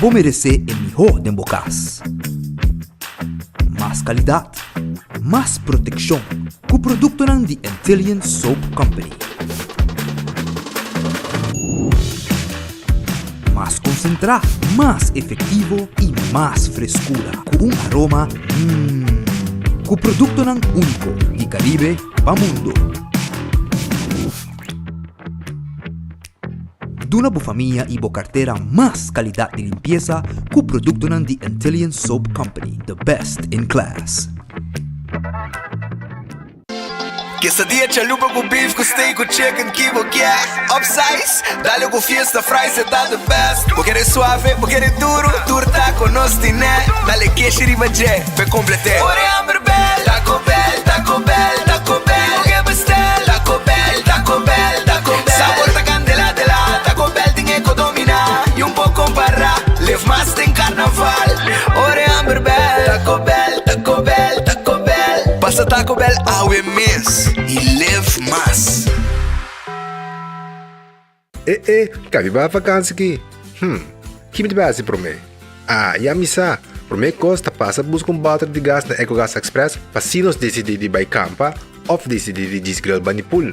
Bo meresé e mihó den bo kas. Mas kalidat, mas protekshon ku produktonan di Antillian Soap Company. Mas konsentrá, mas efektivo i mas freskura ku un aroma mmm. Ku produktonan úniko di Karibe pa mundo. Duna bo famia i bo kartera mas kalidat di limpiesa ku produktonan di Antillian Soap Company, the best in class. Quesadilla chalupa cu beef cu steak cu chicken ki bo kier Upsize, dale cu fiesta fries e ta the best Bo kere suave, bo kere duro, tur taco nos tine Dale keshi riba dje, p'e complete Ora e hamber bel, Taco Bell, Taco Bell, Taco Bell Ki bo ke bestel, Taco Bell, Taco Bell, Taco Bell Sabor ta candela de la, Taco Bell tin e co domina Y un po compara, live mas den carnaval Ora e hamber bel, Taco Bell, Taco Bell, Taco Bell Pasa Taco Bell awe mes y live mas. E e, ka mi bai vakansi ki? Hm, ki mi ta bai hasi promé? Ah, ya mi sa! Promé kos ta pasa buska un bòter di gas na Ecogas Express pa si nos disidí di bai kampa òf disidí di djis grill bani pool.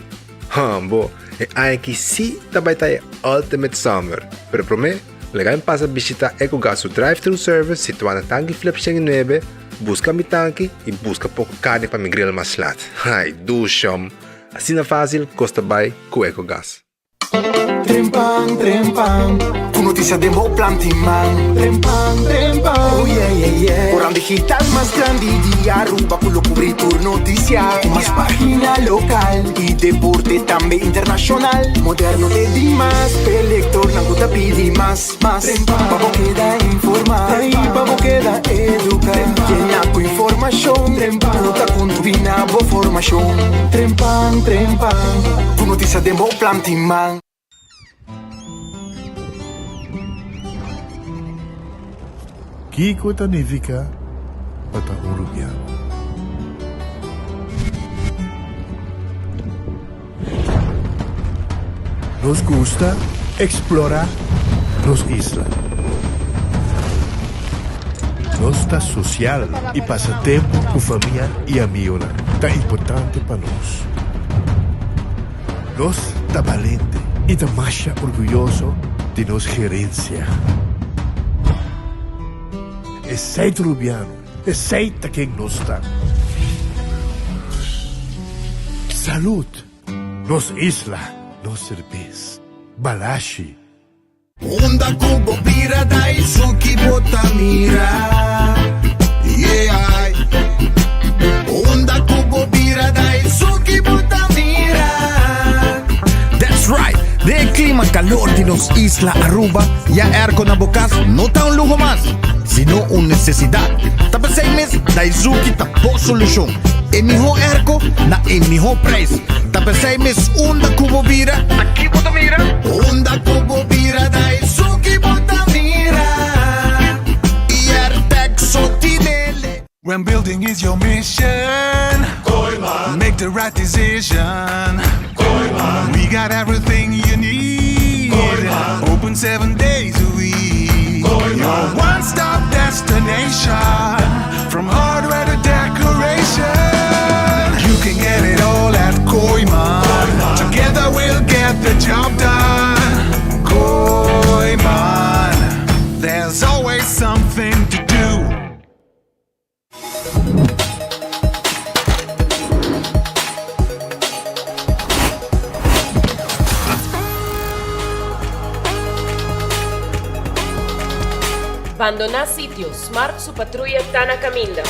Hambo, e aña aki sí ta bai ta e ultimate summer! Pero promé, laga mi pasa bishitá Ecogas su drive-thru service situá na Tanki Flip 109, buska mi tanki i buska poko karni pa mi grill mas lat. Ai, dushom! Asina fásil kos ta bai ku Ecogas. Trempan, trempan, ku notisia den bo planti man. Trempan, trempan, oh yeah, yeah, yeah. Koran digital mas grandi di Aruba ku lo kubri tur notisia. Ku mas pagina lokal i deporte tambe internashonal. Moderno te dimas, p'e lektornan ku ta pidi mas, mas. Pa bo keda informa i pa bo keda eduka. Yena ku informashon ku ta kontribuí na bo formashon. Trempan, trempan. Ku notisia den bo planti man. Kiko ta nifiká pa ta un rubiano? Nos gusta eksplorá nos isla. Nos ta sosial i pasa tempu ku famia i amigonan ta importante pa nos. Nos ta balente i ta masha orguyoso di nos gerensia. Esei ta Rubiano, esei ta ken nos ta. Salud! Nos isla, nos serbes. Balashi. Unda ku bo bira Daisuki bo ta mira Yeah Unda ku bo bira Daisuki bo ta mira That's right! Den e klima kalor di nos isla Aruba, ya airco na bo kas no ta un luho mas, sino un nesesidat. Ta p'esei mes Daizuki ta bo solushon. E mihó airco na e mihó prijs. Ta p'esei mes unda ku bo bira, ta ki bo ta mira? Unda ku bo bira Daisuki bo ta mira Airtec so tinele. When building is your mission Make the right decision We got everything you need Open seven days a week Your one stop destination From hardware to decoration You can get it all at Kooiman Together we'll get the job done Kooiman There's always something to do Bandoná sitio, Smart su patruya ta na kaminda.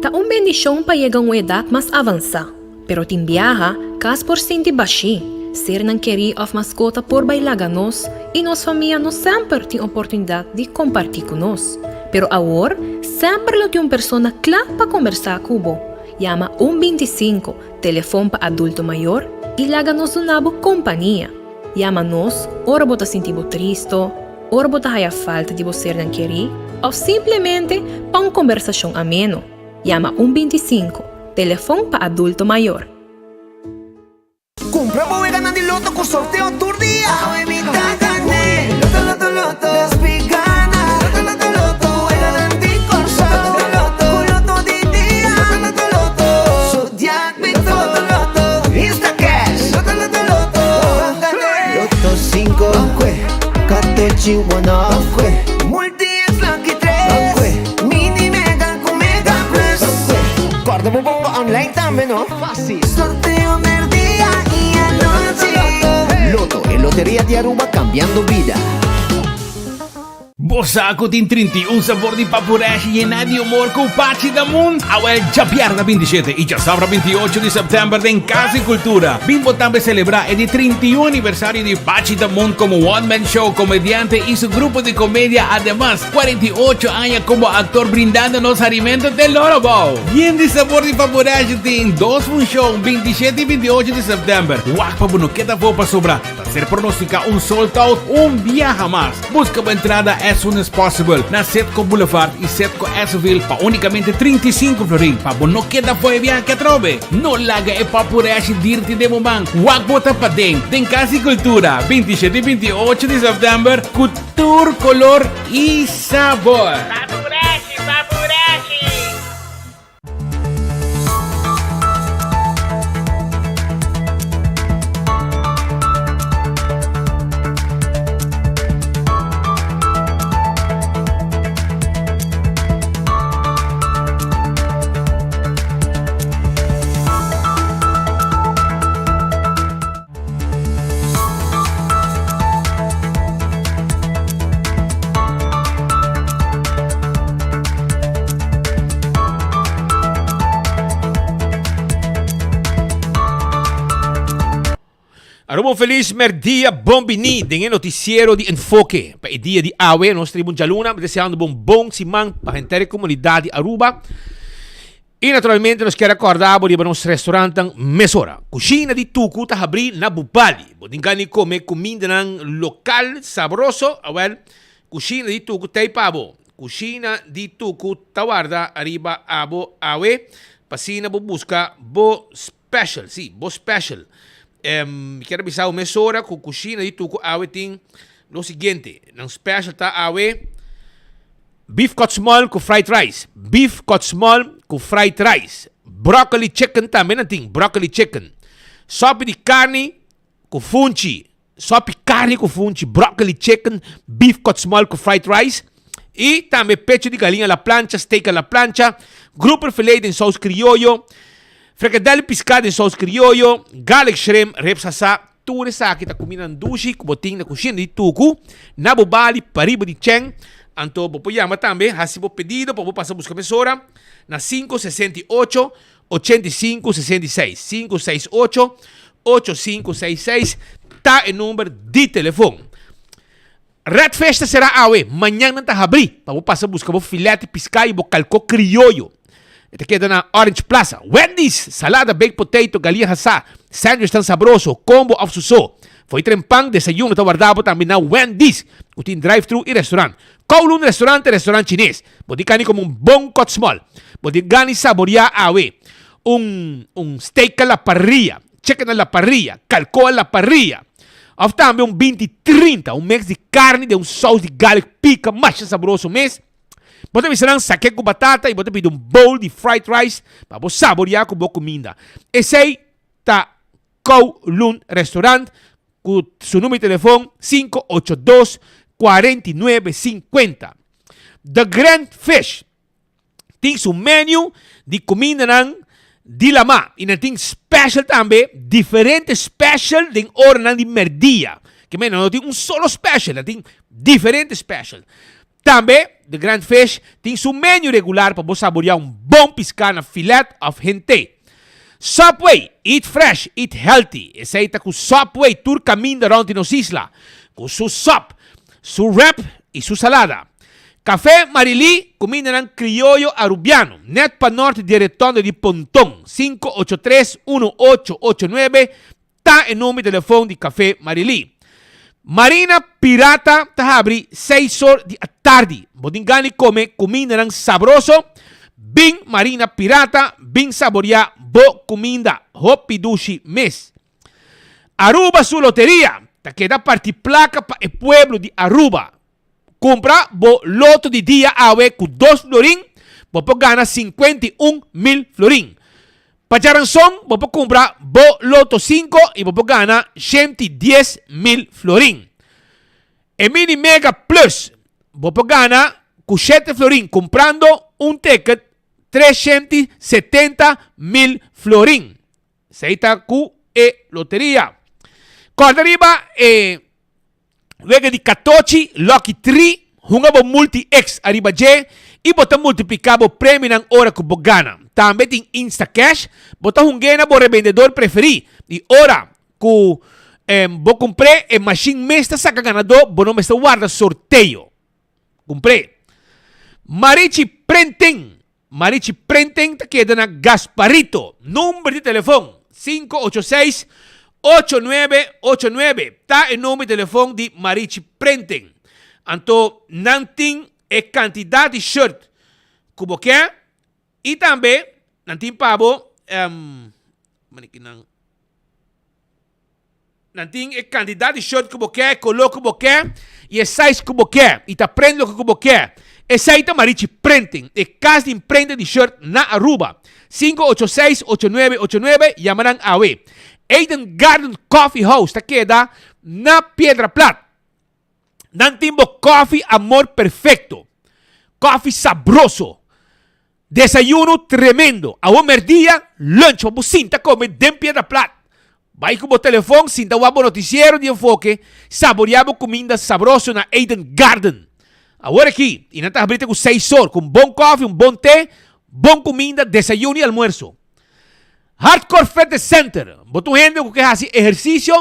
Ta un bendishon pa yega un edat mas avansá, pero tin biaha kas por sinti bashí, sernan kerí òf maskota por bai laga nos i nos famia no semper tin oportunidat di kompartí ku nos. Pero awor semper lo tin un persona kla pa kombersá ku bo. Yama un 25, telefon pa adulto mayor, i laga nos duna bo kompania. Yama nos ora bo ta sinti bo tristo. ora bo ta haya falta di bo sernan kerí òf simplemente pa un kombersashon ameno. Yama un 25, telefon pa adulto mayor. Cumpra bo weganan di loto cu sorteo tur dia. Awe mi ta gane. Loto, loto, loto. Despi gana. Loto, loto, loto. Weganan di Corsou. Loto, loto, Cu loto di dia. Loto, loto, loto. Zodiac Victor. Loto, loto, loto. Insta cash. Loto, loto, loto. Ban gane. Loto cinco. Ban Catechi one off. Multi X lucky tres. Ban Mini mega cu mega plus. Ban Corda bo bongo online tambe no. Fácil. Sorteo merdia y anochi. Lotto, e loteria di Aruba cambiando bida. Bo sa ku tin 31 sabor di papureshi yená di humor ku Pachi Damun? Awel djabièrnè 27 i djasabra 28 di sèptèmber den Kas di Kultura bin bo tambe selebrá e di 31 aniversario di Pachi Damun komo one man show komediante i su grupo di komedia ademas 48 aña komo aktor brindando nos harimento te loro bou. Yen di sabor di Papureshi tin dos funshon 27 i 28 di sèptèmber. Wak pa bo no keda afó pasobra ta ser pronosticá un sold out un biaha mas. Buska bo entrada as soon as possible na Setco Boulevard i Setco Esseville pa únikamente 35 florin pa bo no keda afó e biaha atrobe. No laga e Papureshi dirti den bo man. Wak bo ta paden den Kas di Kultura 27 i 28 di sèptèmber ku tur kolor i sabor. Papureshi, papureshi! Aruba un felis merdia, bon bini den e noticiero di Enfoke. Pa e dia di awe, nos tribu djaluna, deseando bo un bon siman pa henter e comunidad di Aruba. I naturalmente nos kier a kòrda bo riba nos restaurantnan mesora. Kushina di Tuku ta habrí na Bubali. Bo tin gana di kome kumindanan lokal sabroso? Awèl, Kushina di Tuku t'ei pa bo. Kushina di Tuku ta warda ariba abo awe pa asina bo buska bo special. Sí, bo special. Mi kier a bisa bo mesora ku Kushina di Tuku awe tin lo siguiente. Nan special ta awe. Beef cut small ku fried rice. Beef cut small ku fried rice. Broccoli chicken tambe nan tin, broccoli chicken. Sopi di karni ku funchi. Sopi karni ku funchi, broccoli chicken, beef cut small ku fried rice. I tambe pecho di galiña a la plancha, steak a la plancha, grouper filet den saus krioyo, frikadel piská den saus krioyo, garlic shrimp, ribs asá. Tur esaki ta kumindanan dushi ku bo tin na kushina di Tuku, na bo bali pariba di Chen. Anto bo por yama tambe, hasi bo pedido pa bo pasa buska mesora na 568 85 66. 568 8566 ta e number di telefon. Red Fish ta sera awe, mañan nan ta habri pa bo pasa buska bo filet di piská i bo kalkó krioyo. E ta keda na Orange Plaza. Wendy's, salada, baked potato, galia hasá, sandwich tan sabroso, combo òf su so. Fo'i tren pan, desayuno ta warda bo tambe na Wendy's, ku tin drive-thru i restaurant. Kowloon Restaurant ta restaurant chines. Bo tin kani komo un bon kòt smòl. Bo tin gana di saboriá awe un un steak a la parrilla. Chicken a la parrilla, kalkó a la parrilla, òf tambe un binti trinta, un mix di karni den un sous di garlic pika masha sabroso mes. Bo ta bisa nan sak'é ku batata i bo ta pidi un bowl di fried rice pa bo saboriá ku bo kuminda. Esei ta Kowloon Restaurant ku su numero di telefon 582 49 50. The Grand Fish. Tin su menu di kumindanan di lamá i nan tin special tambe, diferente special den oranan di merdia. Ke men nan no tin un solo special, nan tin diferente special. Tambe The Grand Fish tin su menu regular pa bo saboreá un bon piská na filet òf hent'é. Subway, eat fresh, eat healthy. Esei ta ku Subway tur kaminda rònt di nos isla, ku su sub, su wrap i su salada. Café Marilí, kumindanan krioyo arubiano, nèt pa nòrt di e retonde di Ponton, 583 1889 ta e number di telefon di Café Marilí. Marina Pirata ta habri seis or di atardi. Bo tin gana di come cumindanan sabroso? Bin Marina Pirata, bin saboria bo cuminda. Hopi dushi mes. Aruba su loteria ta keda parti placa pa e pueblo di Aruba. Cumpra bo loto di dia awe cu dos florin, bo por gana 51 mil florin. Pa djaranson bo por cumpra bo loto 5 y bo por gana 110 mil florin. E Mini Mega Plus bo por gana cu 7 florin cumprando un ticket 370 mil florin. Esey ta cu e loteria. Corda riba e wega di katochi Lucky 3, hunga bo Multi X ariba dje y bo ta multiplica bo premionan ora cu bo gana. Tambe tin Instacash, bo ta hungu'e na bo rebendedor preferi y ora cu bo cumpr'e e machine mes ta saca ganador, bo no mester warda sorteo. Cumpr'e. Marichi Printing. Marichi Printing ta keda na Gasparito. Number di telefon, 586 8989 ta e number di telefon di Marichi Printing. Anto nan tin e cantidad di shirt cu bo ke y tambe nan tin pa bo, Nan tin e kantidat di shirt ku bo ke, e koló ku bo ke i e size ku bo ke i ta prent loke ku bo ke. Esei ta Marichi Printing, e kas di imprenta di shirt na Aruba. 586 8989, yama nan awe. Eden Garden Coffee House ta keda na Piedra Plat. Nan tin bo koffie amor perfecto. Koffie sabroso. Desayuno tremendo. Awor merdia, lunch pa bo sinta come den Piedra Plat. Bai cu bo telefon, sinta wak bo noticiero di Enfoke, saborea bo cuminda sabroso na Eden Garden. Awor aki, y nan ta habri te cu seis or, cu un bon koffie, un bon te, bon cuminda, desayuno y almuerzo. Hardcore Fitness Center, Bo ta un hende ku ke hasi ehersisio,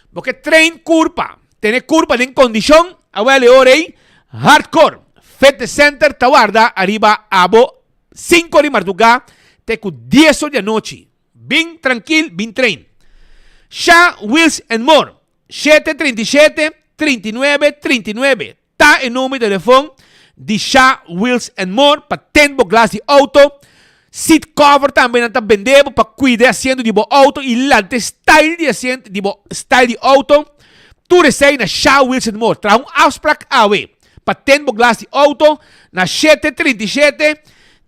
bo ke train kurpa, tene kurpa den kondishon, awel e ora ei Hardcore Fitness Center ta warda ariba abo sinku di mardugá te ku dies or di anochi. Bin trankil, bin train. Sha Wheels and More, 737 39 39. Ta e number di telefon di Sha Wheels and More pa tend bo glas di auto. Seat cover tambe nan ta bende bo pa cuida e asiento di bo auto y lanta e style di asiento di bo style di auto. Tur esey na Sha Wheels and More. Traha un afspraak awe pa tend bo glas di auto na 737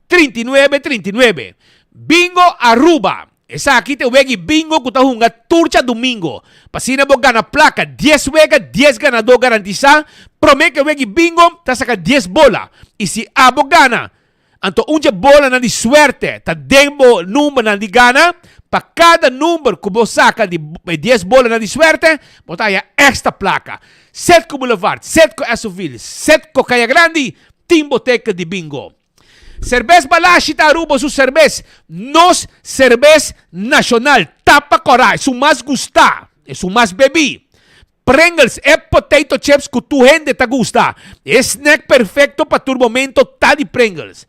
39 39. Bingo Aruba. Esaki ta e wega i bingo ku ta hunga tur djadumingo. Pa asina bo gana plaka, dies wega, dies ganadó garantisá. Promé ku e wega i bingo ta saka dies bola. I si abo gana, anto un dje bolanan di suerte ta den bo numbernan di gana. Pa kada number ku bo saka di e dies bolanan di suerte, bo ta haña èkstra plaka. Setco Boulevard, Setco Esoville, Setco Kaya Grandi tin boteka di bingo. Serbes Balashi ta Aruba su serbes, nos serbes nacional. Tapa cora, esun mas gusta, esun mas bebi. Pringles, e potato chips cu tur hende ta gusta. E snack perfecto pa tur momento ta di Pringles.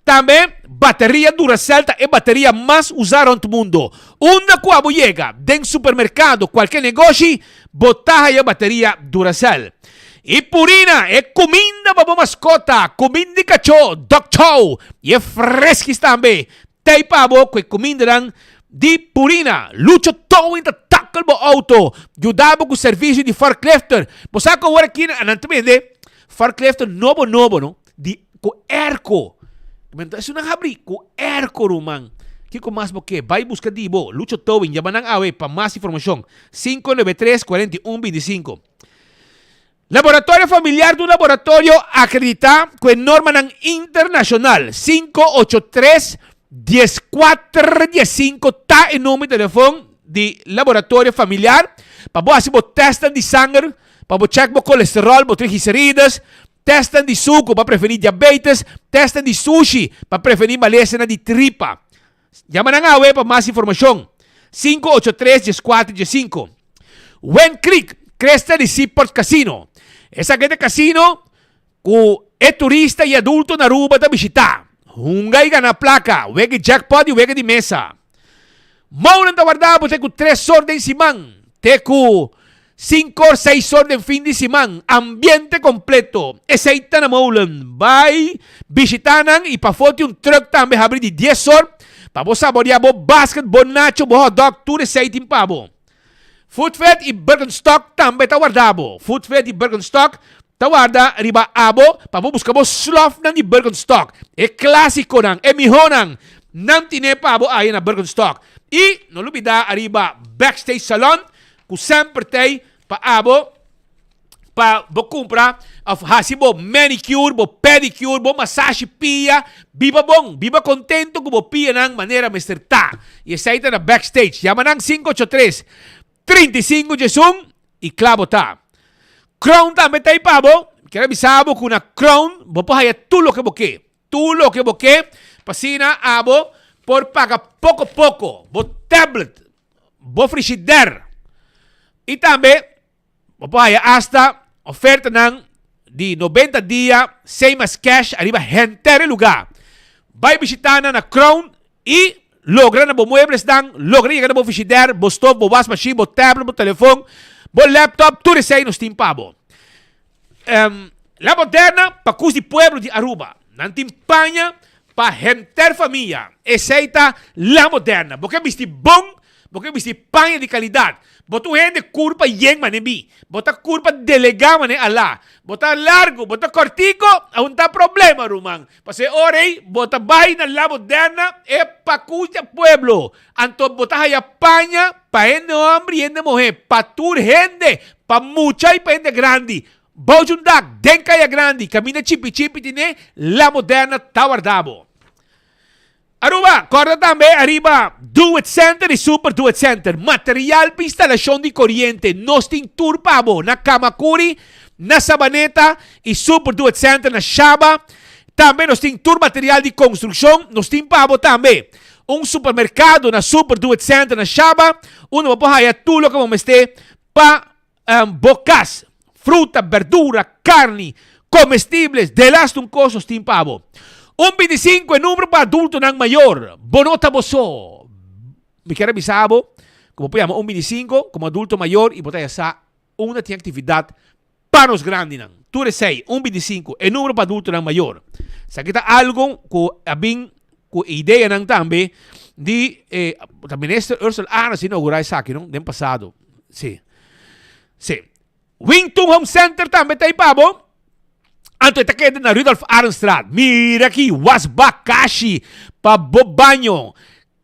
Tambe, bateria Duracell ta e bateria mas usa rond mundo. Unda cu abo yega, den supermercado, cualke negoshi, bo ta haya bateria Duracell. I Purina, e kuminda pa bo maskota, kuminda di kachó, dog chow, i e freskis tambe. Tei pa bo ku e kumindanan di Purina. Lucho Towing ta tackle bo auto, yuda bo ku servisio di forklifter. Bo sa ku awor aki nan ta bende forklifter nobo nobo no, di ku airco. Esun nan habri ku airco ruman. Kiko mas bo ke? Bai buska di bo. Lucho Towing, yama nan awe pa mas informashon. 593 41 25. Laboratorio Familiar ta un laboratorio akreditá ku e normanan internashonal. 583 14 15 ta e number di telefon di Laboratorio Familiar pa bo hasi bo tèstnan di sanger, pa bo chèk bo kolesteròl, bo triglicerides, tèstnan di suku pa prevení diabetes, tèstnan di sushi pa prevení malesanan di tripa. Yama nan awe pa mas informashon, 583 14 15. Wen Creek, Cresta di Seaport Casino. Esaki ta e casino ku e turista i adulto na Aruba ta bishitá. Hunga i gana plaka, wega di jackpot i wega di mesa. Mounan ta warda bo te ku tres or den siman, te ku. Sinkor, seisor den fin di siman. Ambiente kompleto. Esei ta na Molen. Bai bishita nan i pafó tin un trùk tambe habri di dies or pa bo saboreá bo basket, bo nacho, bo hotdog, tur esei tin pa bo. Foodfed i Birkenstock tambe ta warda bo. Foodfed i Birkenstock ta warda riba abo pa bo buska bo slòfnan di Birkenstock. E klásikonan, e mihónan, nan tine pa bo aya na Birkenstock. I no lubidá ariba Backstage Salon ku semper t'ei pa abo pa bo kumpra of hasi bo manicure, bo pedicure, bo masashi pia, biba bon, biba kontento ku bo pianan manera mester ta. I esei ta na Backstage. Yama nan sinku ocho tres, 35 diesun i kla bo ta. Crown tambe ta ei pa bo. Mi kier a bisa bo ku na Crown bo por haya tur loke bo ke. Tur loke bo ke pa asina abo por paga poko poko bo tablet, bo frishider i tambe Bo por haya asta ofertanan di 90 dia sin mas cash ariba henter e lugar. Bai bishita nan na Crown y logra na bo mueblesnan, logra yega na bo frigidaire, bo stoof, bo wasmachine, bo tablet, bo telefon, bo laptop, tur esey nos tin pa bo. La Moderna pa cus di pueblo di Aruba. Nan tin paña pa henter famia. Esey ta La Moderna. Bo ke bisti bon, Bo ke bisti paña di kalidat. Bo ta un hende kurpa yen manera mi. Bo ta kurpa delegá manera Alá. Bo ta largu, bo ta kòrtiku, aun ta problema, ruman. Pasobra e ora ei bo ta bai na La Moderna, e pakucha pueblo. Anto bo ta haya paña pa hende hòmber i hende muhé, pa tur hende, pa mucha i pa hende grandi. Bou djun dak, den Kaya Grandi, kaminda chipi chipi tine, La Moderna ta warda bo. Aruba, Corda tambe ariba Do It Center y Super Do It Center. Material pa instalacion di coriente nos tin tur pa bo na Camacuri, na Sabaneta y Super Do It Center na Shaba. Tambe nos tin tur material di construccion nos tin pa bo tambe. Un supermercado na Super Do It Center na Shaba unda bo por haya tur loke bo mester pa Bo kas, fruta, berdura, karni, komestibles, delaste un kos nos tin pa bo. Un 25 e numero pa adultonan mayor. Bo no ta bo so. Mi kier a bisa bo ku bo por yama un 25 komo adulto mayor i bo ta yasa unda tin aktividat pa nos grandinan. Tur esei, un 25 e numero pa adultonan mayor. Esaki ta algo ku a bin ku e ideanan tambe di e ta minister Ursel Arends a inaugurá esaki no den pasado. Sí. Sí. Wington Home Center tambe ta pa bo. Anto ta keda na Rudolf Arendstraat. Mira aki, wasbak kashi pa bo baño.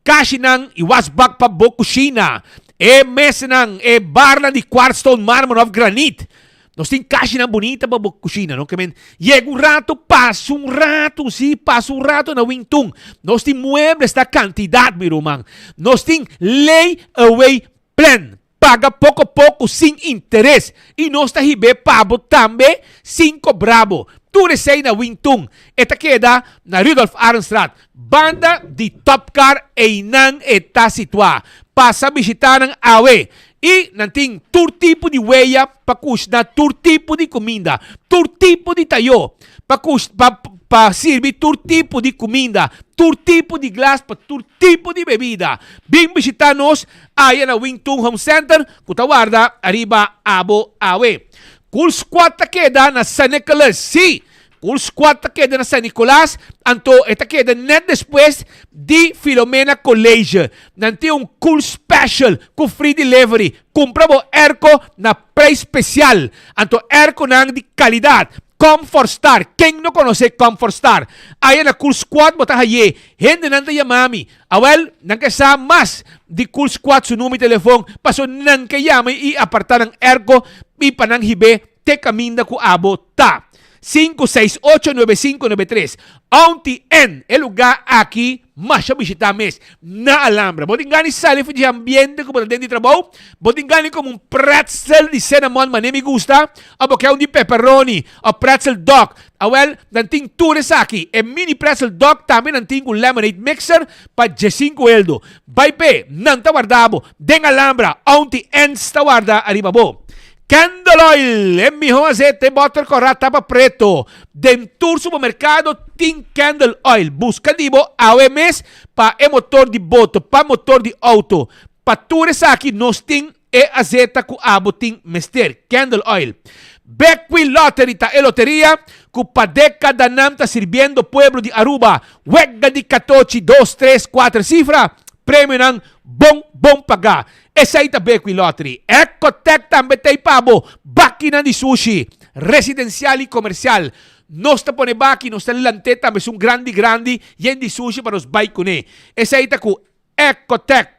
Kashinan i wasbak pa bo kushina. E mesanan, e barnan di quartzstone, marmer of granit. Nos tin kashinan bunita pa bo kushina, no? Ke men yega un rato, pasa un rato, sí, pasa un rato na Wington. Nos tin muebles ta kantidat, mi ruman. Nos tin lay away Plan, paga poko poko sin interes i nos ta hib'é pa bo tambe sin kobra bo. Tur esei na Wingtun. E ta keda na Rudolf Arendstraat, banda di Topcar einan e ta situá. Pasa bishitá nan awe i nan tin tur tipo di weya pa kushna tur tipo di kuminda, tur tipo di tayó pa kush pa pa sirbi tur tipo di kuminda, tur tipo di glas pa tur tipo di bebida. Bin bishitá nos aya na Wing Tun Home Center ku ta warda ariba abo awe. Cool Squad ta keda na San Nicolas. Sí, Cool Squad ta keda na San Nicolas, anto e ta keda net despues di Filomena College. Nan tin un cool special ku free delivery. Kumpra bo airco na prijs spesial. Anto airconan di kalidat. Comfort Star, ken no konosé Comfort Star? Aya na Cool Squad bo ta hay'é. Hendenan ta yama mi. Awel, nan ke sa mas di Cool Squad su number di telefon, paso nan ke yama i apartá nan airco i pa nan hib'é te kaminda ku abo ta. Sinku seis ocho nuebe sinku nuebe tres. Aunty N, e lugá aki masha bishitá mes. Na Alhambra. Bo tin gana di sali for di e ambiente ku bo ta den di trabou? Bo tin gana di kome un pretzel di cinnamon manera mi gusta? Of bo ke un di pepperoni of pretzel dog? Awel, nan tin tur esaki. E mini pretzel dog tambe nan tin ku lemonade mixer pa diesinku eldo. Bai p'e, nan ta warda bo. Den Alhambra, Aunty Anne's ta warda ariba bo. Candle oil, e miho azete boter kora tapa preto. Den tur supermerkado tin candle oil. Buska di bo awe mes pa e motor di boto, pa motor di auto. Pa tur esaki nos tin. E azeta ku abo tin mester, candle oil. Bekwin Lottery ta e loteria ku pa dekadanan ta sirbiendo pueblo di Aruba. Wega di katochi, dos, tres, kuater sifra, premionan bon bon pagá. Esei ta Bekwin Lottery. Ecotec tambe t'ei pa bo, bakinan di sushi, residensial i komersial. Nos ta pone baki, nos ta lant'é tambe esun grandi grandi yen di sushi pa nos bai kuné. Esei ta ku Ecotec.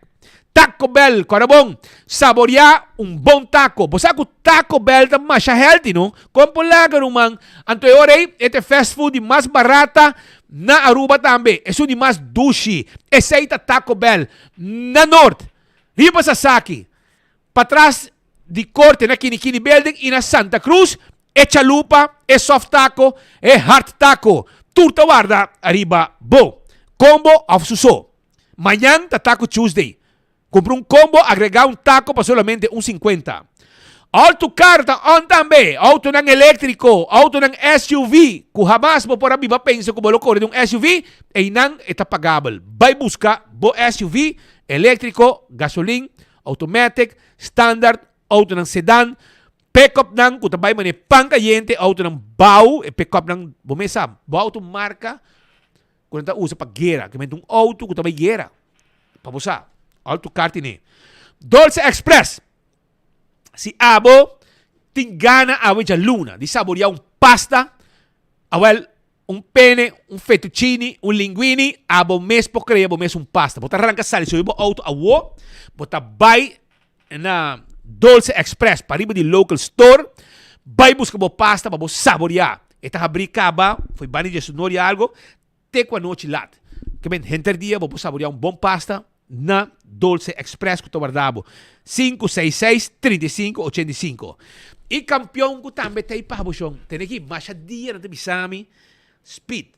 Taco Bell, kòrda bon, saboriá un bon taco. Bo sa ku Taco Bell ta masha healthy, no? Kon por laga, ruman? Anto e ora ei, e ta e fast food di mas barata na Aruba tambe. Esun di mas dushi. Esei ta Taco Bell. Na Noord, riba Sasaki, patras di Korte na Kinikini Building i na Santa Cruz, e chalupa, e soft taco, e hard taco. Tur ta warda ariba bo. Combo òf su so. Mañan ta Taco Tuesday. Kumpra un combo, agregá un taco pa solamente un sinkuenta. All to car ta on tambe. Autonan eléktriko, autonan SUV, ku hamas bo por a biba pensa ku bo lo kore den un SUV, einan e ta pagabel. Bai buska bo SUV, eléktriko, gasolin, automatic, standard, autonan sedan, pick-upnan ku ta bai manera pan kayente, autonan bou, e pick-upnan bo mes sa, bo auto marka Ku nan ta usa pa guera. Ke menti un auto ku ta bai guera. Pa bo sa. Auto kar tine. Dolce Express. Si abo tin gana awe djaluna di saboria un pasta, awel un pene, un fettuccini, un linguini, abo mes por krea bo mes un pasta. Bo ta ranka sali sobi bo auto awo, bo ta bai na Dolce Express pariba di local store, bai buska bo pasta pa bo saboria. E ta habri kaba fo'i banda di diesunor i algo te ku anochi lat. Ke men henter dia bo por saboria un bon pasta na Dolce Express ku ta warda bo. 566 35 85. I kampion ku tambe ta ei pa bo shon. Tene ki masha dia nan ta bisa mi Speed.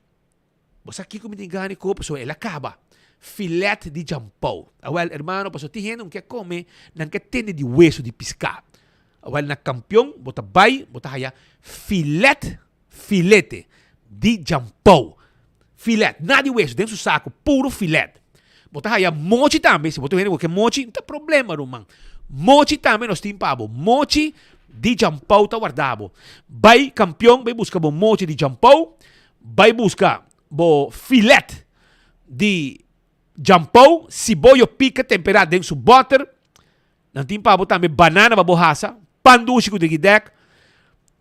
Bo sa kiko mi tin gana di kohe pasobra el a kaba filet di jampou. Awel, hermano, pasobra tin hende ku ke kome, nan ke tende di weso di piská. Awel, na Kampion bo ta bai, bo ta haya filet, filete di jampou. Filet, nada di weso, den su saku, puro filet. Bo ta haya mochi tambe, si bo ta un hende ku ke mochi, no ta problema, ruman. Mochi tambe nos tin pa bo. Mochi di jampou ta warda bo. Bai Kampion, bai buska bo mochi di jampou. Bai buska bo filet di jampou, siboyo pika temperá den su bòter. Nan tin pa bo tambe banana pa bo hasa, pan dushi ku drigidèk,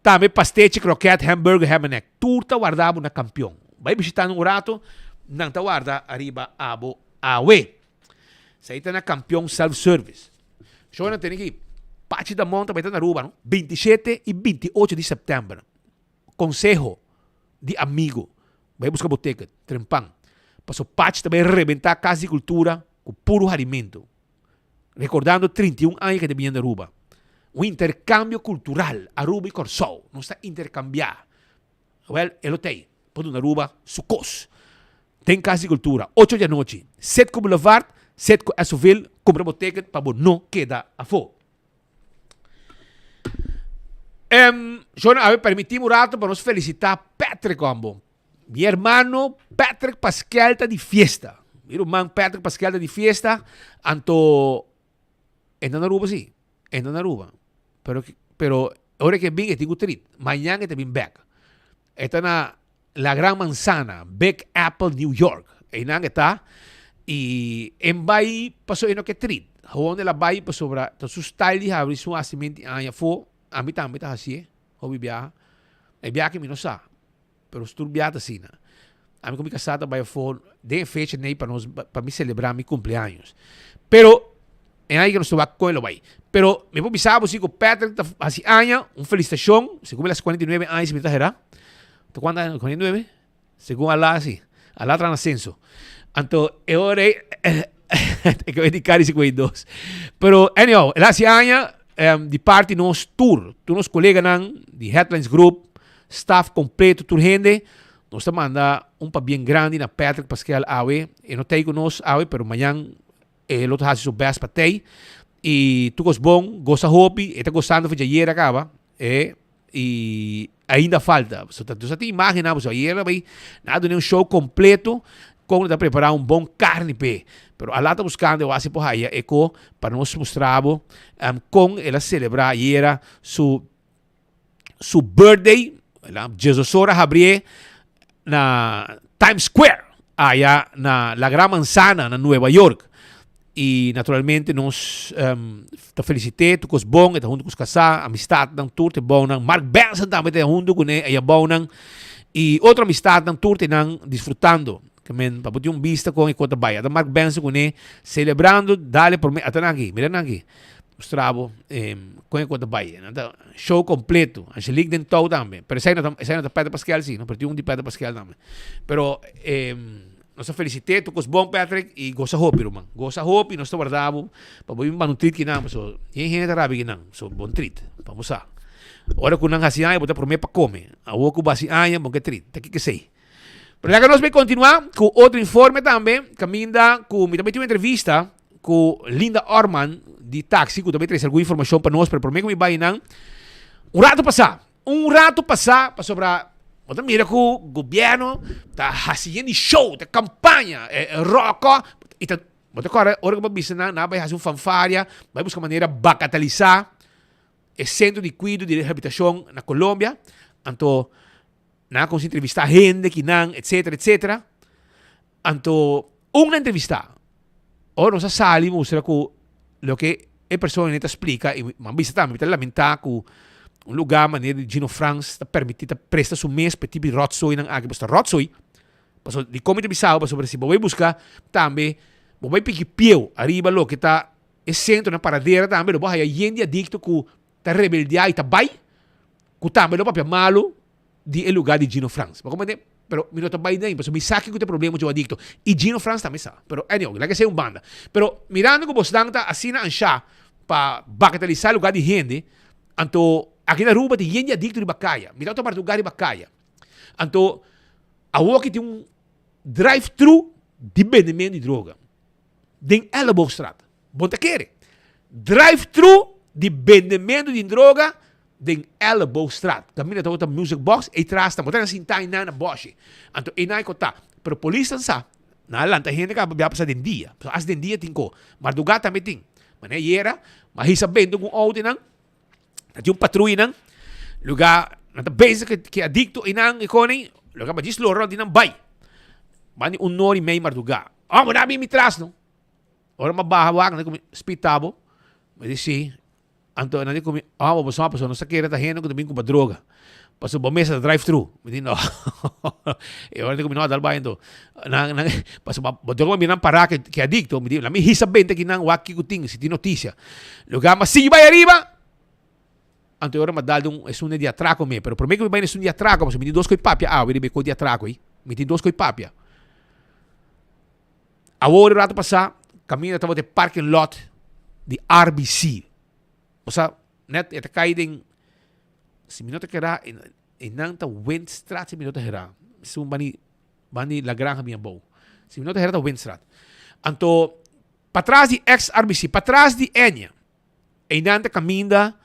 tambe pastechi, krokèt, hamburger, ham-en-egg. Tur ta warda bo na Kampion. Bai bishita nan un rato, nan ta warda ariba abo awe. Esei ta na Kampion Self Service. Shownan tene ki Pachi Damon ta bai ta na Aruba, no? 27 i 28 di sèptèmber. Conseho di amigo, bai busca bo ticket, trempan, paso Pachi ta bai rebenta Cas di Cultura cu puro harimento, recordando 31 aña ke ta biniendo Aruba. Un intercambio cultural Aruba y Corsou, nos ta intercambia. Wel, e lo t'ey pa duna Aruba su cos. Den Cas di Cultura, ocho di anochi, Citgo Boulevard, Citgo Essoville, cumpra bo ticket pa bo no keda afo. Um, Shona, awe permití un rato pa nos felicitá Patrick hombo. Mi hermano Patrick Pasquel ta di fiesta. Mi ruman Patrick Pasquel ta di fiesta. Anto, enda na Aruba sí. Enda na Aruba. Pero, pero, ora que bin, e tin ku trit. Mañana e ta bin back. E ta na La Gran Manzana, Big Apple, New York. Einan e ta. I en bai paso e no ke trit. Gewoon el a bai pasobra ta su style di habri su hasimenti aña afó. Ami tambe ta hasié hopi biaha. E biaha ke mi no sa, pero tur biaha ta asina. Ami ku mi kasá ta bai afó den e fecha nei pa nos pa mi selebrá mi kumpleaños. Pero e aña ke nos ta wak kon e lo bai. Pero mi por bisa bo si ku Patrick ta hasi aña, un felisitashon, segun mi las 49 aña si mi ta herá. Ta kuantu aña? 49? Segun Alá si. Alá traha na senso. Anto e ora ei e ke di kari 52. Pero anyhow, el hasi aña um, di parti nos tur, tur nos koleganan di Headlines Group, staff completo, tur hende, nos ta manda un pabien grandi na Patrick Pascal awe. E no tei ku nos awe, pero mañan e lo ta hasi su best pa tei. I tur kos bon, gosa hopi, e ta gosando for djayer a kaba. E Y ainda falta. So ta, ta imagina, so ayer bai, na dune un show completo. Kon e ta prepará un bon karni p'e. Pero Alá ta buskando e wasi por haya e ko pa nos mustra bo kon el a selebrá ayera su su birthday. Jesus ora habrié na Times Square, aya na La Gran Manzana na Nueva York. I naturalmente nos ta felicit'é, tur kos bon, e ta huntu ku su kasá, amistatnan tur ta e bounan. Mark Benson tambe ta huntu kuné aya bounan. I otro amistatnan tur ta nan disfrutando. Ke men pa bo tin un bista kon e kos ta bai. Ata Mark Benson kuné selebrando, dale promé, ata nan aki, mira nan aki. Mustra bo kon e kos ta bai. Nan ta show kompleto. Angelique den tou tambe. Pero esei no ta, esei no ta Pedro Pascal si, no, pero tin un di Pedro Pascal tambe. Pero Nos ta felicité tur cos bon Patrick y goza hopi ruman. Goza hopi nos ta warda bo pa bo bin ban un treat kinan paso yen hende ta rabia kinan so bon treat pa bo sa. Ora cu nan haci aña bo ta prome pa come. Awor cu bo haci aña bo ke treat ta kiko esey. Pero laga nos bay continua cu otro informe tambe caminda cu mi ta bay tin un entrevista cu Linda Orman di taxi cu ta bay trece algun informacion pa nos pero prome cu mi bay nan un rato pasa Un rato pasá pasobra bo ta mira ku gobierno ta hasi yen di show, ta kampaña, e ròkò, i ta bo ta kòrda ora ku bo bisa nan, nan a bai hasi un fanfaria, bai buska manera bakatalisá e sentro di kuido di rehabilitashon na Colombia, anto nan a kuminsá entrevistá hende kinan, etsetera, etsetera. Anto un na entrevistá, ora nos a sali mustra ku loke e persona ta splika i mi a bisa tambe mi ta lamentá ku un lugá manera di Gino Frans ta permití ta presta su mes pa e tipo di ròtsoinan aki pasobra ta ròtsoi pasobra dikon mi ta bisa bo pasobra si bo bai buska tambe bo bai piki pieu ariba loke ta e sentro na Paradera tambe lo bo haya yen di adikto ku ta rebeldiá i ta bai ku tambe lo papia malu di e lugar di Gino Frans. Bo comprende? Pero mi no ta bay den, pasobra mi sa kico ta e problema cu adicto. Y Gino Frans tambe sa. Pero anyhow, laga esey un banda. Pero mirando cu bosnan ta asina ansha pa bagatalisa lugar di hende, anto aki na Aruba tin yen di adicto riba caya. Mi ta tuma lugar riba caya. Anto awoki tin un drive thru di bendemento di droga den Elleboogstraat. Bo ta kere? Drive thru di bendementu di droga den Elleboogstraat. Kaminda tabata Music Box, ei tras ta. Bo ta sinta einan na bòshi. Anto einan e kotá. Pero polisnan sa, nan a lanta hende kaba bia pasa den dia. Pasobra as den dia tin ko. Mardugá tambe tin. Manera ayera, m'a hisa bende ku un outo einan. Ta tin un patruyanan. Lugá nan ta bezig ku e adikto einan e kone. Lugá pa djis lora rònt di nan bai. Banda di un ora i mei mardugá. Ò, bo nan a bin mi tras no. Ora mi a baha wak, nan di ku mi, Spita bo? Mi di, Si. Anto nan di ku mi, Ò, bo sa pasobra nos ta kere ta hende ku ta bin kumpra droga. Pasobra bo mes ta drive thru. Mi di, No. E ora nan di ku mi, No, dal bai anto. Nan, nan, pasobra bo droga mi nan pará ke ke adikto. Mi di, Lami hisa benta kinan wak kiko tin, si tin notisia. Lugar mi a sigui bai ariba. Anto e ora mi a dal den un esun di atrako mi. Pero promé ku mi bai na esun di atrako, pasobra mi tin dos koi papia awe riba e kos di atrako ei. Mi tin dos koi papia. Awor e rato pasá kaminda tabata e parking lot di RBC. Osea, net e ta kai den, si mi no ta kera, e nan ta Windstraat si mi no ta hera. Esun bani, bani La Granja bin abou. Si mi no ta hera ta Windstraat. Anto, patras di ex RBC, patras di Enya, einan ta kaminda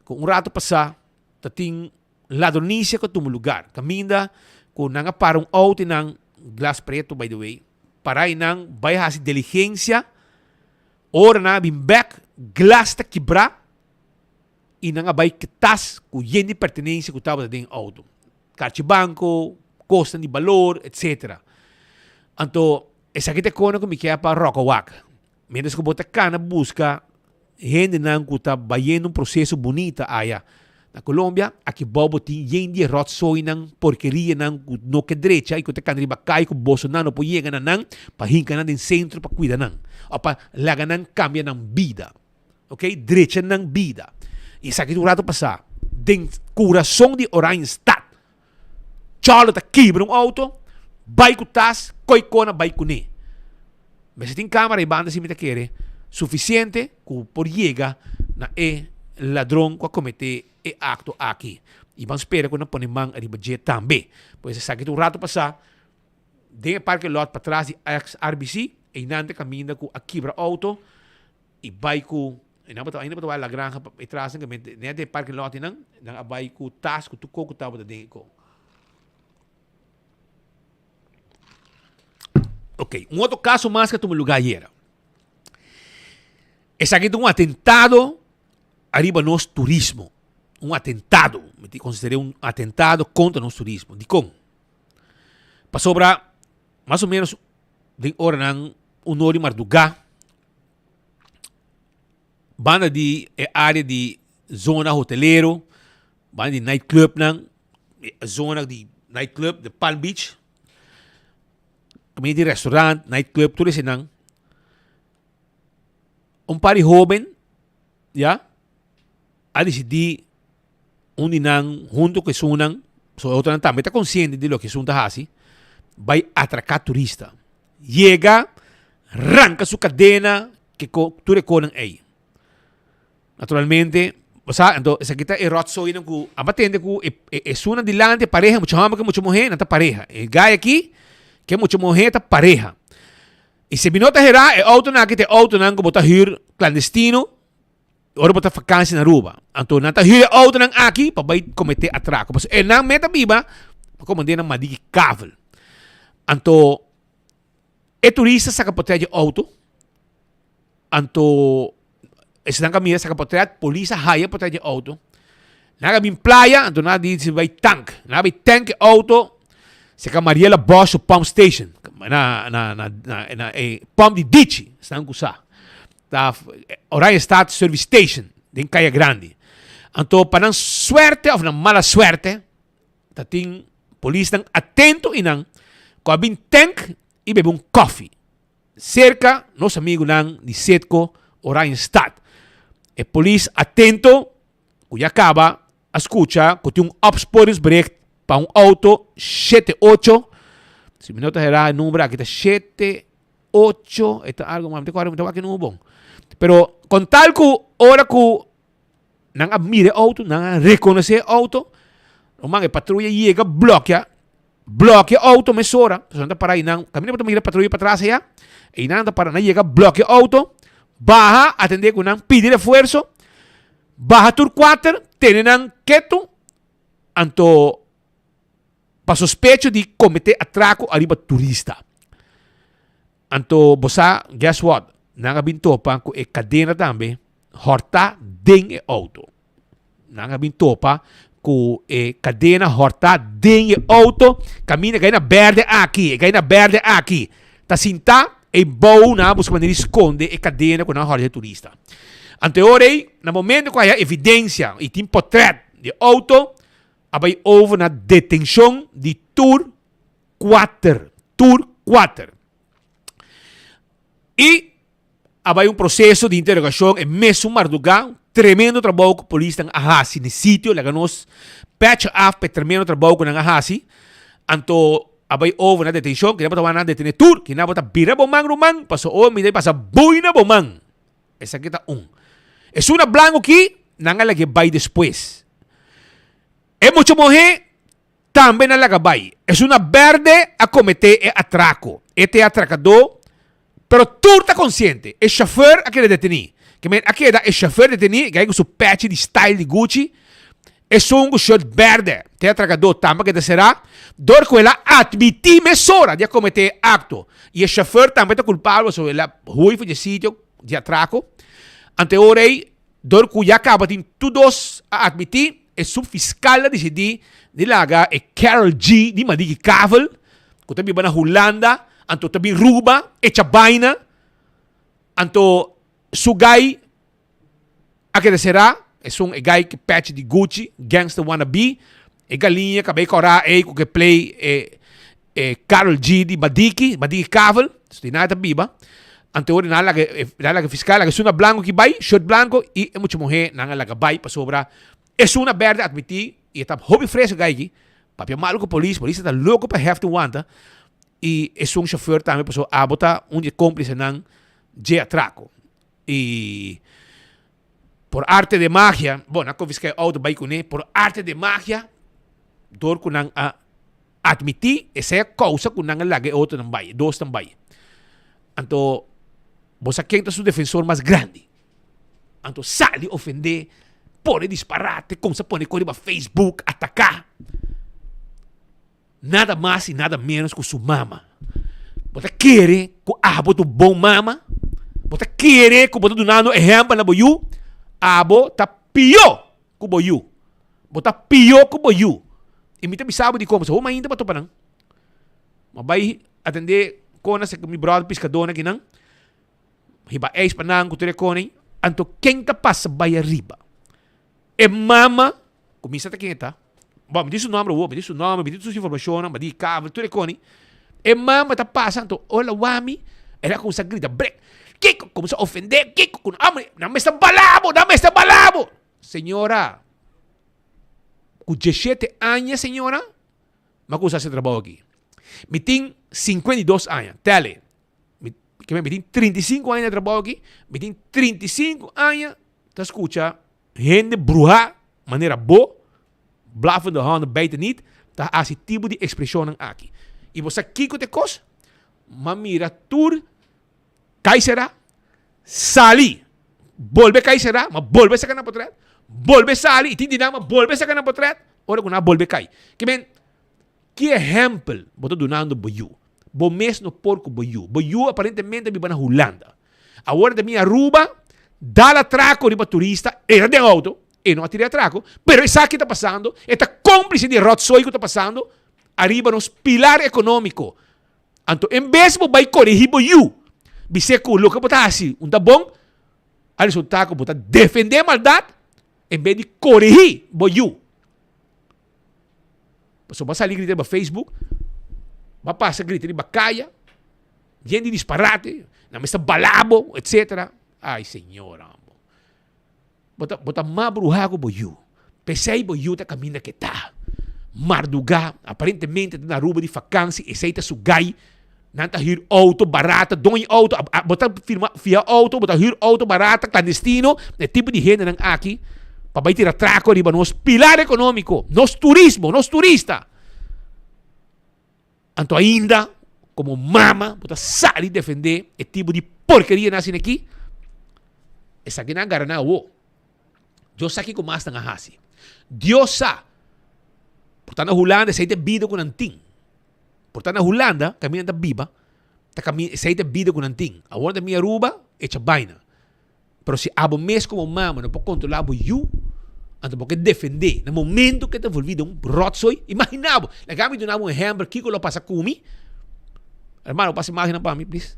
ku un rato pasá ta tin Ladronisia ku a tuma lugar. Kaminda ku nan a para un outo i nan, glas preto by the way, para i nan bai hasi diligensia, ora nan a bin bek, glas ta kibrá i nan a bai ku tas ku yen di pertenensia ku tabata den e outo. Karchi banko, kosnan di balor, etsetera. Anto esaki ta e kona ku mi ke pa ròka wak. Mientras ku bo ta kana buska hendenan ku ta bayendo un proseso bunita aya na Colombia, aki bou bo tin yen di e rotzoinan, porkerianan ku no ke drecha i ku ta kana riba kai ku bosonan no por yega na nan pa hinka nan den sentro pa kuida nan òf pa laga nan kambia nan bida. Ok, drecha nan bida. I esaki ta un rato pasá den kurason di Oranjestad. Cholo ta kibra un auto, bai ku tas, koi kona bai kuné. Mester tin kamera ei banda si mi ta kere sufisiente ku por yega na e ladron ku a kometé e akto aki. I ban spera ku nan pone man ariba dje tambe. Pues esaki ta un rato pasá den e parke lot patras di ex RBC, einan ta kaminda ku a kibra auto i bai ku E nan tabata ainda tabata bai La Granja pa e tras nan net den e parking lot nan, nan a bai ku tas ku tur kos ku tabata den e kos. Ok, un otro caso mas que tuma lugar ayera. Esaki ta un atentado ariba nos turismo. Un atentado, mi ta considera un atentado contra nos turismo. Dikon? Pasobra mas o menos den oranan un or di mardugá, banda di e área di zona hotelero, banda di nightclubnan, e zona di nightclub di Palm Beach, kaminda di restaurant, nightclub, tur esenan, un par di hoben, ya, a disidí un di nan hunto ku esunnan, pasobra e otronan tambe ta konsiente di loke esun ta hasi, bai atraká turista. Yega, ranka su kadena ke ko tur e konan ei. Naturalmente, bo sa, anto esaki ta e rotzoinan ku aba tende ku e e esunnan dilanti e pareha, mucha hòmber ku mucha muhé, nan ta pareha. E gai aki ku e mucha muhé ta pareha. I si mi no ta herá, e outonan aki ta e outonan ku bo ta hür klandestino ora bo ta vakansi na Aruba. Anto nan ta hür e outonan aki pa bai kometé atrako. Pasobra e nan meta biba pa komand'é nan madiki kavel. Anto e turista saka potrèt di e outo, anto esnan ka mira saka potrèt, polis a haya potrèt di e outo. Nan a bin playa, anto nan a di bai tank. Nan a bai tank e outo serka Mariela Bosch su pump station, na na na na e pump di Dichi, esnan ku sa. Ta Oranjestad Service Station den Kaya Grandi. Anto pa nan suerte of nan mala suerte ta tin polisnan atento y nan cu a bin tank y bebe un koffie cerca nos amigunan di Citgo Oranjestad. E polis atento cu ya caba a scucha cu tin un opsporingsbericht pa un auto shete ocho, si mi no ta hera e number aki ta shete ocho, e ta algo, mi ta kòrda mi ta wak e number bon. Pero kon tal ku ora ku nan a mira e outo, nan a rekonosé e outo, ruman e patruya yega blòkia, blòkia e outo mesora, pasobra nan ta para einan, kaminda bo ta mira patruya patras aya, einan nan ta para, nan yega blòkia e outo, baha atendé ku nan, pidi refuerso, baha tur kuater, tene nan ketu, anto pa sospecho di kometé atrako ariba turista. Anto bo sa, guess what? Nan a bin topa ku e kadena tambe hòrtá den e outo. Nan a bin topa ku e kadena hòrtá den e outo, kaminda e gaina bèrdè aki, e gaina bèrdè aki ta sintá ei bou, nan a buska manera di skonde e kadena ku nan a hòrta di e turista. Anto e ora ei, na momento ku haya evidensia i tin potrèt di e outo, a bai over na detenshon di tur kuater, tur kuater. I a bai un proseso di interogashon e mesun mardugá, tremendo trabou ku polisnan a hasi na e sitio, laga nos pètje af pa e tremendo trabou ku nan a hasi. Anto a bai over na detenshon, kina bo ta wak nan detené tur, kina bo ta bira bo man ruman, pasobra omi ta pasa bui na bo man. Esaki ta un. Esun na blanco ki, nan a lag'é bai despues. E mucha muhé tambe nan laga bai. Esun na berde a kometé e atrako. E ta e atrakadó, pero tur ta konsiente. E shofèr a keda detení. Ke men a keda e shofèr detení, e ku su pèchi di style di Gucci. Esun ku shirt berde, ta e atrakadó, tambe a keda será, dor ku el a atmití mesora di a kometé e akto. I e shofèr tambe ta kulpabel pasobra el a hui for di e sitio di atrako. Ante ora ei, dor ku ya kaba tin tur dos a atmití, e supfiskal a disidí di laga e Carol G. di Madiki Kavel, ku ta biba na Hulanda, anto ta bin Ruba, echa baina, anto su gai A keda será, esun e guy ki patch di Gucci, gangster wanna be, e galiña kabei kòrá ei ku ke play e e Karol G di Madiki, Madiki Kavel, so di nan e ta biba. Anto ora nan a laga e nan a laga e fiskal laga esun na blanko ki bai, shirt blanko, i e mucha muhé nan a laga bai pasobra esun na bèrdè atmití i e ta hopi fresco guy aki, papia malu ku polis, polis ta loko pa hefti wanta, i esun shofèr tambe pasobra abo ta un di e kómplisenan dje atrako. I por arte de magia, bo, nan konfiská e outo bai kuné, por arte de magia, dor ku nan a atmití, esei a kousa ku nan a laga e outonan bai, e dosnan bai. Anto, bo sa ken ta su defensor mas grandi? Anto sali ofendé, pone disparate, kumsa pone kos riba Facebook, ataká. Nada mas i nada ménos ku su mama. Bo ta kere ku abo ta un bon mama? Bo ta kere ku bo ta dunando ehèmpel na bo yu? Abo ta pió ku bo yu. Bo ta pió ku bo yu. I mi ta bisa bo dikon, pasobra bo mainta bo topa nan. Mi a bai atendé kona serka mi bròder piskadónan akinan. Hiba ijs pa nan ku tur e kona ei. Anto ken ta pasa bai ariba? E mama ku mi sa ta ken e ta. Bon, mi tin su nòmber awor, mi tin su nòmber, mi tin tur su informashonnan, mi di kavel, tur e kona ei. E mama ta pasa, anto ora wak mi, el a kuminsá grita, Brek! Kiko? Kuminsá ofendé, Kiko? Ku nan, nan mester bala bo, nan mester bala bo! Señora, ku diesshete aña, señora, mi a kuminsá hasi e trabou aki. Mi tin 52 aña, tèle. Mi, mi tin 35 aña na e trabou aki, mi tin 35 aña ta skucha hende bruhá manera bo, blaffende honden bijten niet, ta hasi tipo di ekspreshonnan aki. I bo sa kiko ta e kos? M'a mira tur kai será, sali, bolbe kai será, m'a bolbe saka nan potrèt, bolbe sali i tin di nan m'a bolbe saka nan potrèt, ora ku nan a bolbe kai. Ke men, ki ehèmpel bo ta dunando bo yu? Bo mes no por ku bo yu. Bo yu aparentemente a biba na Hulanda. Awor e ta bin Aruba, dal atraco riba turista, e ta den auto, e no a tira e atraco, pero e sa ki ta pasando, e ta complice di e rotzooi cu ta pasando ariba nos pilar economico. Anto en bes bo bay coregi bo yu, bis'e cu loke bo ta haci un ta bon, a resulta cu bo ta defende maldad en bes di coregi bo yu. Pasobra bo a sali grita riba Facebook, bo a pasa grita riba kaya, yen di disparate, nan mester bala bo, etcetera. Ay Señor amo. Bo ta, bo ta mas bruha ku bo yu. P'esei bo yu ta kaminda ke ta. Mardugá, aparentemente ta na Aruba di fakansi, esei ta su gai. Nan ta hür auto barata, doño auto, bo ta firma fia auto, bo ta hür auto barata, clandestino, e tipo di hendenan aki pa bai tira traco riba nos pilar economico, nos turismo, nos turista. Anto ainda, como mama, bo ta sali defende e tipo di porqueria nan asina aki, esaki nan a gara nan awo. Dios sa kiko mas nan a hasi. Dios sa. Por ta na Hulanda esei ta e bida ku nan tin. Por ta na Hulanda kaminda nan ta biba, ta kaminda esei ta e bida ku nan tin. Awor nan ta bin Aruba echa baina. Pero si abo mes komo mama no por kontrolá bo yu, anto bo ke defendé na momento ku e ta envolví den un ròtzooi. Imaginá bo, laga mi duna bo un ehèmpel kiko lo pasa ku mi. Hermano, pasa imágennan pa mi, please.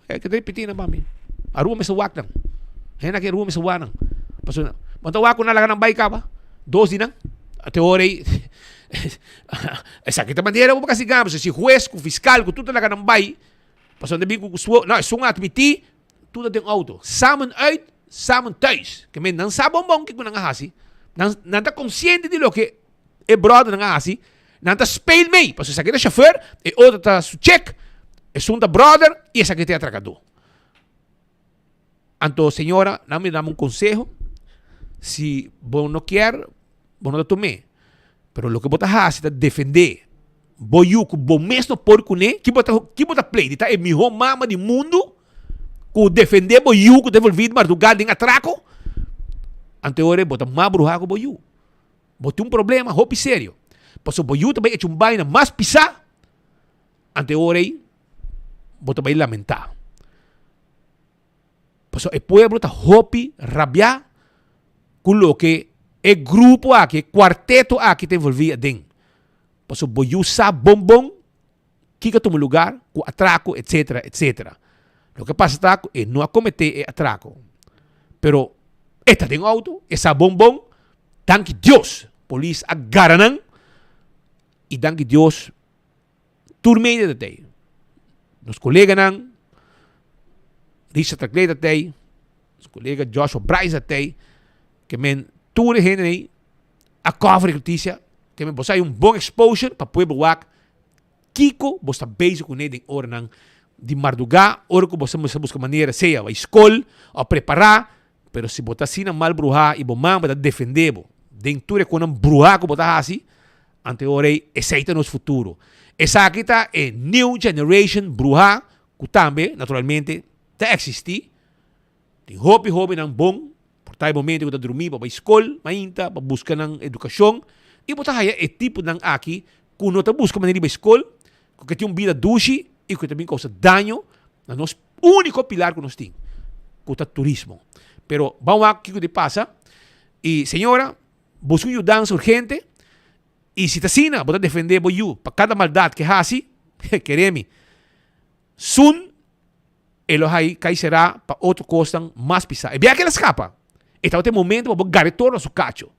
E ke ta ripití nan pa mi. Aruba mester wak nan. Hende aki Aruba mester wak nan. Pasobra bo ta wak ku nan laga nan bai kaba. Dos di nan. Te ora ei esaki ta manera bo por kastigá. Pasobra si hues ku fiskal ku tur ta laga nan bai. Pasobra nan ta bin ku ku no esun a atmití tur ta den outo. Samen uit, samen thuis. Ke men nan sa bon bon kiko nan a hasi. Nan nan ta konsiente di loke e bròdernan a hasi. Nan ta speel mee, pasobra esaki ta chauffeur, e otro ta su chick, esun ta brother y esaki ta e atracador. Anto señora, nan mi dam un conseho, si bo no kier, bo no ta tum'é, pero loke bo ta haci ta defende bo yu cu bo mes no por cune, ki bo ta, ki bo ta play? Di ta e miho mama di mundo cu defende bo yu cu ta envolvi marduga den atraco? Anto e ora bo ta mas bruha cu bo yu. Bo tin un problema hopi serio. Pasobra bo yu ta bai echa un baina mas pisá, anto e ora ei bo ta bai lamentá. Pasobra e pueblo ta hopi rabiá ku loke e grupo aki, e kuarteto aki ta envolví aden. Pasobra bo yu sa bon bon kiko a tuma lugar ku atrako etcetera etcetera. Loke a pasa ta ku e no a kometé e atrako pero e ta den outo, e sa bon bon, danki Dios polis a gara nan i danki Dios tur media ta tei. Nos koleganan Richard Traclay ta tei, nos kolega Joshua Bryce ta tei, ke men tur e hende ei a cover e notisia, ke men bo sa hay un bon exposure pa pueblo wak Kiko bo sta bezig kuné den oranan di mardugá, ora ku bo sa mester buska manera sea bai skol òf prepará? Pero si bo ta asina mal bruhá i bo mama ta defendé bo den tur e konan bruhá ku bo ta hasi, anto e ora ei esei ta nos futuro. Esaki ta e new generation bruhá ku tambe naturalmente ta eksistí. Tin hopi hobennan bon, por ta e momento ku ta drumí pa bai skol mainta pa buska nan edukashon i bo ta haya e tiponan aki ku no ta buska manera di bai skol, ku ke tin un bida dushi. y cu ta bin causa daño na nos unico pilar cu nos tin, cu ta turismo. Pero ban wak kico di pasa y señora busca un yudansa urgente y si ta asina bo ta defende bo yu pa cada maldad ke haci, kere mi, soon e lo hay cay cera pa otro cosnan mas pisa. E bia ke el a scapa, e tabata e momento pa bo gare toro na su cacho.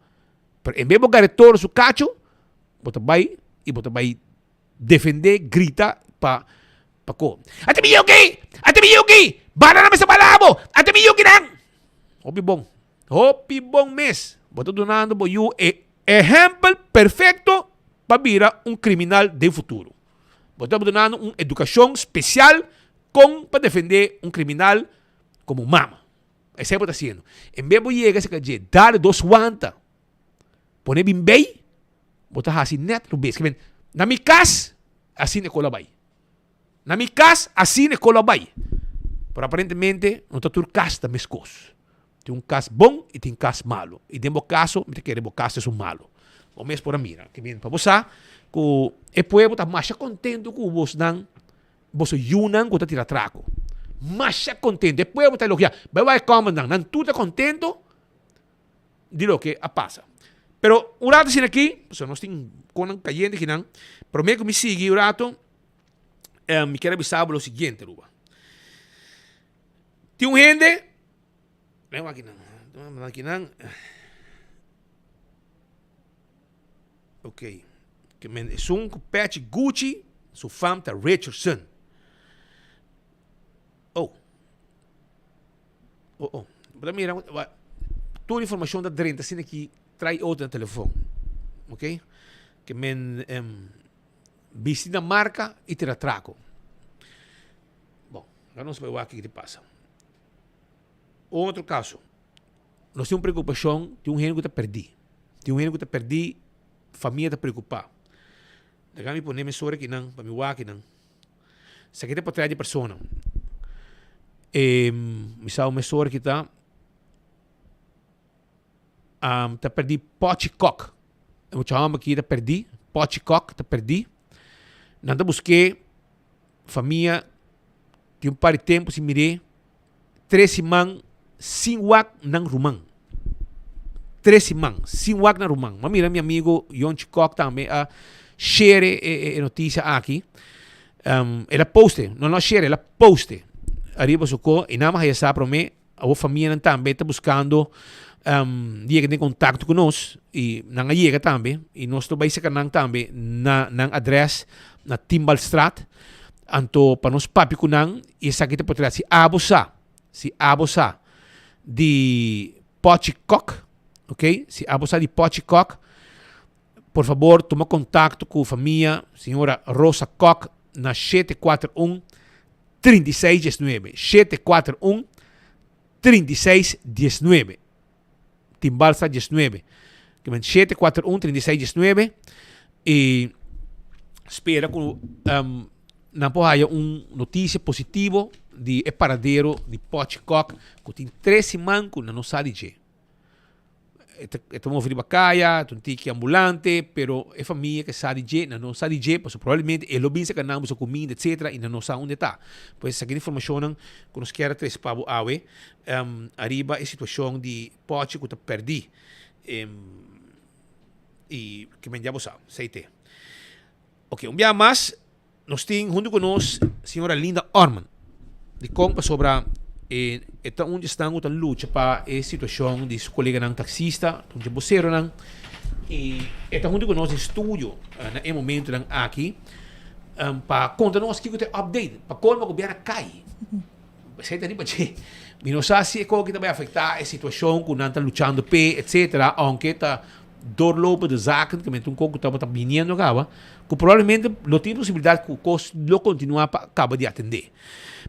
Pero en bes bo gare toro na su cacho, bo ta bay y bo ta bay Defendé, grita pa pa ko. Ate mi yuki! Ate mi yuki! Bala nan mester bala bo! Ate mi yuki nan! Hopi bon. Hopi bon mes. Bo ta dunando bo yu e ehempel perfecto pa bira un criminal den futuro. Bo ta dunando un educacion special con pa defendé un criminal como mama. Esei bo ta haciendo. En bes bo yega esaki dje, dale dos wanta. Pone bin bay, bo ta hasi net rubes. Ke men, na mi kas, asina e kolo a bay. Na mi kas, asina e kolo a bay. Pero aparentemente, no ta tur kas ta meskos. Tin un kas bon i tin kas malu. I den bo kaso, mi ta kere bo kas ta esun malu. Bo mes por a mira. Ke men, pa bo sa ku e pueblo ta masha kontentu ku bosnan, boso yunan ku ta tira trako. Masha kontentu. E pueblo ta elogia. Bai wak e kòmentnan, nan tur ta kontentu. di loke a pasa. Pero un rato asina aki, pasobra nos tin konan kayente akinan, prome ku mi sigui un rato, mi kier a bisa bo lo siguiente, Aruba. Tin un hende, ven akinan, akinan, ok, ke men esun ku pechi Gucci, su fam ta Richardson. Oh. Oh oh. Bo ta mira tur informacion ta drenta asina ki trai otro na telefon. Ok? Ke men em, bisti na marca y tira traco. Bon, la nos bai wak kiko ta pasa. Un otro caso. Nos tin un preocupacion, tin un hende ku ta perdi. Tin un hende ku ta perdi, famia ta preocupa. Laga mi pone mesora kinan pa mi wak kinan. Esaki ta portret di persona. E mi sa un mesora ki ta um, ta perdi Pochi Kok. E mucha homber ki ta perdi, Pochi Kok ta perdi. Nan ta busk'é, famia tin un par di tempu sin mir'é. Tres siman sin wak nan ruman. Tres siman sin wak nan ruman. M'a mira mi amigo Yonchi Kok tambe a share e noticia aki. Um, el a poste, no no share, el a poste ariba su ko y nan a haya sa prome awor famianan tambe ta buscando um, yega den contacto cu nos y nan a yega tambe y nos lo bay saca nan tambe na nan adres na Timbalstraat. Anto pa nos papia cu nan y esaki ta por traha si abo sa, si abo sa di Pochi Kok, ok, si abo sa di Pochi Kok, por fabor tuma contacto cu famia señora Rosa Kok na shete kuater un, 36 diesnuebe, shete kuater un, 36 diesnuebe. Timbalsa diesnuebe. Ke men shete kuater un 36 diesnuebe i spera ku um, nan por haya un notisia positivo di e paradero di Pochi Kok ku tin tres siman ku nan no sa di dje. E ta, e ta move riba kaya, ta un tiki ambulante, pero e famia ke sa di dje, nan no sa di dje, pasobra probablemente e lo bin saka nan buska kuminda, etcetera, i nan no sa unda e ta. Pues esaki ta informashonnan ku nos kier a trese pa bo awe. Ariba e situacion di Pochi cu ta perdi y ke men ya bo sa, esey te. Ok, un biaha mas nos tin hunto cu nos señora Linda Orman. Dicon? Pasobra e e ta un di esnan cu ta lucha pa e situacion di su coleganan taxista, un di e boceronan y e ta hunto cu nos den studio na e momentonan aki pa conta nos kico ta e update pa colmo gobierno a cay. Esei ta riba dje. Mi no sa si e koki ta bai afektá e situashon ku nan ta luchando p'e, etsetera, ounke ta doorlopende zaken, ke mester un kos ku tabata biniendo kaba, ku probablemente lo tin posibilidat ku kos lo kontinuá pa kaba di atendé.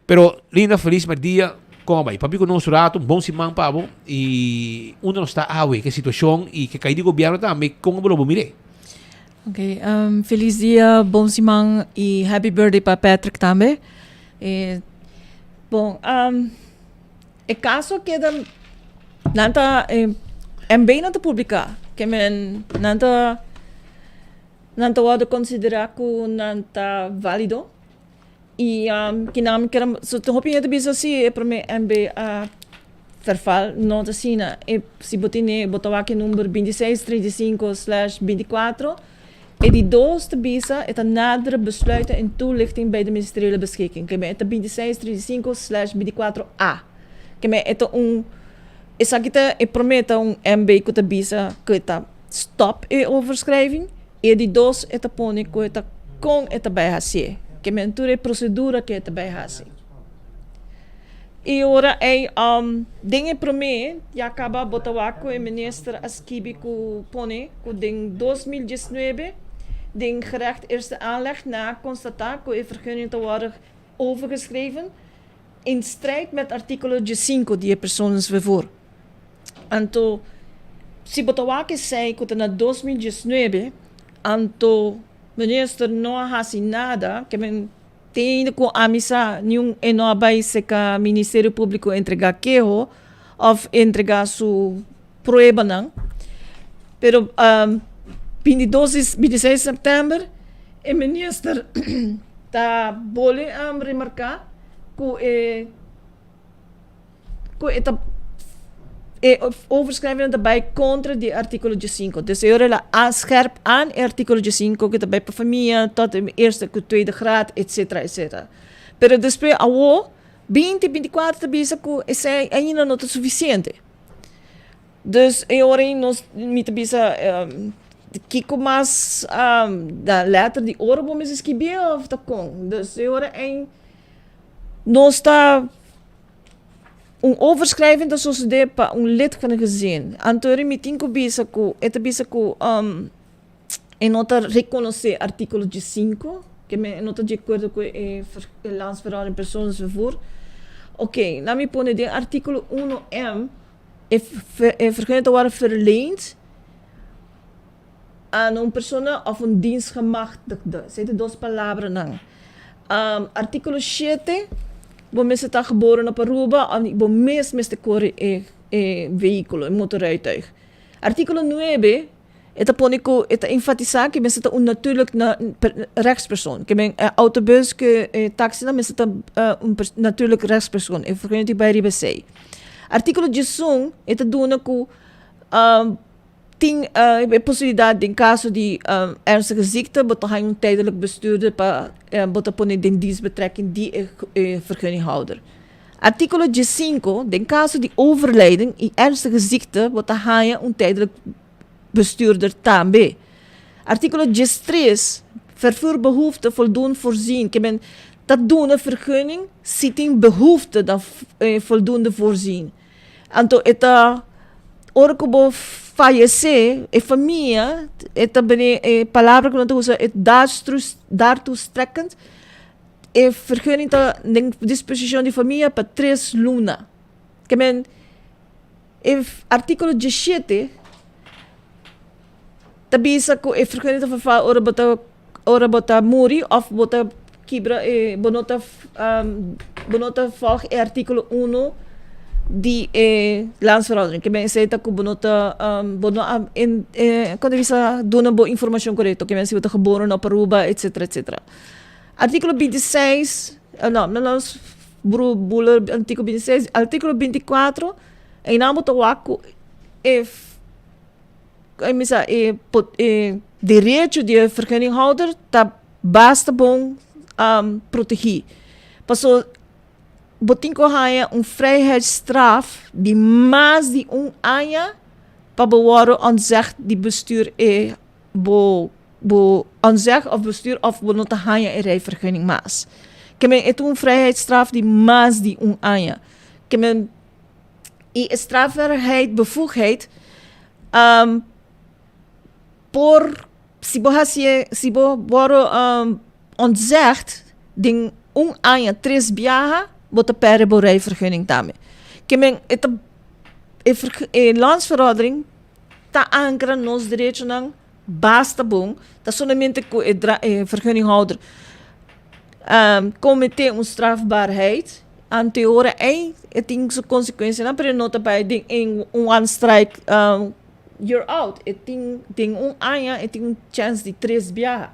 Pero, Linda, felis mèrdia, kon a bai? Papia ku nos un ratu, un bon siman pa bo, i unda nos ta awe, ke situashon i ke kai di gobièrnu tambe, kon bo lo bo mir'é? Ok, felis dia, bon siman i happy birthday pa Patrick tambe. E, bon, um, e caso keda, nan ta, e, MB no ta publica, ke men, nan ta, nan ta wordo considera cu nan ta valido. I kinan mi kier so tin hopi hende ta bisa si e prome MB a verval no ta asina e si bo tene bo ta wak e number 26 35 slash 24 e di dos ta bisa e ta nadere besluiten en toelichting bij de ministeriële beschikking ke men e ta 26 35 slash 24 a ke men e ta un esaki ta e prome ta un MB ku ta bisa ku e ta stop e overschrijving E di dos e ta pone ku e ta kon e ta bai hasié, ke men tur e prosedura ku e ta bai hasi. I ora ei den e promé ya kaba bo ta wak ku e minister a skibi ku pone ku den 2019 den gerecht eerste aanleg nan a konstatá ku e vergunning ta wòrdu overgeschreven in strijd met artíkulo diesinko di e persoonsvervoer. Anto, si bo ta wak esei ku ta na 2019, anto minister no a hasi nada, ke men te ainda ku ami sa niun e no a bai seka Ministerio Públiko entregá keho òf entregá su pruebanan. Pero 22 di 26 sèptèmber e minister ta bole remarká ku e ku e ta e overschrijving ta bai kontra di artíkulo diesinko. Dus e ora el a scherp aan e artíkulo diesinko ku ta bai pa famia tot e eerste ku tweede graad etcetera etcetera. Pero despues awo binti 24 ta bisa ku esei ainda no ta sufisiente. Dus e ora ei nos mi ta bisa kiko mas da letter di oro bo mester skibi of ta kon? Dus e ora ei nos ta Un overschrijving ta sosodé pa un lid van e gezin. Anto eri mi tin ku bisa ku e ta bisa ku e no ta rekonosé artíkulo diesinko, ke men e no ta di akuerdo ku e landsverordening persoonsvervoer. Oké, nan mi pone den artíkulo uno M e vergunning ta wòrdu verleend aan un persona òf un dienstgemachtigde. Esei ta dos palabranan. Artíkulo shete, bo mester ta geboren op Aruba òf bo mes mester kore e e vehíkulo, e motorrijtuig. Artíkulo nuebe, e ta pone ku e ta enfatisá ku mester ta un natuurlijk rechtspersoon. Ke men e autobus ku e taksinan mester ta un natuurlijk rechtspersoon. E vergunning tin bai riba esei. Artíkulo diesun, e ta duna ku Tin e posibilidad den caso di ernstige ziekte bo ta haña un tijdelijk bestuurder pa bo ta pone den dienstbetrekking di e vergunninghouder. Artíkulo diesinko, Den caso di overlijden i ernstige ziekte bo ta haña un tijdelijk bestuurder tambe. Artíkulo diestres, Vervoerbehoefte voldoen voorzien, ke men ta duna vergunning si tin behoefte dan voldoende voorzien. Anto e ta ora ku bo fayesé e famia e ta bini e palabra ku nan ta usa e daartoe strekkend e vergunning ta den disposishon di famia pa tres luna. Ke men e artíkulo diesshete ta bisa ku e vergunning ta verval ora bo ta ora bo ta muri òf bo ta kibra e bo no ta bo no ta vòlg e artíkulo uno di e landsverordening ke men esei ta ku bo no ta bo no a kon ta bisa duna bo informashon korekto ke men si bo ta geboren op Aruba etsetera etsetera. Artíkulo 26 no no nos bula artíkulo 26 artíkulo 24 einan bo ta wak ku e e e derecho di e vergunninghouder ta basta bon protegí. Paso bo tin ku haña un vrijheidsstraf di mas di un aña pa bo wòrdu ontzegd di bestuur e bo bo ontzegd òf bestuur òf bo no ta haña e rijvergunning mas. Ke men e ta un vrijheidsstraf di mas di un aña. Ke men i e strafbaarheid bevoegdheid por si bo hasié si bo wòrdu ontzegd den un aña tres biaha bo ta pèrdè bo rijvergunning tambe. Ke men e ta e e landsverordening ta ankra nos derechonan basta bon ta solamente ku e e vergunninghouder kometé un strafbaarheid ante ora ei e tin su konsekuensianan pero e no ta bai den un one strike you're out e tin den un aña e tin un chèns di tres biaha.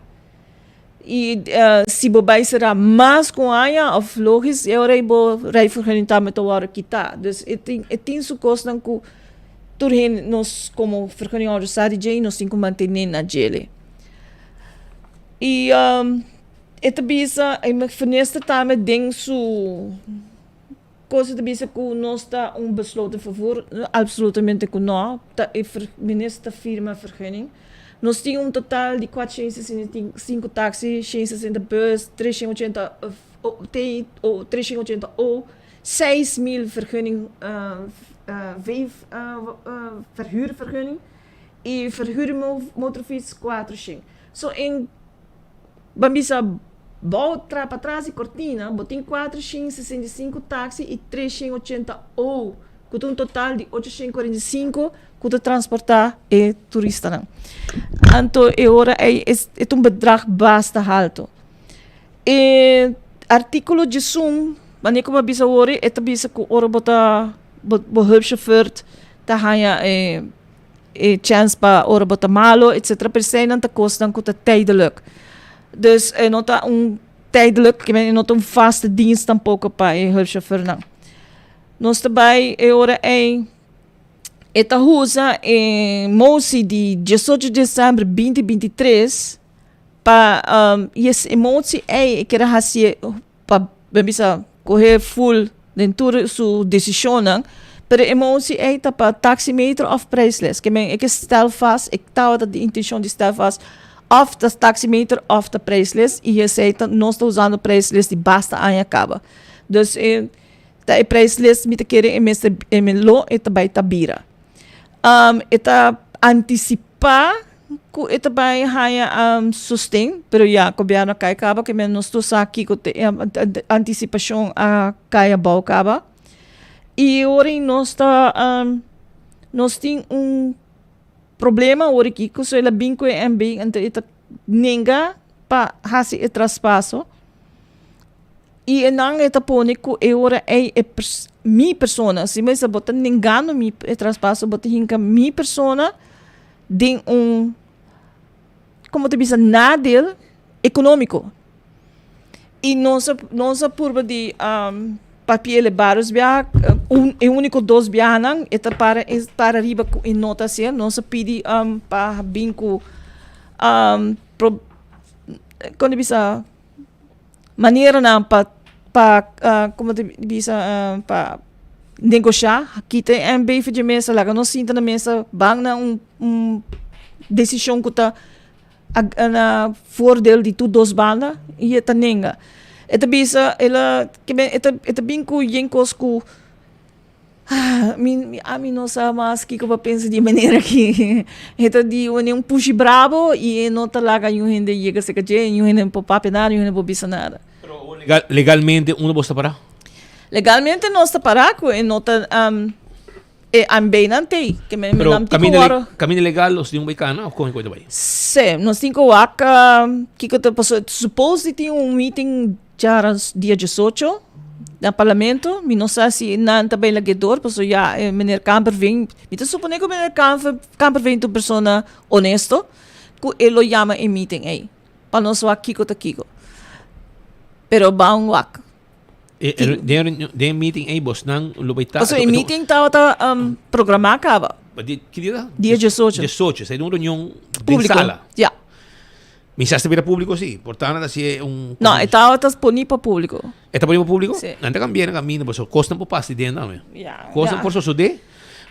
I si bo bai será mas ku un aña òf logis e ora ei bo rijvergunning tambe ta wòrdu kitá. Dus e tin e tin su kosnan ku tur hende nos komo vergunninghouder sa di dje i nos tin ku mantené na djele. I e ta bisa e minister tambe den su kos e ta bisa ku nos ta un besloten vervoer, absolutamente ku no, ta e minister ta firma vergunning. Nos tin un total di 465 taxi, 160 bus, 380 T o 380 O, 6000 vergunning V verhuurvergunning y verhuur motorfiets 400. So en ban bisa bou tra patras di cortina bo tin 465 taxi y 380 O ku ta un total di 845 ku ta transportá e turistanan. Anto e ora ei e ta un bedrag basta haltu. E artíkulo djesun, manera ku mi a bisa awor, e ta bisa ku ora bo ta bo hulpchauffeur ta haña e e chèns pa ora bo ta malo etcetera, pero eseinan ta kosnan ku ta tijdelijk. Dus e no ta un tijdelijk, e no ta un vaste dienst tampoko pa e hulpchauffeurnan. Nos ta bai e ora ei. E ta usa e motie di 18 december 2023 pa um, y es e motie ei e kere haci pa ben bisa coge full den tur su decisionnan, pero e motie ei ta pa taximeter of prijslijst. Ke men e ke stel vast, e tabata di intencion di stel vast of ta taximeter of ta prijslijst y esei ta nos ta usando prijslijst di basta aña caba. Dus e Ta e prijslist mi ta kere e mester e me lo e ta bai ta bira. Um, e ta anticipá ku e ta bai haña um, sosten, pero ya, gobierno a kai kaba, ke men nos tur sa kiko te e anticipashon a kai abou kaba. I ora nos ta um, nos tin un problema ora aki ku so el a bin ku e MB, anto e ta nenga pa hasi e traspaso. I e nan e ta pone ku e ora ei e mi persona, si mester bo ta nengando mi e traspaso, bo ta hinka mi persona den un, komo ta bisa, nadeel ekonómiko. I nos a nos a purba di papia el e barios biaha, un e úniko dos biahanan e ta para e para riba ku e no ta hasié. Nos a pidi pa bin ku kon ta bisa? Maneranan pa pa como ta bisa pa negocia kita e MB for dje mesa laga nos sinta na mesa ban na un un decision cu ta na voordeel di tur dos banda y e ta nenga e ta bisa el a e ta e ta bin cu yen cos cu Mi ami no sa mas kiko pa pensa di e manera aki. E ta di wene un pushi brabo i e no ta laga niun hende yega serka dje, niun hende no por papia nada, niun hende no por bisa nada. Pero legalmente unda bo sta pará? Legalmente nos ta pará ku e no ta e ANB-nan t'ei. Ke men Pero nan tin ku kaminda wòrdu. kaminda legal nos tin un bai kana òf kon e kos ta bai? Sí, nos tin ku wak kiko ta pasobra suppose di tin un meeting Djaras dia diesocho na parlamento, mi no sa si nan ta bay lag'é door, pasobra ya e meneer Kamperveen, mi ta supone ku meneer Kamperveen ta un persona honesto, ku e lo yama e meeting ei, pa nos wak kiko ta kiko. Pero ban wak. Den e meeting ei bosnan lo bay ta? Pasobra e meeting tabata programá kaba. Ki dia ta? Dia diesocho. Diesocho, esei ta un reunion den sala? Ya. Mi sa ta bira público sí, por tanto ta hasié un. No, e tabata poni pa público. E ta poni pa público? Sí. Nan ta cambié na camino, pasobra cosnan por pasa den tambe. Ya, Cosnan ya. por sosodé.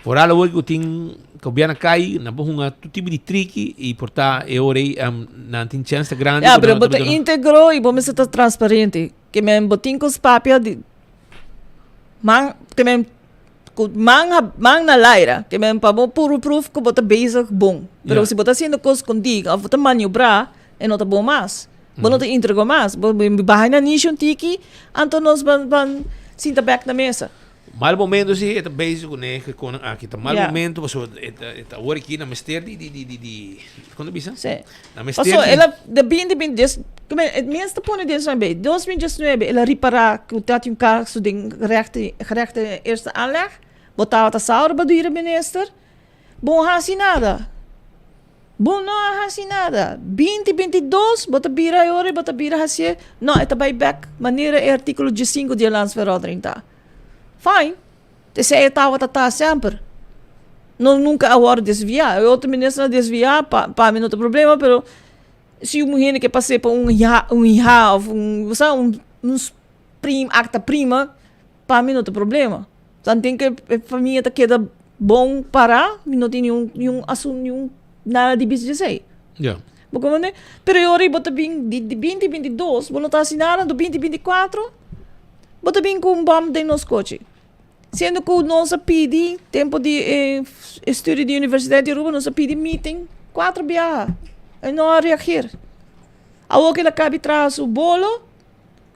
Foral awor cu tin gobierno cay, nan por hunga tur tipo di triki y por ta e ora ey nan tin chance ta grandi Ya, cu pero nan bo ta ta duna. íntegro y bo mester ta transparente. Ke men bo tin cos papia di man, ke men Ku man man na laira, ke men pa bo puru proof ku bo ta bezig bon. Pero si bo ta haciendo kos skondí òf bo ta maniobrá, e no ta bon mas. Bo no ta íntegro mas. Bo baha na nishi un tiki, anto nos ban ban sinta bèk na mesa. Mal momento si e ta bezig kuné e konan aki. Ta mal momento pasobra e ta e ta awor aki nan mester di di di di kon ta bisa? Sí. Nan mester Pasobra di el a de binti binti dies e mes ta pone den su MB. 2019 el a ripará ku ta tin un kaso den gerechte gerechte eerste aanleg. Bo tabata sa ora bo dira minister. Bo no hasi nada. Bo no a hasi nada. Binti 22 bo ta bira e ora i bo ta bira hasié. No, e ta bai bèk manera e artíkulo diesinku di e Landsverordening ta. Fine. Esei e tabata ta semper. No nunka a wòrdu desviá. E otro ministernan a desviá, pa pa mi no ta problema, pero si un hende ke pas'é pa un iha un iha òf un bo sa un un prim akta prima, pa mi no ta problema. Tanten ke e famia ta keda bon pará, mi no tin niun niun asun niun nada di bisa djesei. Ja. Bo komprende? Pero e ora ei bo ta bin di di binti 22, bo no ta hasi nada, anto binti 24, bo ta bin ku un bòm den nos kochi. Siendo ku nos a pidi tempo di e estudio di Universidad di Aruba, nos a pidi meeting kuater biaha, e no a reageer. Awor ku el a kabi traha su bolo,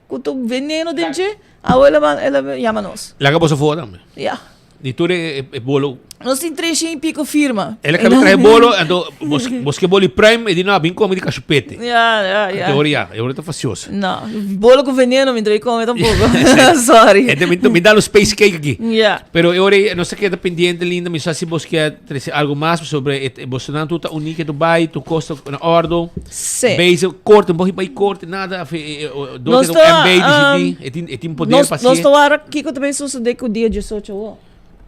Ku tur veneno den dje, awo el a el a yama nos. Laga boso for tambe. Ya. Di tur e e bolo. Nos tin tres shen y pico firma. El a kabi trae bolo, anto bos bos ke bolo di pruim, e di no, bin come di kashupete. Ya, ya, ya. Anto ora ya, e ora ta fasioso. No, bolo ku veneno mi no ta come tampoco. Sorry. Ente mi mi da lo space cake aki. Ya. Pero e ora ei nos a keda pendiente Linda, mi sa si bos ke trese algo mas pasobra e bosonan tur ta uní ke tur bai, tur kos ta na ordo. Sí. Bezig, korte, un pochi bai korte, nada, af, eh, eh, o- door Nos que ta, MB um, decidí, e tin, e tin poder Nos, pa nos hacié. ta wara kiko ta bay sucede ku dia 18 awo.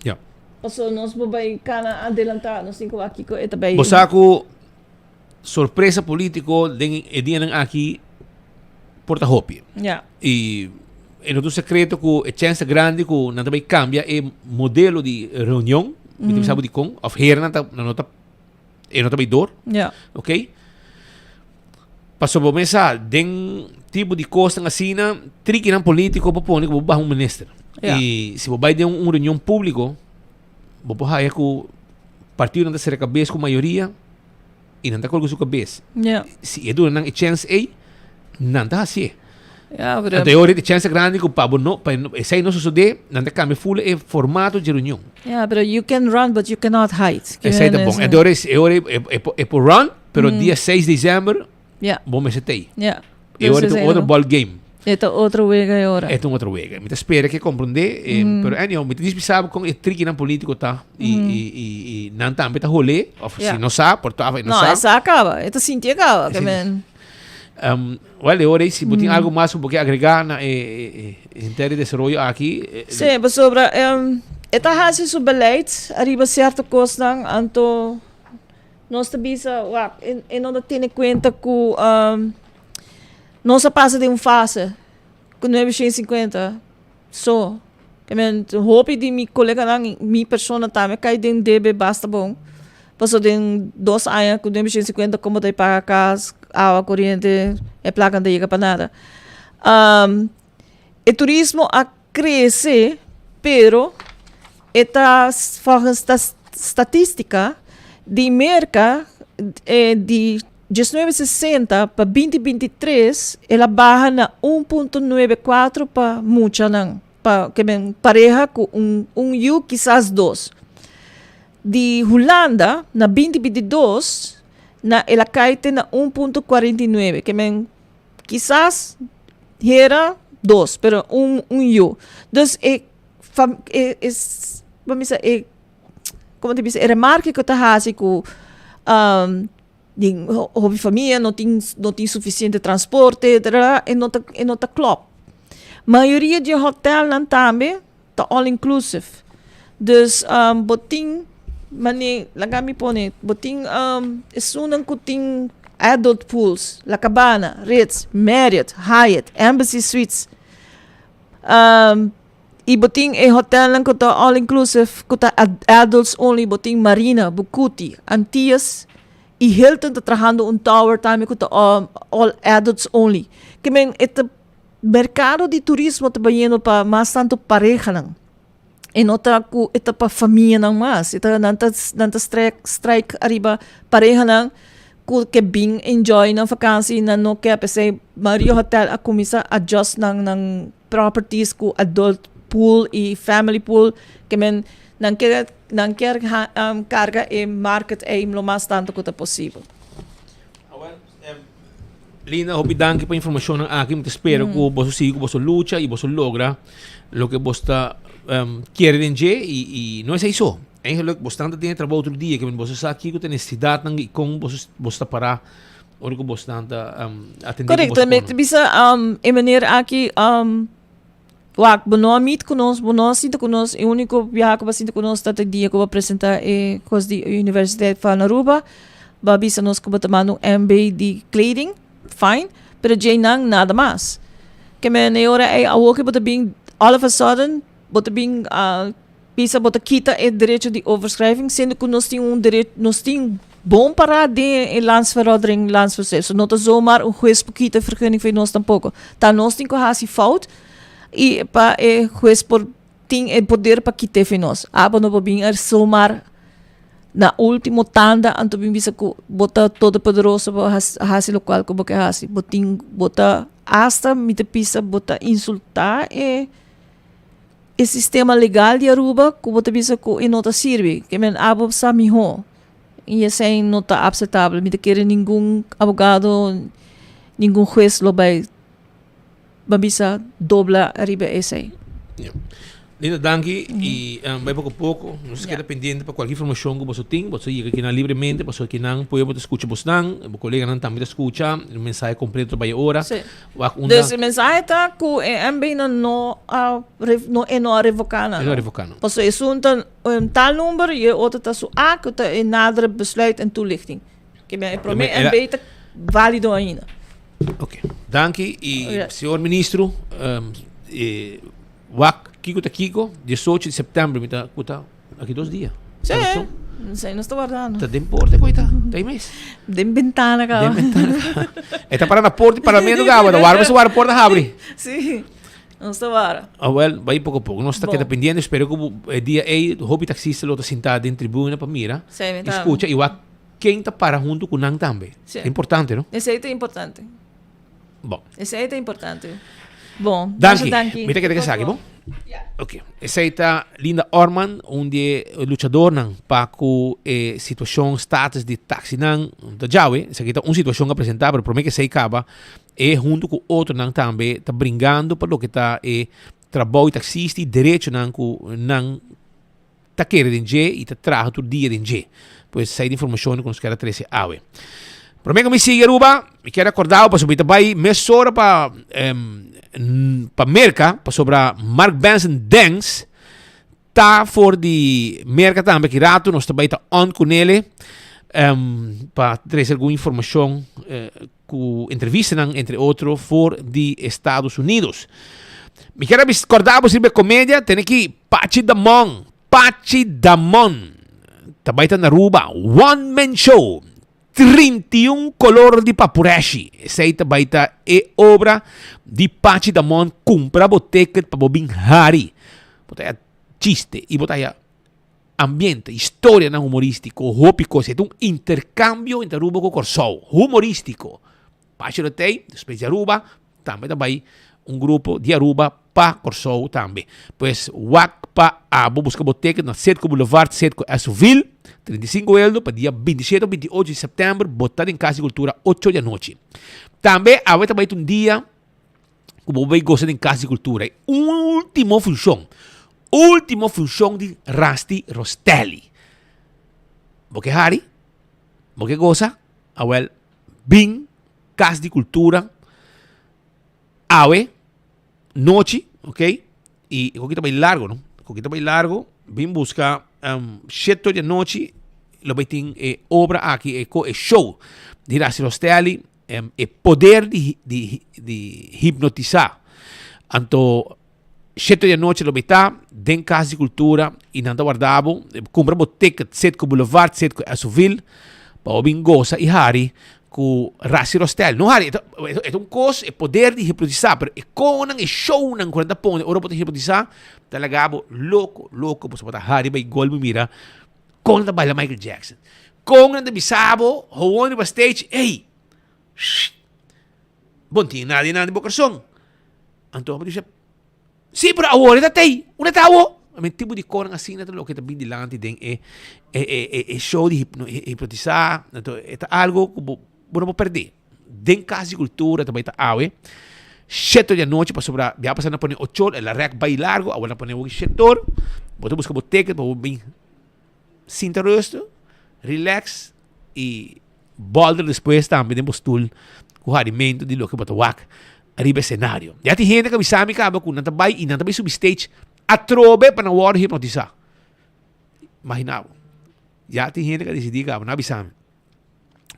Ja. Paso nos por bay kana adelantá, nos tin ku wak kiko e ta bay. Bo sa ku sorpresa polítiko den e dianan aki por ta hopi. Ja. I e no ta un sekreto ku e chèns ta grandi ku nan ta bay kambia e modelo di reunion, mi ta bisa bo dikon, òf hera nan ta, nan no ta e no ta bay door. Ja. Ok? Pasobra bo mes sa, den tipo di kosnan asina, trikinan politiko por pone ku bo baha un minister. Ja. I si bo bai den un reunion públiko, bo por haya ku partidonan ta sera kabes ku mayoria i nan ta kolga su kabes. Ja. Si e duna nan e chèns ei, nan ta hasié. Ja, pero Anto e ora e chèns ta grandi ku pa bo no, pa esei no sosodé, nan ta kambia ful e formato dje reunion. Ja, pero you can run but you cannot hide. Esei ta bon. Anto e ora e ora e por run, pero dia 6 december Ja. bo mester ta ei. Ja. E ora ta un otro ball game. E ta otro wega e ora. E ta un otro wega. Mi ta spera ke komprondé, pero anyhow, mi ta dispisá bo kon e trikinan politiko ta i i i i nan tambe ta holé, òf si no sa, por ta e no No, sa. e sa kaba. E ta sinti e kaba. Ke men. Well, e ora ei si bo tin algo mas ku bo ke agregá na e e e henter e desaroyo aki. Sí, pasobra e ta hasi su beleid ariba sierto kosnan, anto nos ta bisa, wak, e e no ta tene kuenta ku nos a pasa den un fase ku nuebe shen sinkuenta so. Ke men hopi di mi koleganan, mi persona tambe kai den debe basta bon. Paso den dos aña ku 950 komo ta e paga kas, awa, koriente, e plaka no ta yega pa nada. E turismo a krese pero e ta volgens statistica di Merka di diesnuebe sesenta pa binti 23 el a baha na un punto nuebe kuatro pa muchanan, pa ke men pareha ku un un yu kisas dos. Di Hulanda na binti 22 na el a kai te na un punto kuarenta i nuebe, ke men kisas hera dos pero un un yu. Dus e fam e e bo misa e como te bisa e remarke ku ta hasi ku den hopi famia no tin no tin sufisiente transporte tarara e no ta e no ta klòp. Mayoria di e hòtelnan tambe ta all inclusive dus bo tin mane laga mi pone bo tin esunnan ku tin adult pools La Cabana, Ritz, Marriott, Hyatt, Embassy Suites. Y bo tin e hotelnan cu ta all inclusive, cu ta adults only, bo tin Marina, Bucuti, Antillas y Hilton ta trahando un tower tambe cu ta all adults only. Ke men e ta mercado di turismo ta bayendo pa mas tanto parehanan. E no ta cu e ta pa famianan mas, e ta nan ta nan ta strek strike ariba parehanan cu ke bin enjoy nan vakantie, nan no ke p'esey mayoria hotel a cuminsa adjust nan nan properties cu adult pool y family pool ke men nan kier nan kier carga e market ey lo mas tanto cu ta posibel. Linda, hopi danki pa informacionnan aki. Mi ta spera cu boso sigui cu boso lucha y boso logra loke boso ta kier den dje y no esey so. Eigenlijk bosnan ta den e trabou tur dia, ke men boso sa kiko ta e nesesidatnan i kon boso boso ta pará ora ku bosnan ta atendé ku Korekto, boso mi kono. ta bisa e manera aki wak bo no a meet ku nos, bo no a sinta ku nos, e úniko biaha ku bo a sinta ku nos ta e dia ku bo a presentá e kos di Universiteit van Aruba, bo a bisa nos ku bo ta manda un MB di kleding, fine, pero djeinan nada mas. Ke men e ora ei awor ke bo ta bin all of a sudden bo ta bin bisa bo ta kita e derecho di overschrijving siendo ku nos tin un derecho nos tin bon pará den e landsverordening landsverschrijving. So no ta zomaar un hues por kita e vergunning for nos tampoco. Ta nos tin ku hasi fout i pa e hues por tin e poder pa kit'é for nos. Abo no por bin er zomaar na ultimo tanda anto bin bisa ku bo ta todopoderoso bo hasi lokual ku bo ke hasi. Bo tin bo ta hasta mi ta bisa bo ta insultá e e sistema legal di Aruba ku bo ta bisa ku e no ta sirbi. Ke men abo sa mihó i esei no ta apsetabel. Mi ta kere ningun abogado, ningun hues lo bai Bo bisa dobla riba esei. Ja. Linda, danki. I um, bai poko poko. Nos keda pendiente pa kualke informashon ku boso tin. Boso yega kinan libremente, pasobra kinan pueblo ta skucha bosnan, bo koleganan tambe ta skucha. E mensahe kompleto ta bai e ora. Sí. Wak unda. Dus e mensahe ta ku e MB nan no a no e no a revoká nan. E no a revoká nan. Pasobra esun ta un tal number i e otro ta su A ku ta e nadere besluit en toelichting. Ke men e promé MB ta válido ainda. Ok, danki y señor ministro, um, eh, wak kiko ta kiko, 18 di september mi ta kuta aki dos dia. Sí, sí, nos ta guardando. Ta den porta koi ta, ta mes. Den ventana ka. Den ventana ka. E ta para na porta di parlamento ka, ta warda su warda porta habri. Sí, nos ta warda. Ah, wel, bai poco poco. Nos ta keda pendiente, espero ku e dia ei hopi taxista lo ta sinta den tribuna pa mira. Sí, mi ta. Escucha y wak Ken ta para huntu ku nan tambe. Sí. Ta importante, no? Esei ta importante. Bon. Esei ta importante. Bon. Danki. Danki. Mi ta keda esaki, bon? Ja. Ok. Esei ta Linda Orman, un di e luchadornan pa ku e situashon status di taxinan ta djawe. Esaki ta un situashon ku a presentá, pero promé ku esei kaba, e huntu ku otronan tambe ta bringando pa loke ta e trabou di taxista i derechonan ku nan ta kere den dje i ta traha tur dia den dje. Pues esei ta informashon ku nos kier a trese awe. Promé ku mi sigui Aruba, mi kier rekordá bo pasobra mi ta bai mesora pa pa Merka pasobra Mark Benson Dance ta for di Merka tambe aki ratu nos ta bai ta on ku nele pa trese algun informashon ku entrevistanan entre otro for di Estados Unidos. Mi kier a korda bo sirbi e komedia, tene ki Pachi Damon, Pachi Damon ta bai ta na Aruba, one man show, 31 kolor di papureshi, esei ta bai ta e obra di Pachi Damon, kumpra bo ticket pa bo bin hari, bo ta haya chiste i bo ta haya ambiente, historianan humorístiko, hopi kos. E ta un interkambio entre Aruba ku Kòrsou, humorístiko. Pachi lo tei, despues di Aruba, tambe ta bai un grupo di Aruba pa Kòrsou tambe. Pues wak pa abo buska bo ticket na Citgo Boulevard, Citgo Esoville, 35 eldo pa dia 27 o 28 di sèptèmber, bo ta den Kas di Kultura ocho di anochi. Tambe awe ta bai ta un dia ku bo bai gosa den Kas di Kultura. E último funshon, último funshon di Rusty Rostelli. Bo ke hari? Bo ke gosa? Awel, bin Kas di Kultura awe nochi, ok? I e koki ta bai largo, no? E koki ta bai largo, bin buska um, shete di anochi, lo bai tin e obra aki, e, e show di Rusty Rostelli. E poder di di di hipnotisá. Anto shete di anochi lo mita den Kas di Kultura i nan ta warda bo. Kumpra bo ticket Citgo Boulevard, Citgo Esoville pa bo bin gosa i hari ku Rassi Rostel. No hari, e ta e ta un kos, e poder di hipnotisá, pero e konan, e shownan ku nan ta pone ora bo ta hipnotisá ta laga bo loko loko pasobra bo ta hari bai gol mi mira Kon nan ta baila Michael Jackson. Kon nan ta bisa bo gewoon riba stage, ey, shh, bo no tin nada di nan den bo karson. Anto bo bisa, si, pero awor e ta tey, unda ta awo? I mean, tipo di konan asina ta loke ta bin dilanti den e e e e show di hipnotisa. Anto e ta algo ku bo bo no por perde. Den Kas di Kultura ta bai ta awe shetor di anochi pasobra bia pasa nan pone ocho or, el a rèk bai largo, awor nan pone hopi shetor. Bo ta buska bo ticket pa bo bin. Sinta rustu, relax y bolder despues tambe den bo stoel cu harimento di loke bo ta wak riba e scenario. Ya tin hende cu a bisa mi caba cu nan ta bay y nan ta bay subi stage atrobe pa nan wordo hipnotisa. Imagina bo. Ya tin hende cu a decidi caba, nan a bisa mi.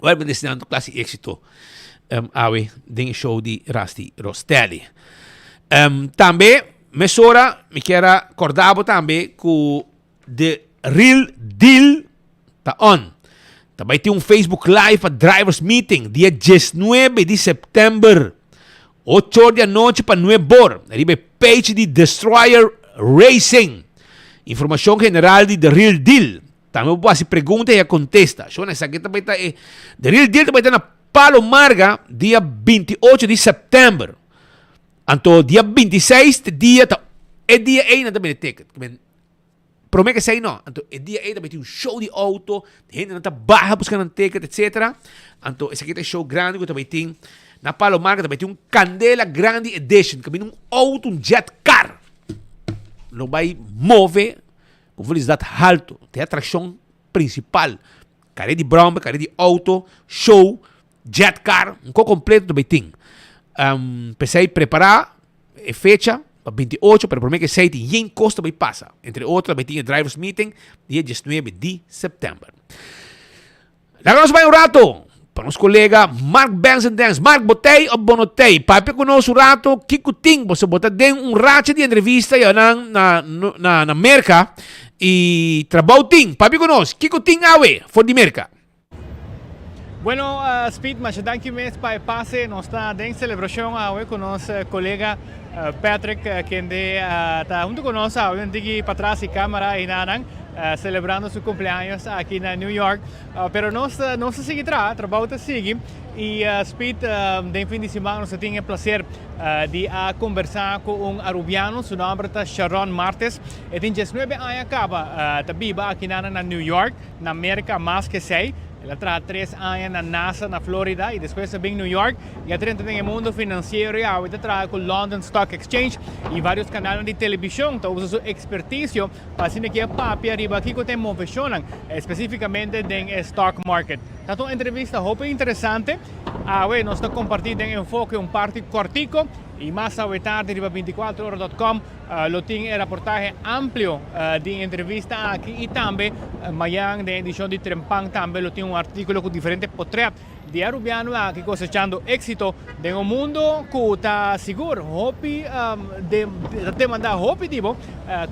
Wel, mi deseando tur clase di exito um, awe den e show di Rusty Rostelli. Um, tambe, mesora, mi kier a corda bo tambe cu The Real Deal ta on. Ta bai tin un Facebook Live pa Drivers Meeting dia 19 di september. 8 or di anochi pa 9 or. Riba e page di Destroyer Racing. Informacion general di The Real Deal. Tambe bo por hasi pregunta y a contesta. Shona, esaki ta bai ta e The Real Deal ta bai ta na Palo Marga dia 28 di september. Anto dia 26 te dia ta e dia ei nan ta bende ticket. Prome ke esei no. Anto e dia ei ta bai tin un show di auto, hendenan ta baha buska nan ticket etcetera. Anto esaki ta e show grandi ku ta bai tin na Palo Marga ta bai tin un Candela Grandi Edition, kaminda un auto, un jet car lo bai move ku velosidat halto. Ta e atrakshon prinsipal. Kare di brommer, kare di auto, show, jet car, un ko kompleto ta bai tin. P'esei prepara E fecha pa 28, pero prome ke esei tin yen kos ta bai pasa. Entre otro ta bai tin e drivers meeting dia 19 di september. Laga nos bai un rato pa nos kolega Mark Benson Dance. Mark, bo tei of bo no tei? Papia ku nos un rato kiko tin. Boso bo ta den un racha di entrevista ya nan na na na Merka i trabou tin. Papia ku nos, kiko tin awe for di Merka? Bueno, Speed, masha danki mes pa e pase. Nos ta den celebracion awe cu nos colega Patrick, kende ta hunto cu nos awe un tiki patras di camera y nanan, celebrando su cumpleaños aki na New York. Pero nos nos ta sigui traha, trabou ta sigui y Speed, den fin di siman nos ta tin e placer di a conversa cu un Arubiano, su nomber ta Sharon Martes. E tin diesnuebe aña caba ta biba aki nanan na New York. Na Merka mas ke esei. El a traha tres aña na NASA na Florida y despues a bin New York y a drenta den e mundo financiero y awe ta traha cu London Stock Exchange y varios canalnan di television ta usa su experticio pa asina ke a papia riba kico ta e movecionnan especificamente den e stock market. Ta ta un entrevista hopi interesante. Awe nos ta comparti den Enfoke un parti cortico y mas awe tardi riba binticuatro ora dot com. Lo tin e raportahe amplio di e entrevista aki y tambe mayan den edicion di Trempan tambe lo tin un articulo cu diferente potret di e Arubiano aki cosechando exito den un mundo cu ta sigur hopi ta demanda hopi di bo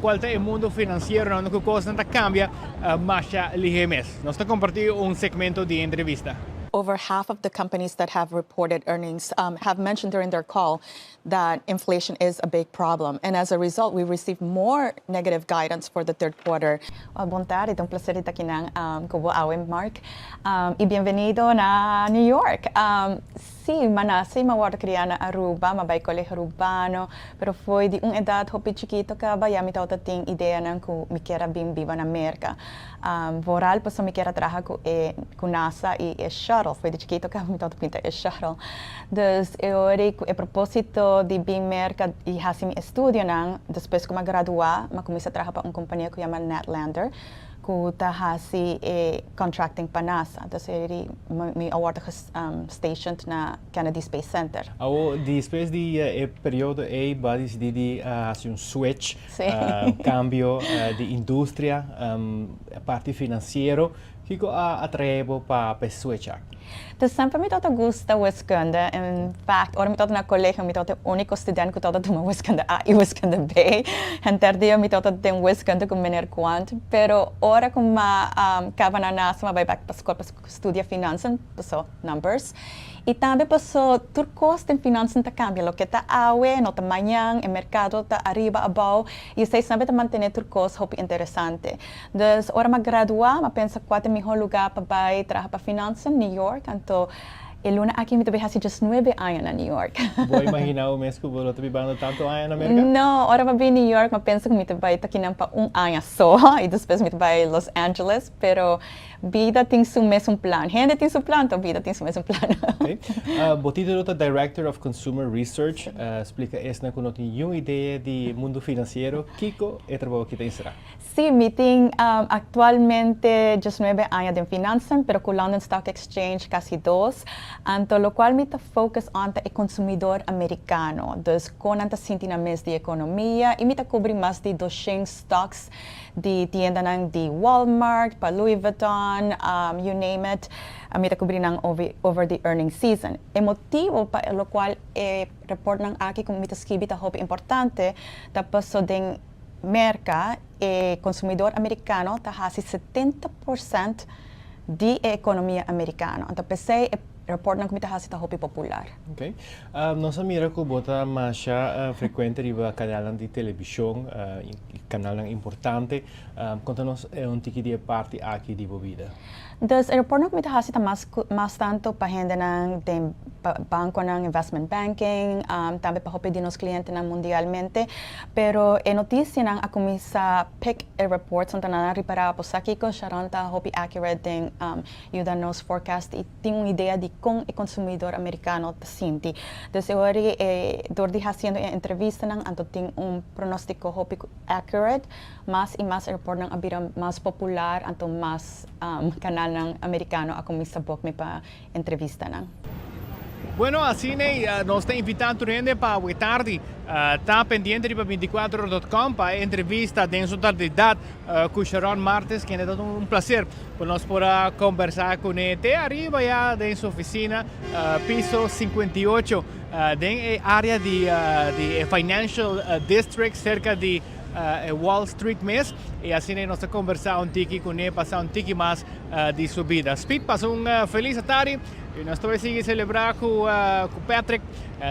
cual ta e mundo financiero na unda cu cosnan ta cambia masha lihe mes. Nos ta comparti un segmento di e entrevista. Over half of the companies that have reported earnings have mentioned during their call that inflation is a big problem and as a result we received more negative guidance for the third quarter. Bon tardi, ta un placer di ta akinan cu bo awe Mark y bienvenido na New York. Si, m'a naci, m'a wordo cria na Aruba, m'a bay colegio Arubano, pero fo'i di un edad hopi chikito caba ya mi tabata tin ideanan cu mi kier a bin biba na Merca. Vooral pasobra mi kier a traha cu e cu NASA y e shuttle, fo'i di chikito caba mi tabata pinta e shuttle. Dus e ora ku e propósito di bin Merka i hasi mi estudionan, despues ku mi a graduá, mi a kuminsá traha pa un kompania ku yama Netlander, ku ta hasi e contracting pa NASA. Dus e ora mi a wòrdu gestationed na Kennedy Space Center. Awor, despues di e periodo ei, bo a disidí di hasi un switch, un kambio di industria, e parti finansiero. Kiko a atraé bo pa e switch aki? Dus semper mi tabata gusta wiskunde. In fact, ora mi tabata na colegio mi tabata e unico student cu tabata tuma wiskunde A y wiskunde B. Henter dia mi tabata den wiskunde cu meneer Quant. Pero ora cu m'a caba na NASA m'a bay bek pa scol pa studia finansen, paso numbers. Y tambe paso tur cos den finansen ta cambia. Loke ta awe no ta mañan, e mercado ta ariba abao y esey semper ta mantene tur cos hopi interesante. Dus ora m'a gradua, m'a pensa cua ta e miho luga pa bay traha pa finansen, New York. Anto E luna aki mi ta bay haci diesnuebe aña na New York. Bo a imagina bo mes cu bo lo ta bibando tanto aña na Merca? No, ora mi a bin New York mi a pensa cu mi ta bay ta kinan pa un aña so y despues mi ta bay Los Angeles, pero bida tin su mesun plan. Hende tin su plan, to bida tin su mesun plan. Ok. Bo titulo ta Director of Consumer Research. Splica esnan cu no tin niun idea di mundo financiero kico e trabou aki ta encerá. Sí, mi tin actualmente diesnuebe aña den finansen, pero cu London Stock Exchange casi dos. Anto locual mi ta focus on ta e consumidor americano. Dus con nan ta sinti nan mes di economia y mi ta cubri mas di doshen stocks di tiendanan di Walmart pa Louis Vuitton, you name it, mi ta cubri nan over di earning season. E motibo pa locual e reportnan aki cu mi ta skibi ta hopi importante ta paso den Merka, e konsumidor amerikano ta hasi 70 porsènt di e ekonomia amerikano. Anto p'esei e reportnan ku mi ta hasi ta hopi popular. Ok. Nos a mira ku bo ta masha frekuente riba kanalnan di telebishon, kanalnan importante. Konta nos un tiki di e parti aki di bo bida. Dus e reportnan ku mi ta hasi ta mas mas tantu pa hendenan den bankonan, investment banking, tambe pa hopi di nos klientenan mundialmente. Pero e notisianan a kuminsá pick e reports, anto nan a ripará bo sa kiko, Sharon ta hopi accurate den yuda nos forecast i tin un idea di kon e konsumidor amerikano ta sinti. Dus e ora ei dor di hasiendo e entrevistanan anto tin un pronostiko hopi accurate. Mas i mas e reportnan a bira mas popular, anto mas kanalnan amerikano a kuminsá bok mi pa entrevistanan. Bueno, asina ei nos ta invitá tur hende pa awe tardi ta pendiente riba binticuatrohora dot com pa e entrevista den su totalidat ku Sharon Martes, kende ta un placer pa nos por a kombersá kuné te ariba ya den su ofisina, piso 58, den e área di e Financial District serka di e Wall Street mes y asina nos ta conversa un tiki cune pasa un tiki mas di su bida. Speed pasa un feliz atari y nos ta bay sigui celebra cu Patrick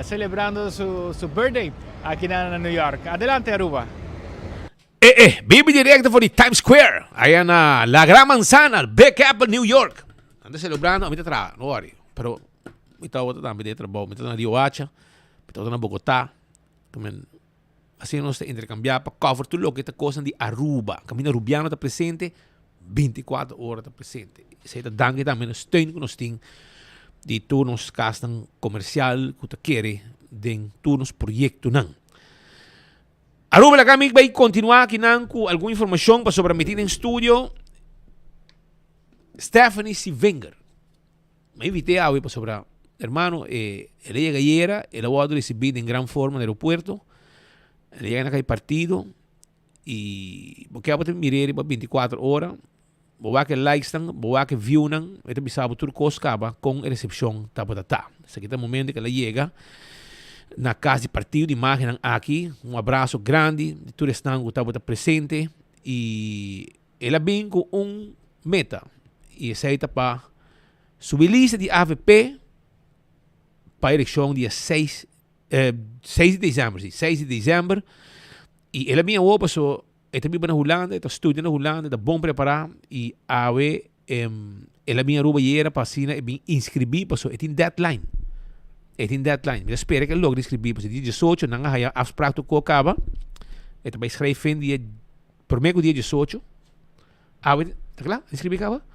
celebrando su su birthday aki na New York. Adelante Aruba. Eh eh, bibi directo for di Times Square, aya na La Gran Manzana, Big Apple, New York. Nan ta celebrando, ami ta traha, no worry, pero mi tabata tambe den trabou, mi ta na Riohacha, mi tabata na Bogota, Asina nos ta intercambia pa cover tur loke ta cosnan di Aruba. Caminda Rubiano ta presente, 24 ora ta presente. Esey ta danki tambe na steun cu nos tin di tur nos casnan comercial cu ta kere den tur nos proyectonan. Aruba laga mi bay continua akinan cu algun informacion pasobra mi tin den studio Stephanie Sivenger. Mi a invit'é awe pasobra, hermano, e el a yega ayera, el a wòrdu risibí den gran forma na aeropuerto, el a yega na kai partido i bo ke abo ta mir'é riba bintikuater ora, bo wak e likesnan, bo wak e viewnan, e ta bisa bo tur kos kaba kon e resepshon tabata ta. Esaki ta e momento ku el a yega na kas di partido di imágennan aki, un abraso grandi di tur esnan ku tabata presente i El a bin ku un meta i esei ta pa subi lista di avp pa elekshon dia seis seis di desèmber si seis di desèmber i el a bin awor paso e ta biba na Hulanda e ta studia na Hulanda e ta bon prepará i awe el a bin Aruba ayera pa asina e bin inskribí paso e tin deadline e tin deadline mi ta spera ku e logra inskribí paso dia diesocho nan a haya afsprak tur ku a kaba e ta bai skrijf fin dia Prome ku dia diesocho, awe ta kla? Inskribí kaba?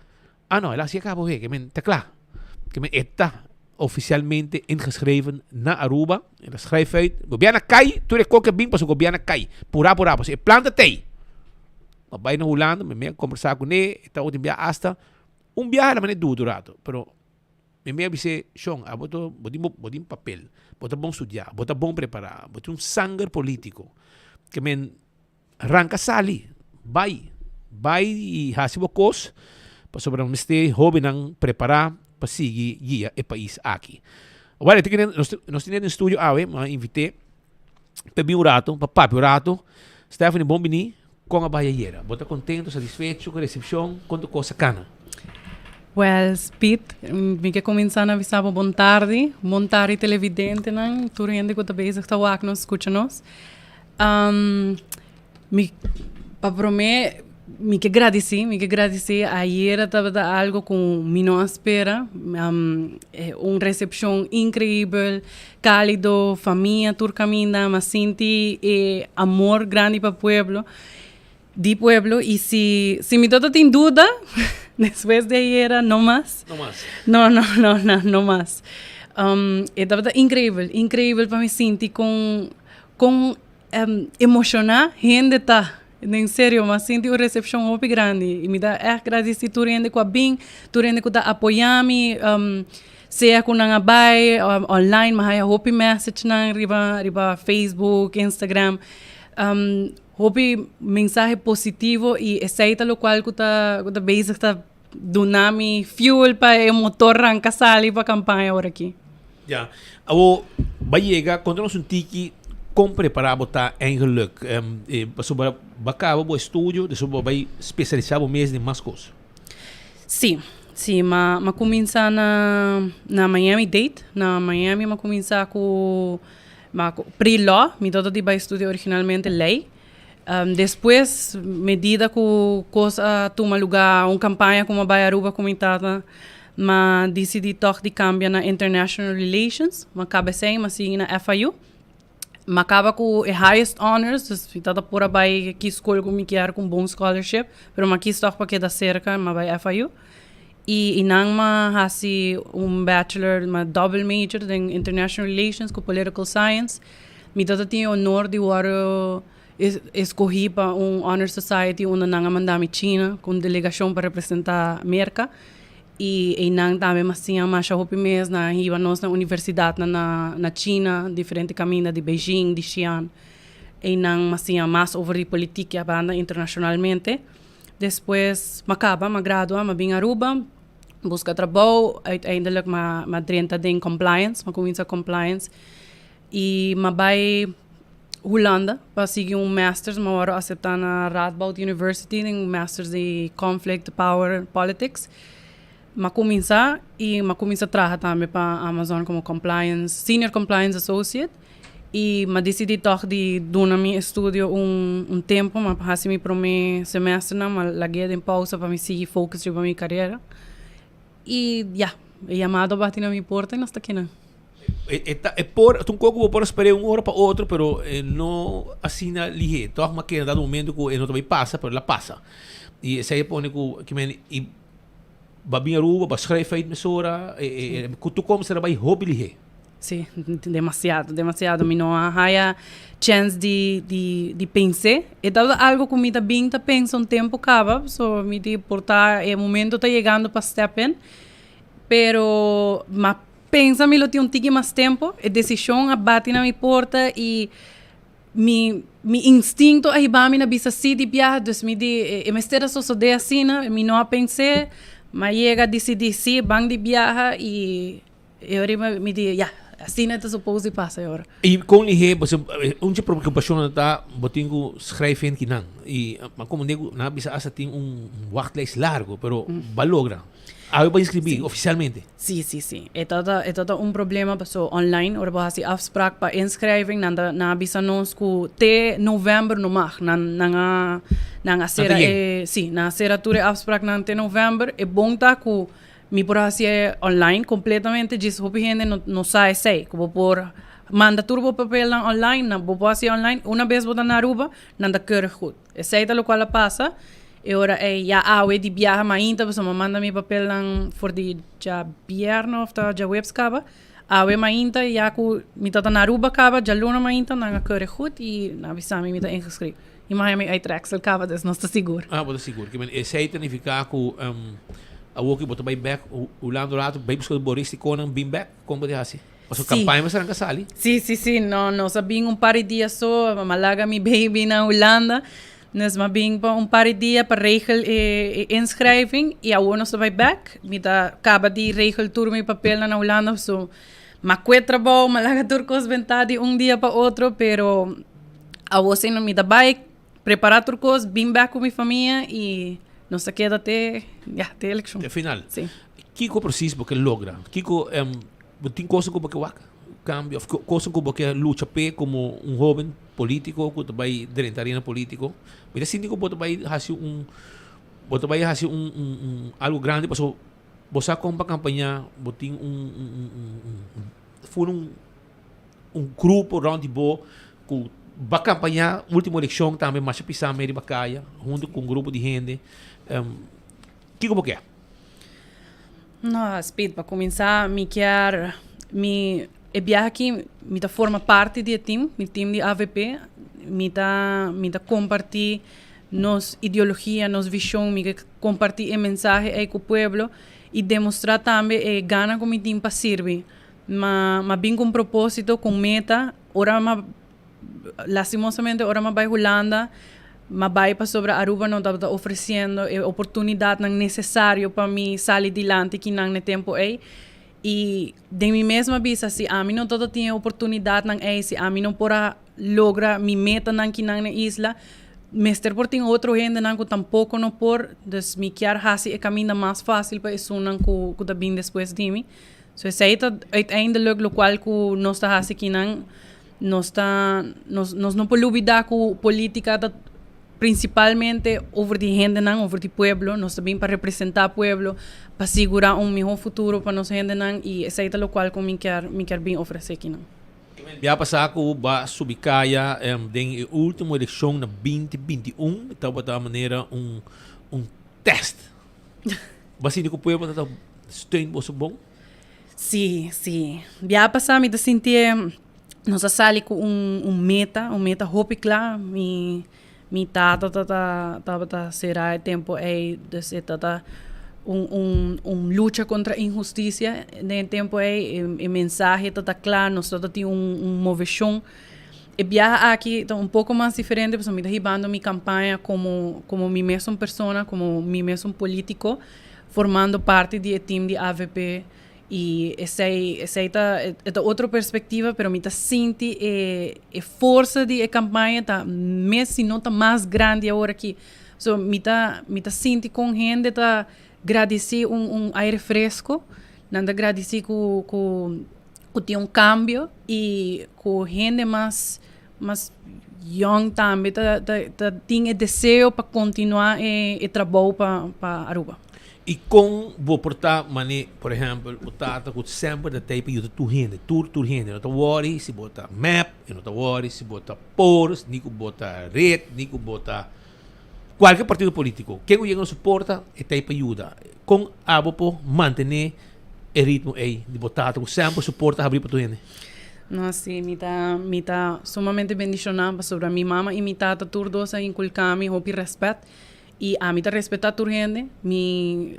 Ah no, el a hasi a kaba ohe, ke men ta kla. Ke men e ta ofisialmente ingeschreven na Aruba. El a schrijf uit, gobièrnu a kai, tur e koke a bin pasobra gobièrnu a kai. Purá purá, pasobra e plan ta tei. Mi a bai na Hulanda, mi a kombersá kuné, e tabata tin biaha asta un biaha el a manda e dudu rato, pero Mi mei a bis'é, Shon, abo ta, bo tin bo tin papel, bo ta bon studiá, bo ta bon prepará, bo tin un sanger polítiko, ke men ranka sali, bai, bai i hasi bo kos, pasobra nos mester hóbennan prepará pa sigui guia e pais aki. Wèl, nos nos tin den studio awe, mi a invit'é pa e bin un rato, pa papia un rato. Stephanie, bon bini. Kon a bai ayera? Bo ta kontento, satisfecho ku e resepshon? Kon tur kos a kana? Wèl, Speed, mi ke kuminsá na bisa bo bon tardi. Bon tardi televidentenan, tur hende ku ta bezig ta wak nos, skucha nos. Mi, pa promé, Mi ke gradisí, mi ke gradisí. Ayera tabata algo ku mi no a spera. Un resepshon inkreibel, kálido, famia tur kaminda. Mi a sinti e amor grandi pa pueblo, di pueblo. I si si mi tabata tin duda, despues di ayera no mas. No mas. No, no, no, no, no mas. E tabata inkreibel, inkreibel pa mi sinti kon kon Emoshoná hende ta. Den serio, m'a sinti un resepshon hopi grandi i mi ta ègt gradisí tur hende ku a bin, tur hende ku ta apoyá mi, sea ku nan a bai online, m'a haya hopi messagenan riba riba Facebook, Instagram, hopi mensahe positivo i esei ta lokual ku ta ku ta bezig ta duna mi fuel pa e motor ranka sali pa kampaña ora aki. Ya. Awo, ba yega, konta nos un tiki kon prepará bo ta eigenlijk. Pasobra bo a kaba bo estudio, despues bo a bai spesialisá bo mes den mas kos. Sí, sí. Ma, m'a kuminsá na, na Miami Dade. Na Miami m'a kuminsá ku, ma ku pre-law. Mi tabata di bai studia originalmente lei. Despues, medida ku kos a tuma lugá, un kampaña ku mi a bai Aruba ku mi tata, mi a disidí tòg di kambia na International Relations. Mi a kaba esei, mi a sigui na FIU. Mi a kaba ku e highest honors, dus mi tata por a bai ki skol ku mi kier ku un bon scholarship, pero mi a kis tòg pa keda serka, mi a bai FIU. I nan mi a hasi un bachelor, mi a double major den International Relations ku Political Science. Mi tata tin e honor di wòrdu eskohí pa un honor society unda nan a manda mi China ku un delegashon pa representá Merka. I einan tambe mi a siña masha hopi mes. Nan a hiba nos na universidatnan na na China, diferente kaminda di Beijing, di Xi'an. Einan mi a siña mas over di politik i a banda internashonalmente. Despues mi a kaba, mi a gradua, mi a bin Aruba buska trabou. Uiteindelijk mi a drenta den compliance, mi a kuminsá compliance. I m'a bai Hulanda pa sigui un masters, m'a wòrdu aseptá na Radboud University den un masters di Conflict, Power, Politics. M'a kuminsá i m'a kuminsá traha tambe pa Amazon komo compliance, senior compliance associate. I m'a disidí tòg di duna mi estudio un un tempu, m'a hasi mi promé semesternan, m'a lag'é den pousa pa mi sigui focus riba mi karera. I ya, e yamado a bati na mi porta i nos ta kinan. E ta e por ta un kos ku bo por esper'é un ora pa otro pero e no asina lihé. Tòg m'a keda dado momento ku e no ta bai pasa pero el a pasa. I esei a pone ku kimen i bo a bin Aruba bo a schrijf uit mesora e ku toekomst a bai hopi lihé. Sí, demasiado, demasiado. Mi no a haya chèns di di di pens'é. E tabata algo ku mi ta bin ta pensa un tempu kaba, so mi di por ta e momento ta yegando pa step in. Pero m'a pensa mi lo tin un tiki mas tempu. E desishon a bati na mi porta i mi mi instinto a hiba mi na bisa sí di biaha. Dus mi di e mester a sosodé asina. Mi no a pens'é, m'a yega a disidí sí, ban di biaha i E ora mi di, ya, asina ta supose di pasa e ora. I kon lihé, pasobra un dje preokupashonnan ta bo tin ku schrijf hende kinan. I a komprendé ku nan a bisa asta tin un wachtlijst largu, pero bo a logra. Awe bo a inskribí ofisialmente? Sí, sí, sí. E tabata, e tabata un problema paso online, ora bo hasi afspraak pa inschrijving, nan ta, nan a bisa nos ku te novèmber no mag. Nan, nan a, nan a sera e, sí, nan a sera tur e afspraaknan te novèmber. E bon ta ku Mi por hasié online completamente djis hopi hende no no sa esei ku bo por manda tur bo papelnan online nan bo por hasié online una bes bo ta na Aruba nan ta keurig goed esei ta lokual a pasa e ora ei ya awe di biaha mainta pasobra mi a manda mi papelnan for di djabièrnè òf ta djaweps kaba awe mainta ya ku mi ta ta na Aruba kaba djaluna mainta nan a keurig goed i nan a bisa mi mi ta ingeschreven i mi a haña mi uittreksel kaba dus nos ta sigur. Ah bo ta sigur kimen esei ta nifiká ku Awor ki bo ta bai bek Hulanda un rato, bai buska bo risiconan bin bek, kon bo ta hasi? Pasobra Sí. kampaña mester ranka sali. Sí, sí, sí. No, nos a bin un par di dia so, m'a laga mi baby na Hulanda. Dus m'a bin pa un par di dia pa regel e, e inschrijving i awor nos ta bai bek. Mi ta kaba di regel tur mi papelnan na Hulanda, so m'a kue trabou, m'a laga tur kos bentá di un dia pa otro, pero awor si mi ta bai Prepara tur kos, bin bek ku mi famia i nos ta keda te, ya, te elekshon. Te final. Sí. Kiko presis bo ke logra? Kiko, bo tin kosnan ku bo ke wak kambia òf kosnan ku bo ke lucha p'e komo un hóben? polítiko ku ta bai drenta arena polítiko. Mi ta sinti ku bo ta bai hasi un bo ta bai hasi un un un algu grandi pasobra bo sa kon pa kampañá, bo tin un un un un ful un un grupo rònt di bo ku ba kampañá último elekshon tambe masha pisá mei riba kaya huntu ku un grupo di hende. Kiko bo ke? No, Speed, pa kuminsá mi kier mi e biaha aki mi ta forma parti di e team, mi team di avp, mi ta mi ta kompartí nos ideologia, nos vishon, mi ke kompartí e mensahe ei ku pueblo i demostrá tambe e gana ku mi tin pa sirbi. Ma m'a bin ku un propósito, ku un meta, ora m'a Lastimosamente ora m'a bai Hulanda, m'a bai pasobra Aruba no tabata ofreciendo e oportunidadnan necesario pa mi sali dilanti kinan n'e tempo ey. Y den mi mes m'a bisa si ami no tabata tin e oportunidadnan ey, si ami no por a logra mi metanan kinan n'e isla, mester por tin otro hendenan cu tampoco no por. Dus mi kier haci e caminda mas facil pa esunnan cu ta bin despues di mi. So esey ta uiteindelijk locual cu nos ta haci kinan. Nos ta, nos, nos no por lubida cu politica ta principalmente over di hendenan, over di pueblo. Nos ta bin pa representa pueblo, pa sigura un miho futuro pa nos hendenan y esey ta locual cu mi kier, mi kier bin ofrece kinan. Bia pasa cu ba subi caya den e ultimo eleccion na 2021 tabata manera un un test. Ba sinti cu pueblo ta steun boso bon? Sí, sí. Bia pasá mi ta sinti e nos a sali ku un un meta, un meta hopi kla. Mi mi tata ta ta tabata será e tempu ei, dus e ta un un un lucha kontra inhustisia den e tempu ei. E e mensahe ta ta kla, nos ta tin un un moveshon. E biaha aki ta un poko mas diferente pasobra mi ta hibando mi kampaña komo komo mi mesun persona, komo mi mesun polítiko. Formando parti di e team di avp y esey esey ta e ta otro perspectiva pero mi ta sinti e e forsa di e campaña ta mes si no ta mas grandi awor aki. So mi ta mi ta sinti con hende ta gradici un un aire fresco, nan ta gradici cu cu cu tin un cambio y cu hende mas mas young tambe ta ta ta tin e deseo pa continua e e trabou pa pa Aruba. Y con bo por ta mane, por ehempel, bo tata cu semper ta tey pa yuda tur hende, tur tur hende, no ta worry si bo ta mep, e no ta worry si bo ta por, ni cu bo ta red, ni cu bo ta cualkier partido politico, ken cu yega na su porta e tey pa yuda. Con abo por mantene e ritmo ey di bo tata cu semper su porta habri pa tur hende? No, sí, mi ta, mi ta sumamente bendishoná pasobra mi mama i mi tata tur dos a inkulká mi hopi rèspèt i ami ta respetá tur hende. Mi,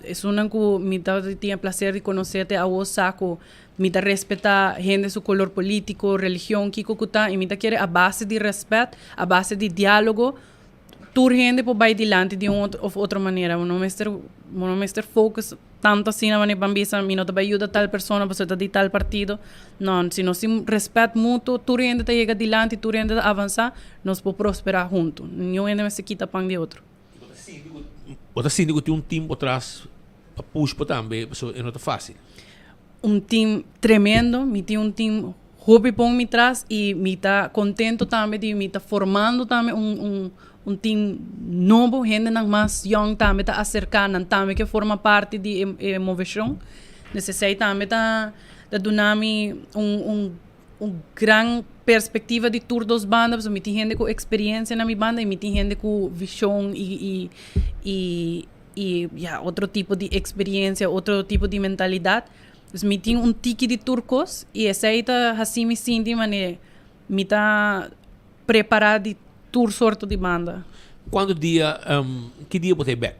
esunnan ku mi tabata tin e plaser di konosé te awo sa ku mi ta respetá hende su kolor polítiko, religion, kiko ku ta i mi ta kere a base di rèspèt, a base di diálogo, Tur hende por bai dilanti di un of otro manera. Bo no mester, bo no mester focus tanto asina wanneer ban bisa mi no ta bai yuda tal persona pasobra e ta di tal partido. No, si nos tin respet mutuo, tur hende ta yega dilanti, tur hende ta avansa, nos por prospera hunto. Niun hende mester kita pan di otro. Bo ta sinti ku tin un team bo tras pa push bo tambe pasobra e no ta facil. Un team tremendo, mi tin un team hopi bon mi tras y mi ta contento tambe di mi ta formando tambe un un un team nobo, hendenan mas young tambe ta acerca, nan tambe ke forma parti di e e movecion. Dus esey tambe ta ta duna mi un un un gran perspectiva di tur dos banda, pasobra mi tin hende cu experiencia na mi banda y mi tin hende cu vision y y y y ya otro tipo di experiencia, otro tipo di mentalidad. Dus mi tin un tiki di tur cos y esey ta haci mi sinti mane mi ta prepara di tur sorto di banda. Cuanto dia, ki dia bo ta e bek?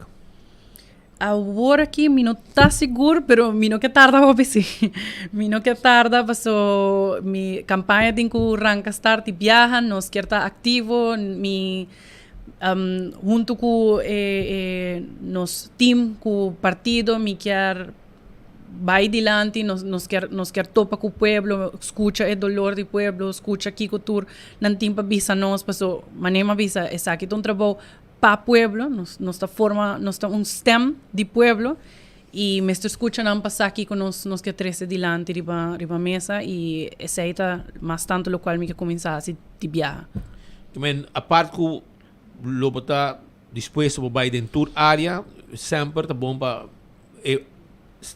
Awor aki mi no ta sigur, pero mi no ke tarda hopi si. Mi no ke tarda paso mi campaña tin cu ranca start di biaha, nos kier ta activo, mi Hunto cu e e nos team cu partido mi kier bay dilanti nos nos kier nos kier topa cu pueblo scucha e dolor di pueblo scucha kico tur nan tin pa bisa nos paso manera mi a bisa esaki ta un trabou pa pueblo nos nos ta forma nos ta un stem di pueblo. Y mester scucha nan pa sa kico nos nos ke trece dilanti riba riba mesa y esey ta mas tanto locual mi ke cuminsa haci di biaha. Men, apart cu lo bo ta dispuesto pa bay den tur area, semper ta bon pa e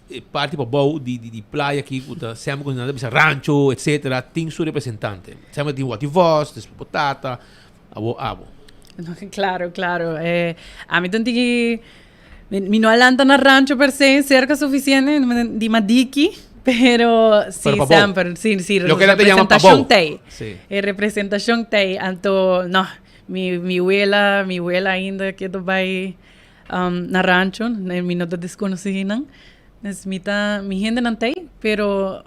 e parti pabou di di playa aki cu ta semper cu nan ta bisa rancho etcetera tin su representante. Semper tin Watty Vos, despues bo tata, abo abo. Claro, claro. Eh, ami ta un tiki, mi no a lanta na rancho per se, cerca suficiente di Madiki, pero si Pero pabou. semper, si, si, Loke nan ta yama representacion pabou. t'ei. Si. E representacion t'ei, anto, no, mi, mi wela, mi wela ainda kedo bai na rancho, mi no ta desconoci nan. Dus mi ta, mi hendenan t'ei, pero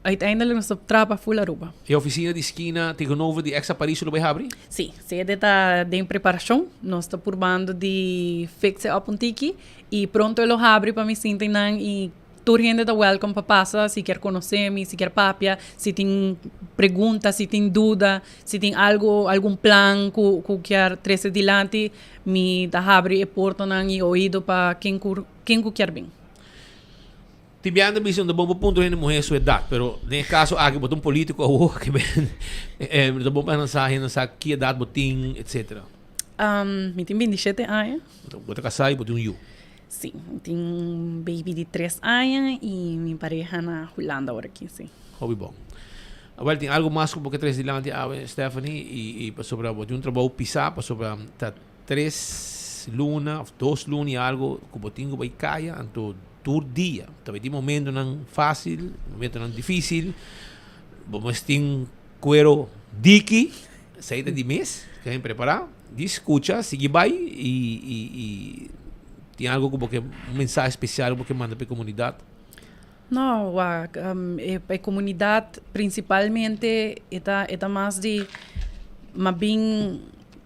uiteindelijk nos ta traha pa full Aruba. E oficina di skina tegenover di Ex Aparicio lo bay habri? Si, sede ta den preparacion. Nos ta purbando di fix e op un tiki y pronto e lo habri pa mi sinti nan y Tur hende ta welcome pa pasa si kier conoce mi, si kier papia, si tin pregunta, si tin duda, si tin algo, algun plan cu cu kier trece dilanti, mi ta habri e portanan y oido pa ken cu ken cu kier bin. Tin biaha ta bisa un ta bon pa puntra hende muher su edad, pero den e caso aki bo ta un politico awor ke ben ta bon pa nan sa hende sa ki edad bo tin etcetera. Mi tin bintishete aña. Bo ta casá y bo tin un yu. Sí, mi tin un baby di tres aña y mi pareha na Hulanda ora aki, sí. Hopi bon. Awel, tin algo mas ku bo ke trese dilanti awe, Stephanie? I, i pasobra bo tin un trabou pisá, pasobra ta tres luna of dos luna i algo ku bo tin ku bai kaya, anto tur dia. Ta bai tin momentonan fásil, momentonan difísil. Bo mes tin kuero diki, esei ta di mes, ke hen prepará. Di skucha, sigui bai i, i, i tin algo ku bo ke, un mensahe spesial ku bo ke manda pa e komunidat? No, wak, e pa e komunidat prinsipalmente e ta, e ta mas di m'a bin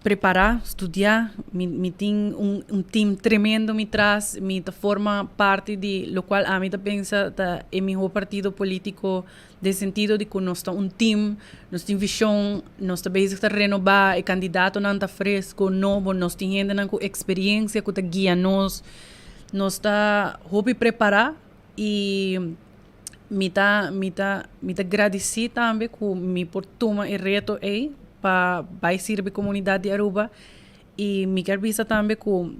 prepará, studiá, mi, mi tin un, un team tremendo mi tras, mi ta forma parti di lokual ami ta pensa ta e mihó partido polítiko Den sentido di ku nos ta un team, nos tin vishon, nos ta bezig ta renobá, e kandidatonan ta fresko, nobo, nos tin hendenan ku eksperiensia ku ta guia nos. Nos ta hopi prepará i mi ta mi ta mi ta gradisí tambe ku mi por tuma e reto ei pa bai sirbi komunidat di Aruba i mi kier bisa tambe ku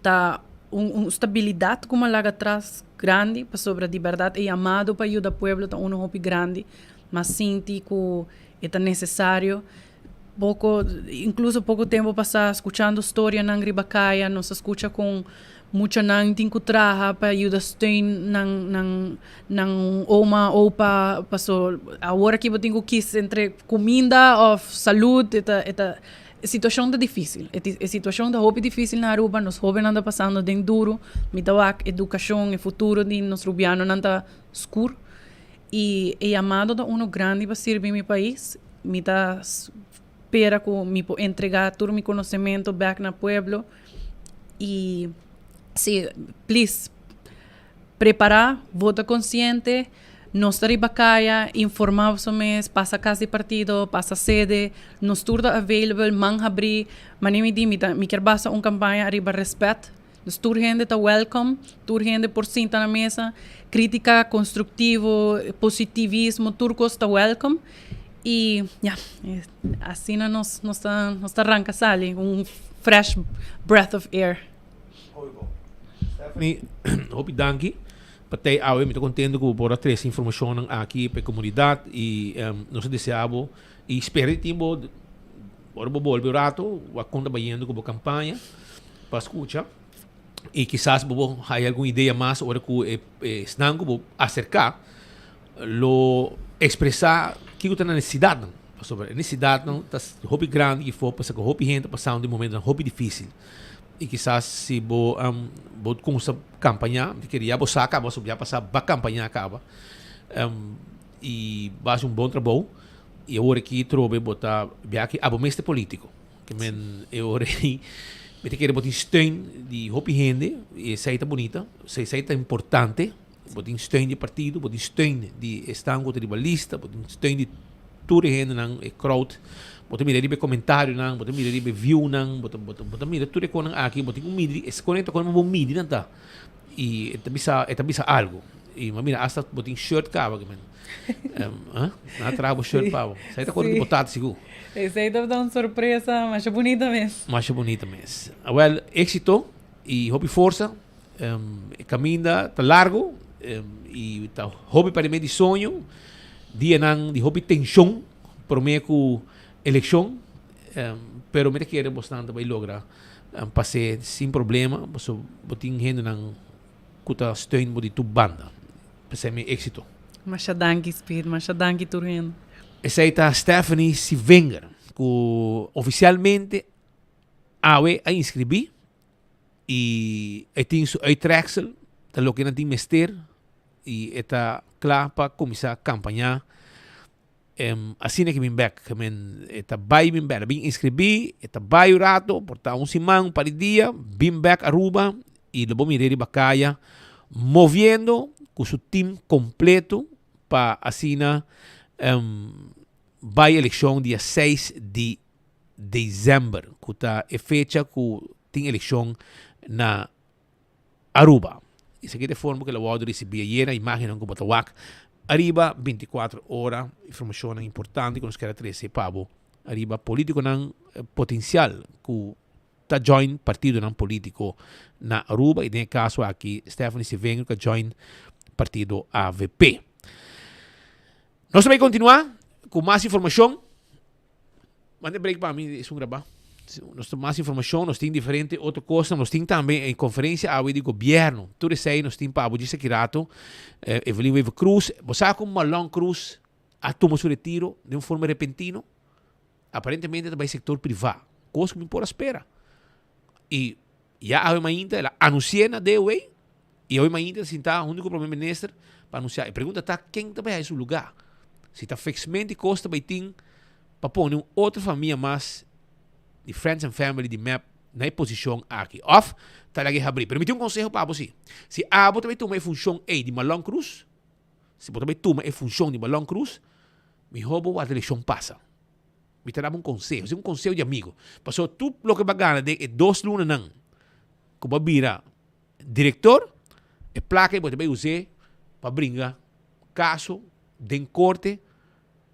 ta un un stabilidat ku mi a laga atras grandi pasobra di bèrdat e yamado pa yuda pueblo ta unu hopi grandi. M'a sinti ku e ta nesesario. Poko, inkluso poko tempu pasá skuchando storianan riba kaya nos a skucha kon muchanan tin ku traha pa yuda steun nan nan nan oma, opa paso awor aki bo tin ku kis entre kuminda òf salud e ta e ta E situacion ta dificil. E situacion ta hopi dificil na Aruba. Nos hobennan ta pasando den duro. Mi ta wak educacion, e futuro di nos rubianonan ta scur. Y e yamado ta uno grandi pa sirbi mi pais. Mi ta spera cu mi por entrega tur mi conocemento bek na pueblo. Y si, please, Prepara, vota consciente, nos ta riba caya, informa boso mes, pasa cas di partido, pasa sede, nos tur ta available, man habri, mane mi di mi ta mi kier basa un campaña ariba respet, dus tur hende ta welcome, tur hende por sinta na mesa, critica constructivo, positivismo, tur cos ta welcome y ya, asina nos nos ta nos ta ranca sali, un fresh breath of air. Stephanie, hopi danki pa tei awe. Mi ta contento cu bo por a trece informacionnan aki pa e comunidad y nos ta desea bo y spera di tin bo ora bo bolbe un rato wak con ta bayendo cu bo campaña pa scucha y kisas bo por haya algun idea mas ora cu e esnan cu bo acerca lo expresa kico ta nan necesidadnan pasobra e necesidadnan ta hopi grandi y for pasobra hopi hende ta pasando den momentonan hopi dificil. I kisas si bo bo kumsa kampañá, mi ta kere ya bo sa kaba, so ya pasá ba kampañá kaba i bo hasi un bon trabou i awor aki trobe bo ta bia aki abo mes ta polítiko. Ke men e ora ei mi ta kere bo tin steun di hopi hende i esei ta bunita, esei ta importante, bo tin steun di e partido, bo tin steun di esnan ku ta riba lista, bo tin steun di Tur e hendenan, e crowd, bo ta mira riba e comentarionan, bo ta mira riba e viewnan, bo ta, bo ta, bo ta mira tur e konan aki, bo tin ku midi, e konan ta konan bo midi nan ta. Y e ta bisa, e ta bisa algo. Y ma mira, hasta bo tin shirt caba que men. Um, huh? Na traha bo shirt pa bo. Esey ta acuerdo di bo tata sigur. Esey ta un sorpresa masha bunita mes. Masha bunita mes. Awel, éxito y hopi forsa. Um, e caminda ta largo um, y ta hopi pa di soño. Dianan di hopi tension prome cu eleccion. Um, pero mi ta kere bosnan ta bay logra Pas'é sin problema, paso bo tin hendenan ku ta steun bo di tur banda. P'esei mi éksito. Masha danki Speed, masha danki tur hende. Esei ta Stephanie Sivenger ku ofisialmente awe a inskribí i e tin su uittreksel, ta loke nan tin mester i e ta kla pa kuminsá kampañá. Asina ki bin bek, ke men e ta bai bin bek, a bin inskribí, e ta bai un rato, por ta un siman, un par di dia, bin bek Aruba i lo bo mir'é riba kaya moviendo ku su team kompleto pa asina bai elekshon dia seis di desèmber ku ta e fecha ku tin elekshon na Aruba. Esaki ta e forma ku el a wòrdu risibí ayer na imágennan ku bo ta wak ariba bintikuater ora. Informashonnan importante ku nos kier a trese pa bo ariba polítikonan potensial ku ta join partidonan polítiko na Aruba i den e kaso aki Stephanie Sevenger ku a join partido avp. Nos ta bai kontinuá ku mas informashon. Manda break pa mi esun grabá. Nos tin mas informashon, nos tin diferente otro kosnan, nos tin tambe e konferensia awe di gobièrnu. Tur esei nos tin pa abo djis aki rato. Evelyn Wever Croes, bo sa kon Marlon Croes a tuma su retiro den un forma repentino? Aparentemente ta bai sektor privá, kos ku mi por a spera. I ya awe mainta el a anunsi'é na DOW i awe mainta ta sintá huntu ku prome minister pa anunsiá. E pregunta ta ken ta bai haña su lugá? Si ta fixmenti kos ta bai tin pa pone un otro famia mas di friends and family di mep na e posishon aki òf ta laga e habrí. Pero mi tin un konseho pa abo si. Si abo ta bai tuma e funshon ei di Malon Cruz, si bo ta bai tuma e funshon di Malon Cruz, mihó bo wak elekshon pasa. Mi ta daba un konseho, esei un konseho di amigo. Pasobra tur loke bo a gana den e dos lunanan ku bo a bira direktor, e plaka ei bo ta bai us'é pa bringa kaso den korte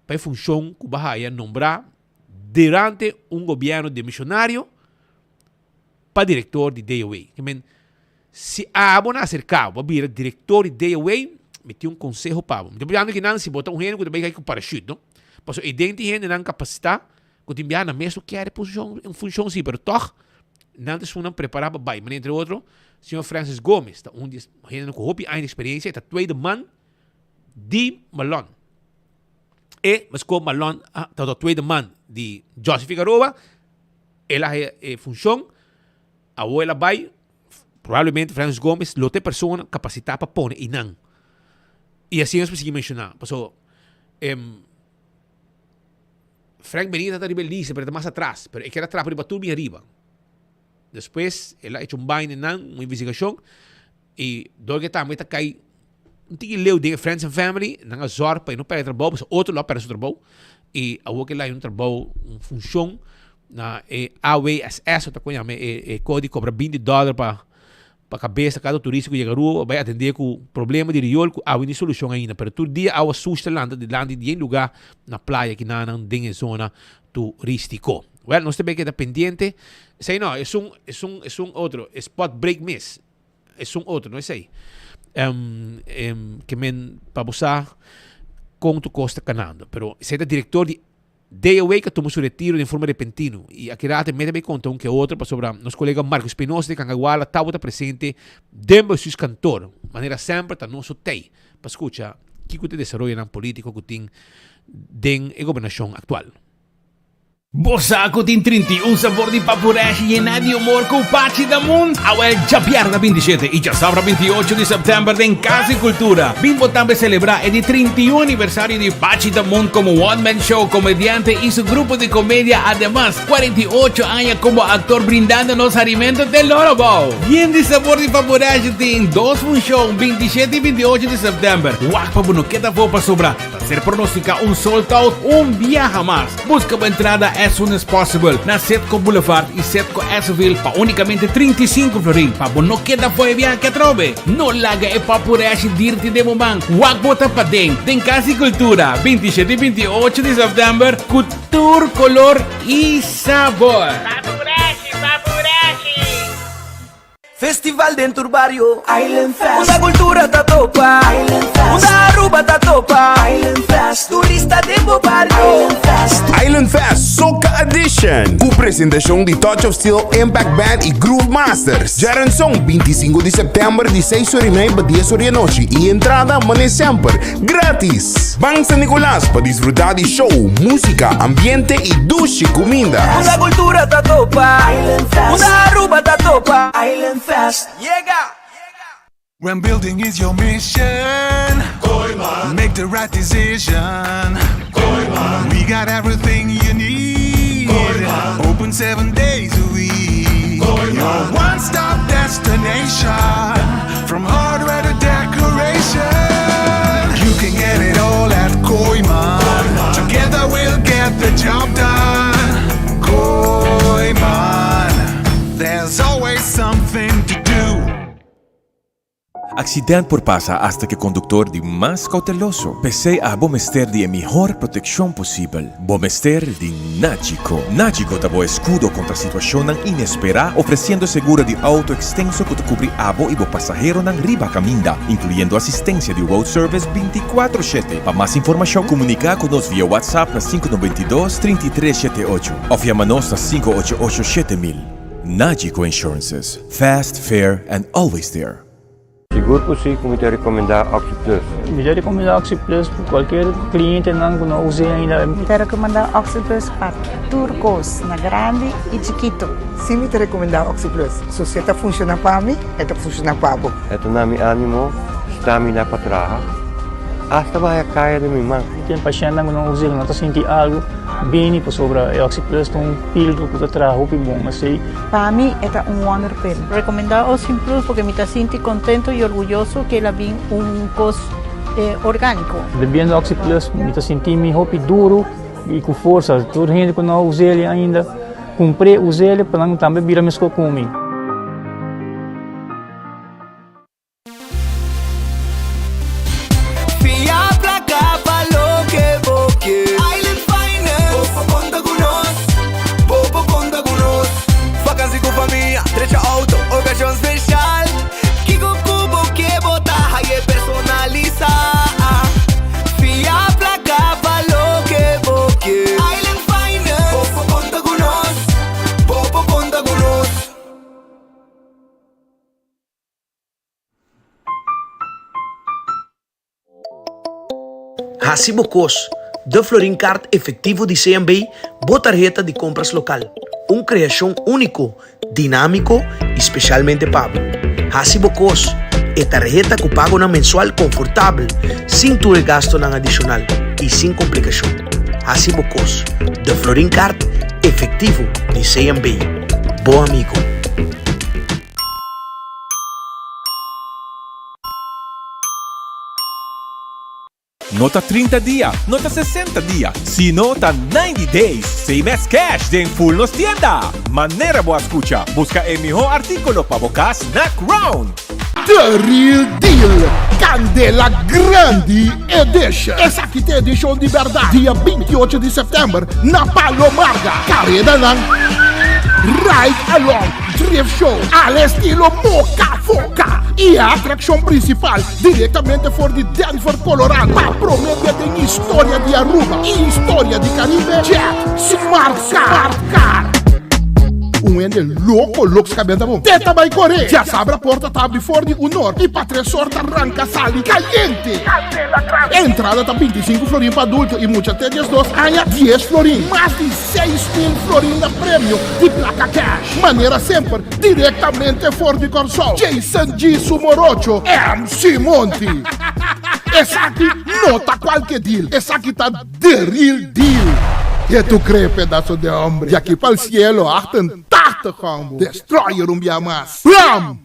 pa e funshon ku bo a haya nombrá durante un gobièrnu demishonario pa direktor di DOW. Ke men, si abo na aserká bo a bira direktor di DOW, mi tin un konseho pa bo. Mi ta papia kinan si bo ta un hende ku ta bai kai ku parashut, no? Pasobra e den tin hendenan kapasitá ku tin biaha nan mes no kier e posishon, un funshon si, pero tòg nan ta esunnan prepará pa bai. Manera entre otro, señor Francis Gomez ta un di e hendenan ku hopi aña di eksperensia, e ta tweede man di Malon. E, meskos Malon ta ta tweede man di Jossy Figaroa, El a haya e funshon, awor el a bai, probablemente Francis Gomez lo ta e persona kapasitá pa pone einan. I asina nos por sigui menshoná, pasobra Frank Benita ta riba e lista, pero e ta mas atras, pero e kier a trapa riba tur bin ariba. Despues el a echa un baina einan, un investigashon, i dor ke tambe ta kai un tiki leu den e friends and family, nan a zòrg pa e no pèrdè trabou, pasobra otro lo a pèrdè su trabou, i awor ke el a haña un trabou, un funshon na e AWSS, ota ku yama e e kos di kobra binti dòler pa pa kabesa kada turista ku yega Aruba bai atendé ku problema di riol ku awe no solushon ainda, pero tur dia awa sushi ta lanta dilanti di e lugá na playa kinanan den e zona turístiko. Wèl, nos ta bai keda pendiente. Esei no, esun esun esun otro, e spot break mes. Esun otro, no esei. Um, um, ke men pa bo sa kon tu kos ta kanando. Pero esei ta direktor di DOW ka tuma su retiro den forma repentino. I aki rato e meta bai konta un ke otro pasobra nos kolega Marco Espinosa di Kangaguala tabata presente den bestuurskantoor. Manera semper ta nos so tei pa skucha kiko ta e desaroyonan politiko ku tin den e gobernashon aktual. Bo sa ku tin 31 sabor di papureshi yená di humor ku Pachi Damun? Awel djabièrnè 27 i djasabra 28 di sèptèmber den Kas di Kultura. Bin bo tambe selebrá e di 31 aniversario di Pachi Damun komo one man show, komediante i su grupo di komedia. Ademas, 48 aña komo aktor brindando nos harimentu te loro bou. Yen di sabor di papureshi tin dos funshon, 27 i 28 di sèptèmber. Wak pa bo no keda afó pasobra ta ser pronosticá un sold out un biaha mas. Buska bo entrada. as soon as possible na Setco Boulevard y Setco Esseville pa unicamente 35 florin pa bo no keda fo'i biaha atrobe. No laga e papureshi dirti den bo man. Wak bo ta paden den Cas di Cultura 27 y 28 di september cu tur color y sabor. Papureshi, papureshi! Festival den tur bario Island Fest Unda cultura ta topa Island Fest Unda Aruba ta topa Island Fest Turista den bo bario Island Fest Island Fest Soca Edition Cu presentacion di Touch of Steel Impact Band y Groove Masters Djaranson 25 di september di 6 ora y mei pa 10 ora di anochi y entrada mane semper gratis! Ban San Nicolas pa disfruta di show, musica, ambiente y dushi cuminda. Unda cultura ta topa Unda Aruba ta topa Island Fest Yega! When building is your mission Kooiman Make the right decision Kooiman We got everything you need Kooiman Open seven days a week Kooiman Your one-stop destination From hardware to decoration You can get it all at Kooiman Together we'll get the job done Kooiman There's always something to do Accident por pasa hasta cu e conductor di mas cauteloso. P'esey abo mester di e mihor proteccion posibel. Bo mester di Nagico. Nagico ta bo escudo contra situacionnan inespera, ofreciendo seguro di auto extenso cu ta cubri abo y bo pasaheronan riba caminda, incluyendo asistencia di road service binticuatro shete. Pa mas informacion, comunica cu nos via WhatsApp na sinku 92 33 shete ocho of yama nos na 588 7000. Nagico Insurances, fast, fair and always there. Sigur ku si ku mi ta rekomendá Oxi Plus. Mi ta rekomendá Oxi Plus pa kualkier klientenan ku no us'é ainda. Mi ta rekomendá Oxi Plus pa tur kos, na grandi i chikitu. Si mi ta rekomendá Oxi Plus. So si e ta funshoná pa mi, e ta funshoná pa bo. E ta na mi ánimo, stamina pa traha, asta baha kaya den mi man. Tin pashèntnan ku no us'é, ku no ta sinti algu, bini pasobra e Oxi Plus ta un pildo ku ta traha hopi bon. Esei. Pa mi e ta un wonder pill. Recomenda Oxin Plus porque mi ta sinti contento y orguyoso que el a bin un cos organico. Bebiendo Oxi Plus mi ta sinti mi hopi duro y cu forsa. Tur hende cu no a us'el ainda cumpr'e us'el pa nan tambe bira mesco cu mi. Fia placa pa loke bo ke. Island Finance. Bo por conta cu nos. Bo por conta cu nos. Vakantie cu famia, drecha auto, ocasion special. Kico cu bo ke bo ta haye personalisa. Fia placa pa loke bo ke. Island Finance. Bo por conta cu nos. Bo por conta cu nos. Hasi bo kos, De Florin Card Efectivo di CMB, bo tarheta di compras local. Un creacion unico, dinamico y specialmente pa bo. Hasi bo kos, e tarheta cu pagonan mensual confortabel, sin tur e gastonan adicional y sin complicacion. Hasi bo kos, De Florin Card Efectivo di CMB, bo amigo. No ta 30 dia, no ta 60 dia, sino ta 90 days same as cash den full nos tienda! Manera bo a scucha, busca e miho articulo pa bo cas na Crown! The Real Deal, Candela Grandi Edition. Esaki ta edicion di berdad, dia 28 di september na Palo Marga. Caredanan Ride Along, Drift Show, al estilo Moca Foca y e atraccion principal directamente for di Denver, Colorado, pa prome bia den historia di Aruba y historia di Caribe, Jet Smart Car. Un hende loko lok skabenta bon. Te ta bai kore. Djasabra porta ta abri for di un or i pa tres or ta ranka sali kayente. Entrada ta 25 florin pa adulto i mucha te 12 aña 10 florin. Mas di 6.000 florin na premio di plaka cash. Manera semper direktamente for di Kòrsou. Jason G. Su morocho MC Monty. Esaki no ta kualke deal, esaki ta The real deal. Ke tu cree pedazo de hombre? Di aki pa'l cielo 88 combo. Destroyer un bia mas. Blam!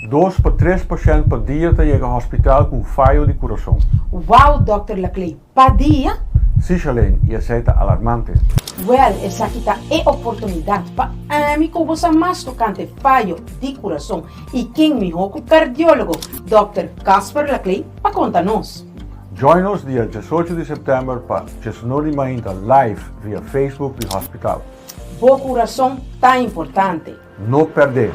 Dos pa tres pashènt pa dia ta yega hospital ku un fayo di kurason. Wow, Dòkter Laclay, pa dia? Sí, Shalane, i esei ta alarmante. Wèl, esaki ta e oportunidat pa ami ku bo sa mas tokante fayo di kurason i ken mihó ku kardiólogo Dòkter Casper Laclay pa konta nos. Join nos dia diesocho di sèptèmber pa diesnor di mainta live via Facebook di hospital. Bo kurason ta importante. No pèrdè!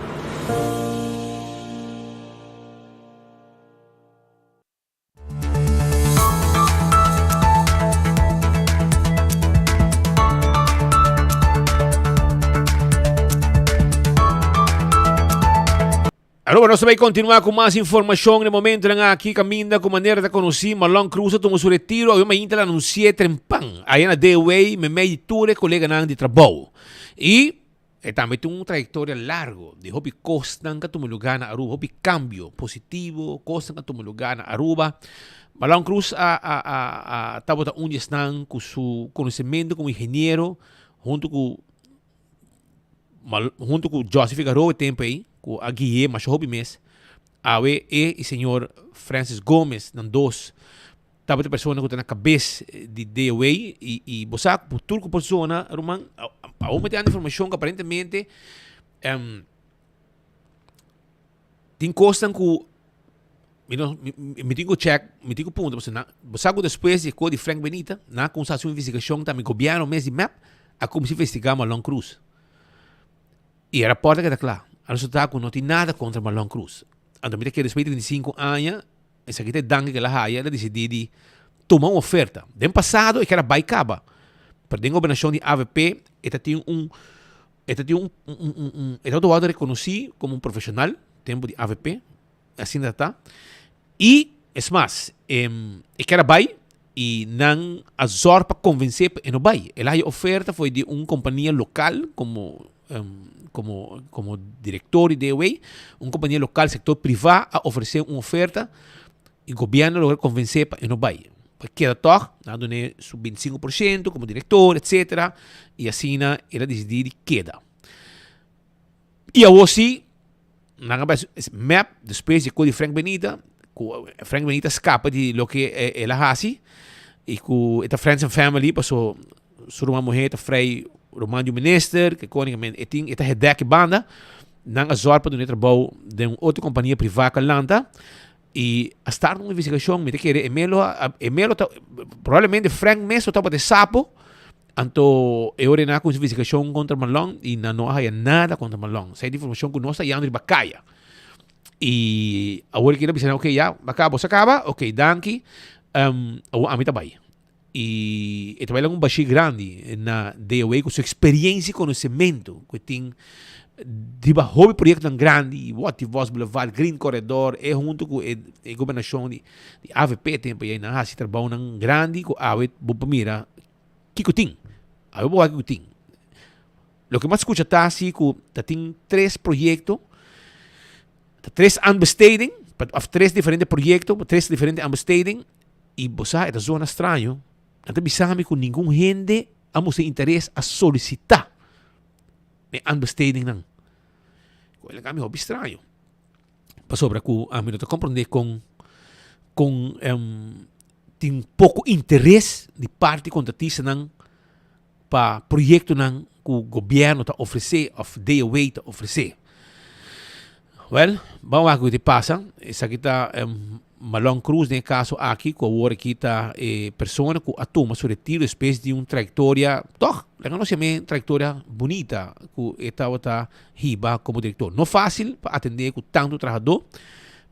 Aruba, nos ta bay continua cu mas informacion na e momentonan aki. Caminda cu manera ta conoci, Marlon Cruz a tuma su retiro awe mainta el anuncia trempan aya na DOA memey di tur e coleganan di trabou. Y e tambe tin un trayectoria largo di hopi cosnan cu a tuma lugar na Aruba, hopi cambio positivo, cosnan cu a tuma lugar na Aruba. Marlon Cruz a a a a tabata un di esnan cu su conocimento como ingeniero hunto cu hunto cu Josy Figaroa e tempo ey cu a gui'e masha hopi mes awe e y señor Francis Gomez nan dos tabata persona cu ta na cabes di DOA y y bo sa cu tur cu persona ruman awor mi ta dando informacion cu aparentemente Tin kosnan ku mi no mi tin ku check, mi tin ku puntra pasobra nan bo sa ku despues di e kos di Frank Benita nan a kumsa hasi un investigashon tambe gobièrnu mes di mep a kumsa investigá Marlon Cruz i e rapòrt a keda kla a resultá ku no tin nada kontra Marlon Cruz anto mi ta kere despues di 25 aña esaki ta e danki ku el a haya el a disidí di tuma un oferta den pasado e keda bai kaba pero den gobernashon di avp e ta tin un E ta tin un un un e ta wòrdu rekonosí komo un profeshonal tempu di avp, asina ta ta. I es mas, e ker a bai i nan a zòrg pa konvensé pa e no bai. El a haña oferta for di un kompania lokal komo komo komo direktor di DOW, un kompania lokal sektor privá a ofresé un oferta i gobièrnu a logra konvensé pa e no bai. Pa keda tòg, nan a dun'é su bintisinko por shento komo direktor, etsetera, i asina el a disidí di keda. I awor sí, nan a bai mep despues di ku di Frank Benita, ku Frank Benita skapa di loke el a hasi, i ku e ta friends and family, paso su ruman muhé ta frei ruman di un minister, ke kónikamente e tin e ta hedèk e banda, nan a zòrg pa dun'é trabou den un otro kompania privá ku a lanta. I a start un investigashon, mi ta kere e Melo a, e Melo ta, probablemente Frank mes lo tabata e sapo, anto e ora e nan a kuminsá investigashon kontra Marlon i nan no a haya nada kontra Marlon. Esei ta informashon ku nos ta yando riba kaya. I awor ki nan a bisa nan, ok ya, a kaba, boso a kaba? Ok, danki, awor ami ta bai. I e ta bai laga un bashí grandi na DOW ku su eksperiencia i konosementu ku e tin riba hopi proyektonan grandi, Watty Vos Boulevard, Green Corredor, e huntu ku e e gobernashon di di avp tempu ei nan a hasi trabounan grandi ku awe bo por mira kiko tin, awe bo wak kiko tin. Loke mi a skucha ta si ku ta tin tres proyekto, ta tres aanbesteding, òf tres diferente proyekto, tres diferente aanbesteding. I bo sa, e ta zona straño, nan ta bisa mi ku ningun hende a mustra interes a solisitá e aanbestedingnan. Ku el a kami hopi straño, pasobra ku ami no ta komprondé kon kon tin poko interes di parti kontratistanan pa proyektonan ku gobièrnu ta ofresé òf DOW ta ofresé. Wèl, ban wak kiko ta pasa. Esaki ta Marlon Cruz den e kaso aki ku awor aki ta e persona ku a tuma su retiro despues di un trayektoria, tòg, laga nos yam'é trayektoria bunita ku e tabata hiba komo direktor. No fásil pa atendé ku tantu trahadó,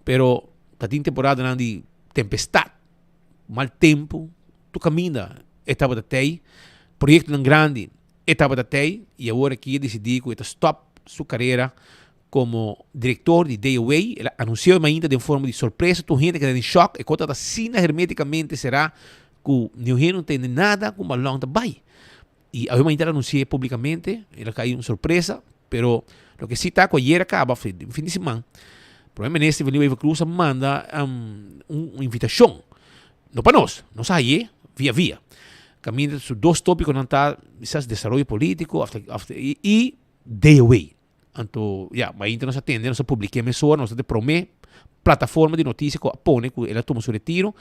pero ta tin temporadanan di tempestat. Mal tempu, tur kaminda e tabata tei, proyektonan grandi e tabata tei i awor aki e disidí ku e ta stòp su karera komo direktor di DOW. El a anunsiá e mainta den forma di sorpresa, tur hende a keda den shòk, e kos tabata asina hermétikamente será ku niun hende no tende nada ku Marlon ta bai. I awe mainta el a anunsi'é públikamente, el a kai un sorpresa, pero loke sí ta ku ayer a kaba, fin di siman, Prome Minister Evelyn Wever-Croes a manda un invitashon, no pa nos, nos a haye via via, kaminda su dos tópikonan ta kisas desaroyo polítiko i DOW. Anto, ya, mainta nos a tende, nos a publik'é mesora, nos ta di promé plataforma di notisia ku a pone ku el a tuma su retiro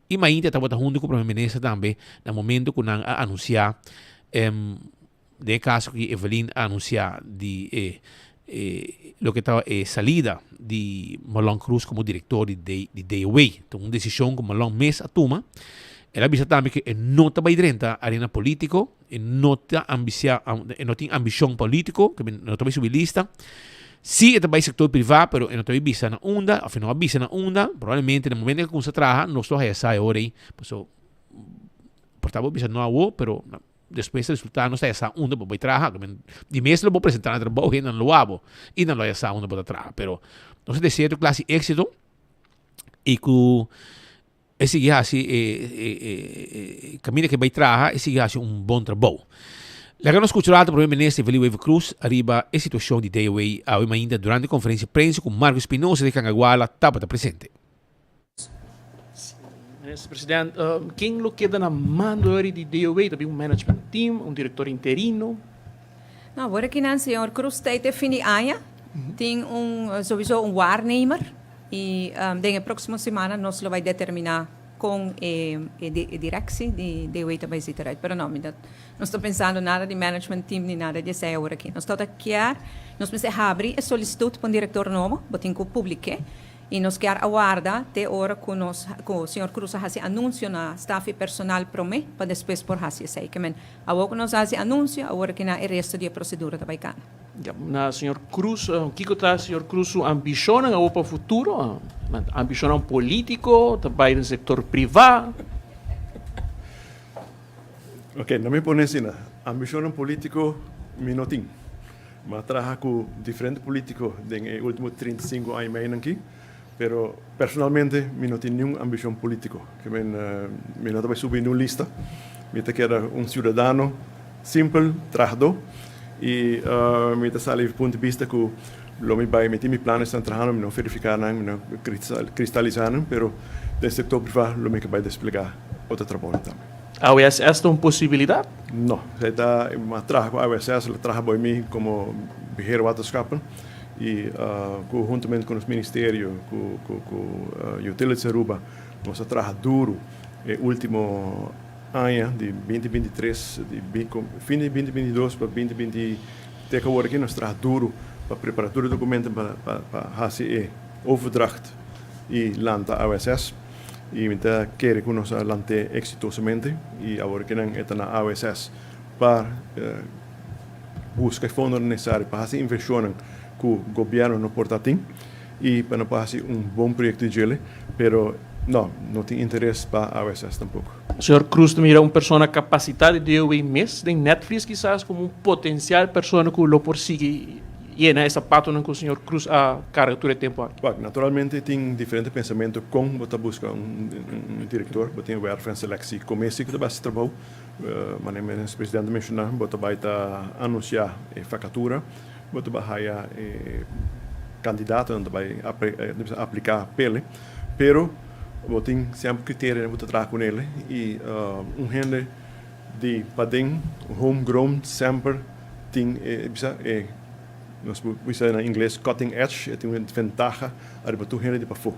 i mainta e tabata huntu ku prome minister tambe na momento ku nan a anunsiá den e kaso ku Evelyn a anunsiá di e e loke ta e salida di Marlon Cruz komo direktor di di DOW. Ta un desishon ku Marlon mes a tuma. El a bisa tambe ku e no ta bai drenta arena politiko. E no ta ambisia, e no tin ambishon politico, ke no ta bai subi lista. Si e ta bai sector priva, pero e no ta bai bisa na unda, of e no a bisa na unda, probablemente na momento ke a kumsa traha, nos lo haya sa e ora ei. Paso, por ta bo bisa no awo, pero despues e resultado nos ta haya sa unda bo bai traha. Di mes lo bo presenta na trabou, hende nan lo wak bo, i nan lo haya sa unda bo ta traha. Pero nos ta desea tur klase di exito, i ku E sigui hasi e e kaminda ke bai traha, e sigui hasi un bon trabou. Laga nos skucha rato Prome Minister Evelyn Wever Croes ariba e situashon di DOW awe mainta durante konferensia prensa ku Marco Espinosa di Cangaguala tabata presente. Minister President, ken lo keda na mando ori di DOW? Ta bin un management team, un director interino? No, awor akinan señor Croes ta te fin di aña. Tin un sowieso un waarnemer. Y den e proximo semana nos lo bay determina con e directie di DOW ta bay zit eruit. Pero no, mi no sta pensando nada di management team ni nada di esey awor aki. Nos tabata kier, nos mester habri e solicitud pa un director nobo, bo tin cu publike, y nos kier a warda te ora cu nos, cu señor Cruz a haci anuncio na staf y personal prome pa despues por haci esey. Ke men, awor cu nos a haci anuncio, awor aki na e resto di e procedura ta bay cana. Ya, na señor Cruz, kiko ta señor Cruz su ambishonnan awor pa futuro? Ambishonnan politico, ta bai den sector priva? Ok, no mi pone asina. Ambishonnan politico mi no tin. Mi a traha ku diferente politico den e ultimo 35 aña i mei nan aki, pero personalmente mi no tin niun ambishon politico. Ke men, mi no ta bai subi niun lista. Mi ta keda un ciudadano simpel, trahadó, i mi ta sali punto di bista ku lo mi bai, mi tin mi planesnan trahando, mi no verifiká nan, mi no kristalisá nan, pero den sektor privá lo mi ke bai desplegá otro trabounan tambe. AWSS ta un posibilidat? No, esei ta, mi a traha ku AWSS, el a traha bou mi komo beheer waterschappen i ku huntamente ku nos ministerio, ku ku Utilities Aruba, nos a traha duru e ultimo Aña di binti binti tres, di fin di binti binti dos pa binti binti te ku awor aki nos traha duru pa prepara tur e dokumentonan pa pa hasi e overdracht i lanta AWSS i mi ta kere ku nos a lant'é eksitosamente i awor aki nan e ta na AWSS pa buska e fondonan nesesario pa hasi invershonnan ku gobièrnu no por ta tin i pa no por hasi un bon proyekto di djele pero no no tin interes pa AWSS tampoko. Señor Cruz ta mira un persona capacita di DOW mes den Netflix kisas como un potencial persona cu lo por sigui yena e zapatonan cu señor Cruz a carga tur e tempo aki. Wak, naturalmente tin diferente pensamento con bo ta busca un director, bo tin werf en selectie commissie cu ta basa trabou, manera minister presidente a menciona bo ta bay ta anuncia e vacatura, bo ta bay haya e candidatonan ta bay aplica pele. Pero bo tin semper criterio bo ta traha cu nele y un hende di paden home grown semper tin e bisa e nos por bisa na ingles cutting edge e tin un ventaha ariba tur hende di pafo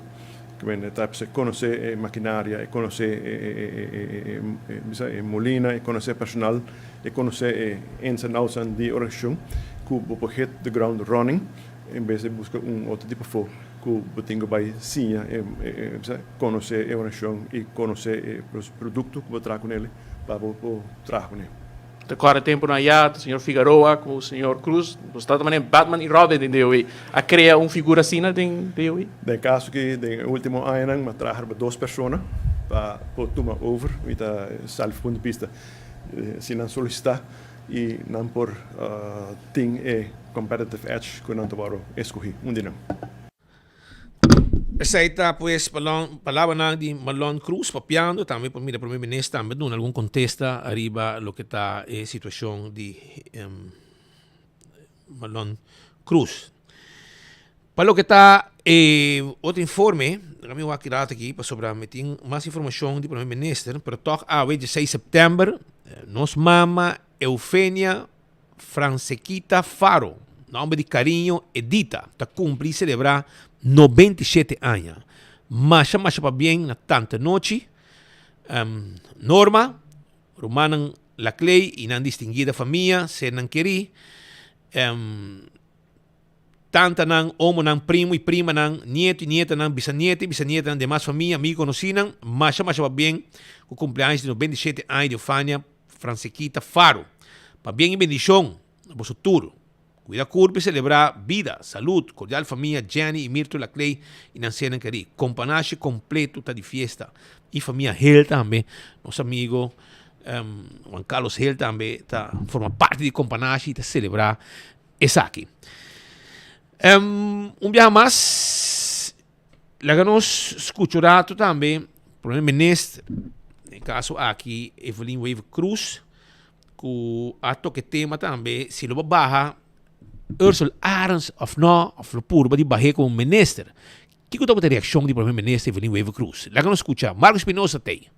e ta bisa conoce e maquinaria e conoce e bisa e molina e conoce e personal e conoce e ins and outs di e organisacion cu bo por hit the ground running en bes di busca un otro di pafo. Ku bo tin ku bai siña e konosé e orashon i konosé e produkto ku bo traha kuné pa bo por traha kuné. Ta kòrda tempunan ayá, señor Figaroa ku señor Cruz, nos tabata manera Batman i Robin den DOE. A krea un figura asina den DOE? Den kaso ki den e último añanan mi a traha riba dos persona pa por tuma over. Mi ta sali punto di bista si nan solisitá i nan por tin e competitive edge ku nan ta wòrdu eskohí un di nan. Esei ta pues palabranan di Marlon Cruz papiando, tambe por mira Prome Minister tambe duna algun kontesta ariba loke ta e situashon di Marlon Cruz. Pa loke ta e otro informe, laga mi wak rato aki pasobra mi tin mas informashon di Prome Minister, pero tòg awe dieseis sèptèmber nos mama Eufenia Fransequita Faro. Nomber di cariño Edita, ta cumpli y celebra 97 aña. Masha masha pabien na tanta Nochi, Norma, rumannan Laclay y nan distinguida famia, sernan keri, tantanan, omonan, primo y primanan, nieto y nietanan, bisanieto y bisanietanan, demas famia, amigo y conocinan, masha masha pabien cu cumpleaños di 97 aña di Ofania Fransequita Faro. Pabien y bendicion na boso tur. Cuida curpa y celebra bida, salud, cordial famia Jenny y Mirto Laclay y nan sernan keri. Companashi completo ta di fiesta y famia Hill tambe. Nos amigo Juan Carlos Hill tambe ta forma parti di Companashi y ta celebra esaki. Un biaha mas laga nos scucha un rato tambe Prome Minister, den caso aki Evelyn Wever Croes, cu a toca e tema tambe si lo bo baha Ursel Arends of no, of lo purba di bahe como minister. Kico tabata e reaccion di Prome Minister Evelyn Wever Croes? Laga nos scucha Marco Espinosa tey.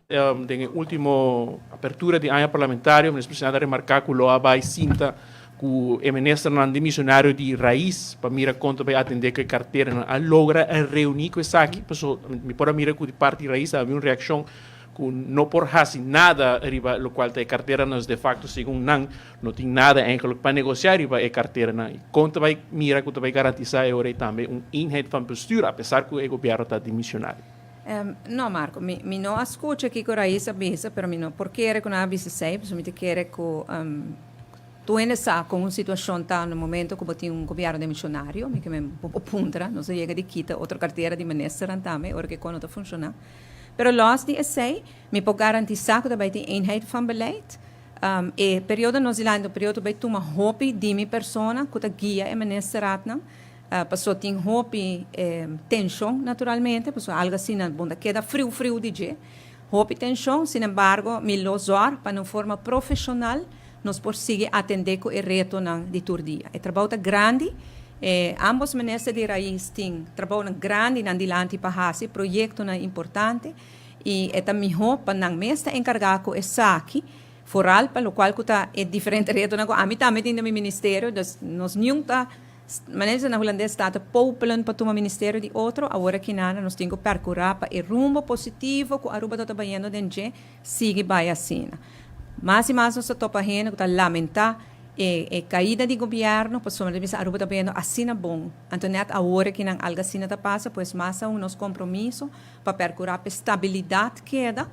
Den e ultimo apertura di aña parlamentario, Minister Presidente a remarca cu lo a bay sinta cu e ministernan demisionario di Raiz pa mira con ta bay atende cu e carteranan. A logra reuni cu esaki, paso mi por a mira cu di parti di Raiz a habia un reaccion cu no por haci nada riba locual ta e carteranan, de facto segun nan no tin nada eigenlijk pa negocia riba e carteranan. Y con ta bay mira cu ta bay garantisa e ora ey tambe un eenheid van bestuur apesar cu e gobierno ta demisionario. No, Marco, mi, mi no a scucha kico Raiz a bisa, pero mi no por kere cu nan a bisa esey, pasobra mi ta kere cu tur hende sa con un situacion ta na momento cu bo tin un gobierno demisionario, mi ke men bo por puntra, nos a yega di kita otro cartera di ministernan tambe ora cu e cos no ta funciona. Pero los di esey, mi por garantisa cu ta bay tin eenheid van beleid. E periodo nos dilanti ta un periodo cu bay tuma hopi di mi persona cu ta guia e ministerraadnan. Paso tin hopi tenshon naturalmente, paso algo asina bo ta keda friu friu di dje. Hopi tenshon, sin embargo mi lo zòrg pa na un forma profeshonal nos por sigui atendé ku e retonan di tur dia. E trabou ta grandi, e ambos minister di Raiz tin trabounan grandi nan dilanti pa hasi, proyektonan importante i e ta mihó pa nan mes ta enkargá ku esaki, foral pa lokual ku ta e diferente retonan ku ami tambe tin den mi ministerio, dus nos niun ta Manera disa na hulandes sta ta popelen pa tuma ministerio di otro, awor aki nada nos tin ku perkurá pa e rumbo positivo ku Aruba ta ta bayendo den dje sigui bai asina. Mas i mas nos ta topa hende ku ta lamentá e e kaida di gobièrnu pasobra ta bisa Aruba ta bayendo asina bon. Anto nèt awor aki nan algu asina ta pasa pues mas aun nos kompromiso pa perkurá pa e stabilidat keda,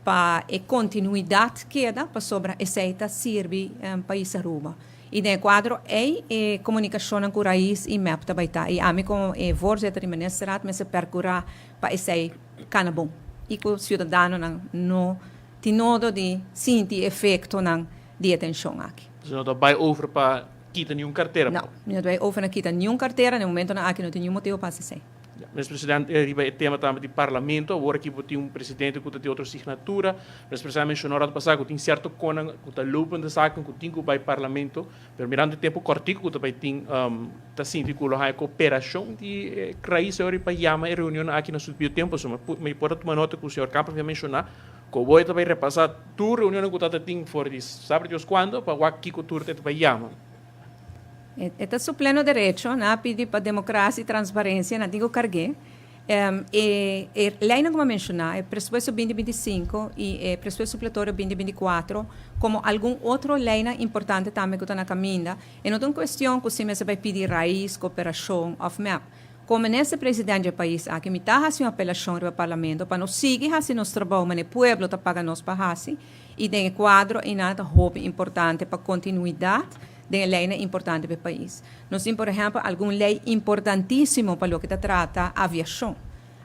pa e kontinuidat keda pasobra esei ta sirbi pais Aruba. I den e kuadro ei e komunikashonnan ku Raiz i mep ta bai ta. I ami komo e voorzitter di Ministerraad mester perkurá pa esei kana bon i ku siudadanonan no tin nodo di sinti e efektonan di e tenshon aki. Dus no ta bai over pa kita niun kartera? No, mi no ta bai over na kita niun kartera. Na e momentonan aki no tin niun motibu pa hasi esei. Minister President, riba e tema tambe di Parlamento, awor aki bo tin un presidente ku ta di otro signatura. Minister President a menshoná rato pasá ku tin sierto konan ku ta lopende zaken ku tin ku bai Parlamento, pero mirando e tempu kòrtiku ku ta bai tin, ta sinti ku lo haña koperashon di e Raiz ora pa yama e reunionnan aki na su debido tempu. Pasobra mi por a tuma nota ku señor Campos a menshoná ku awor e ta bai repasá tur reunionnan ku ta ta tin for di sabe Dios kuando pa wak kiko tur ta bai yama. E ta su pleno derecho, nan a pidi pa democracia y transparencia, nan tin cu cargu'e. E e leynan cu mi a menciona, e presupuesto binti binti sinku y e presupuesto supletorio binti binti kuatro, como algun otro leynan importante tambe cu ta na caminda, e no ta un cuestion cu si mester bay pidi raiz, cooperacion of mep. Como minister president dje pais aki, mi ta haci un apelacion riba parlamento pa nos sigui haci nos trabou manera e pueblo ta paga nos pa haci y den e cuadro eynan ta hopi importante pa continuidad den e leynan importante pa e pais. Nos tin por ehempel algun ley importantisimo pa loke ta trata aviashon.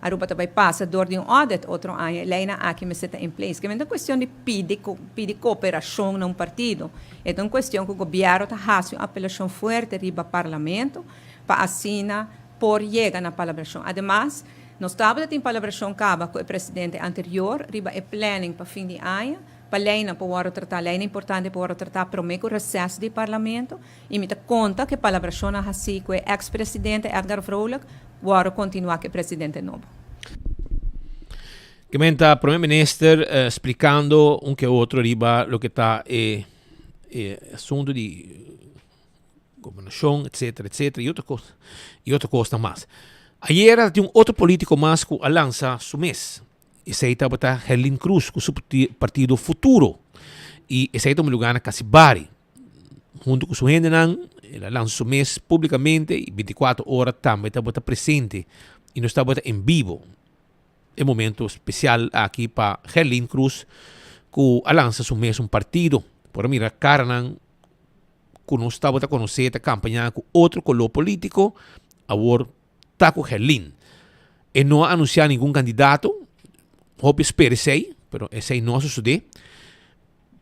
Aruba ta bay pasa dor di un audit otro aña, e leynan aki mester ta in place. Kimen ta un cuestion di pidi pidi cooperacion na un partido. E ta un cuestion cu gobierno ta haci un apelacion fuerte riba parlamento pa asina por yega na palabracion. Ademas, nos tabata tin palabracion caba cu e presidente anterior riba e planning pa fin di aña. Pa leinan por wòrdu tratá, leinan importante por wòrdu tratá promé ku reses di parlamento i mi ta konta ku e palabrashonnan hasí ku e eks presidente Edgar Vrolijk wòrdu kontinuá ku e presidente nobo. Kementa Prome Minister splikando un ke otro riba loke ta e e asuntu di. Gobernacion, etcetera, etcetera, y otro cos, y otro cosnan mas. Ayera tin un otro politico mas cu a lansa su mes. Esey tabata Gerlin Cruz cu su partido Futuro. Y esey ta un lugar na Casibari. Hunto cu su hendenan, el a lansa su mes publicamente y 24 ora tambe tabata presente y nos tabata en bibo. E momento special aki pa Gerlin Cruz cu a lansa su mes un partido. Por a mira caranan cu nos tabata conoce ta campaña cu otro color politico, awor ta cu Gerlin. E no a anuncia ningun candidato, hopi spera esey, pero esey no a sucede.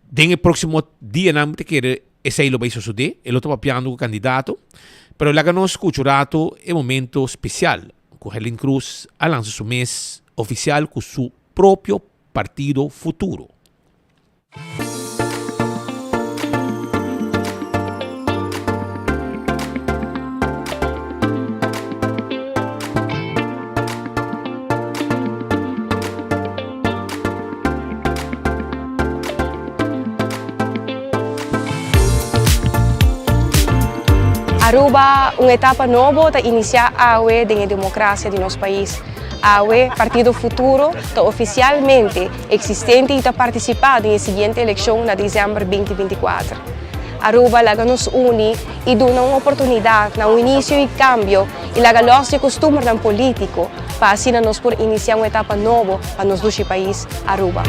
Den e proximo dianan mi ta kere esey lo bay sucede, e lo ta papiando cu candidato, pero laga nos scucha un rato e momento special cu Gerlin Cruz a lansa su mes oficial cu su propio partido Futuro. Aruba, un etapa nobo ta inicia awe den e democracia di nos pais. Awe, Partido Futuro ta oficialmente existente y ta participa den e siguiente eleccion na december 2024. Aruba laga nos uni y duna un oportunidad na un inicio y cambio y laga los di e costumbernan politico pa asina nos por inicia un etapa nobo pa nos dushi pais Aruba.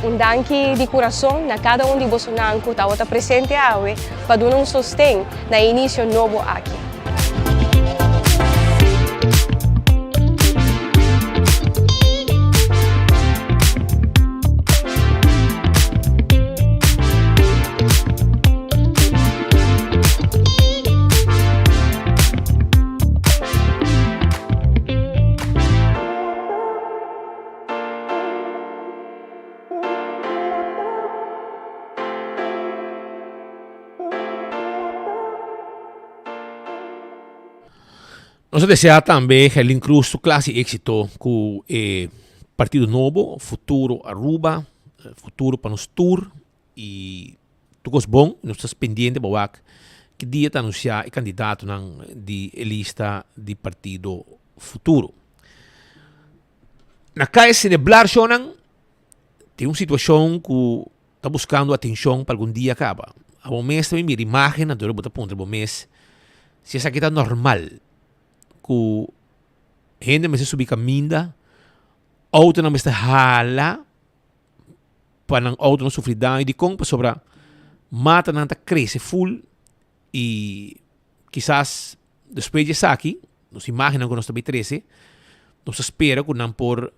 Un danki di kurason na kada un di bosonan ku tabata presente awe pa duna un sosten na e inisio nobo aki. Nos a desea tambe Gerlin Cruz su clase y éxito cu e partido nobo, Futuro Aruba, Futuro pa nos tur y tur cos bon. Nos ta pendiente pa wak ki dia ta anuncia e candidatonan di e lista di partido Futuro. Na Calle Cineblar shownan tin un situacion cu ta buscando atencion pa algun dia caba. Abo mes ta mira imagen anto bo ta puntra bo mes si esaki ta normal cu hende mester subi caminda, autonan mester hala pa nan auto no sufri daño. Dicon? Pasobra matanan ta crece full y kisas despues di esaki nos imagennan cu nos ta bay trece nos ta spera cu nan por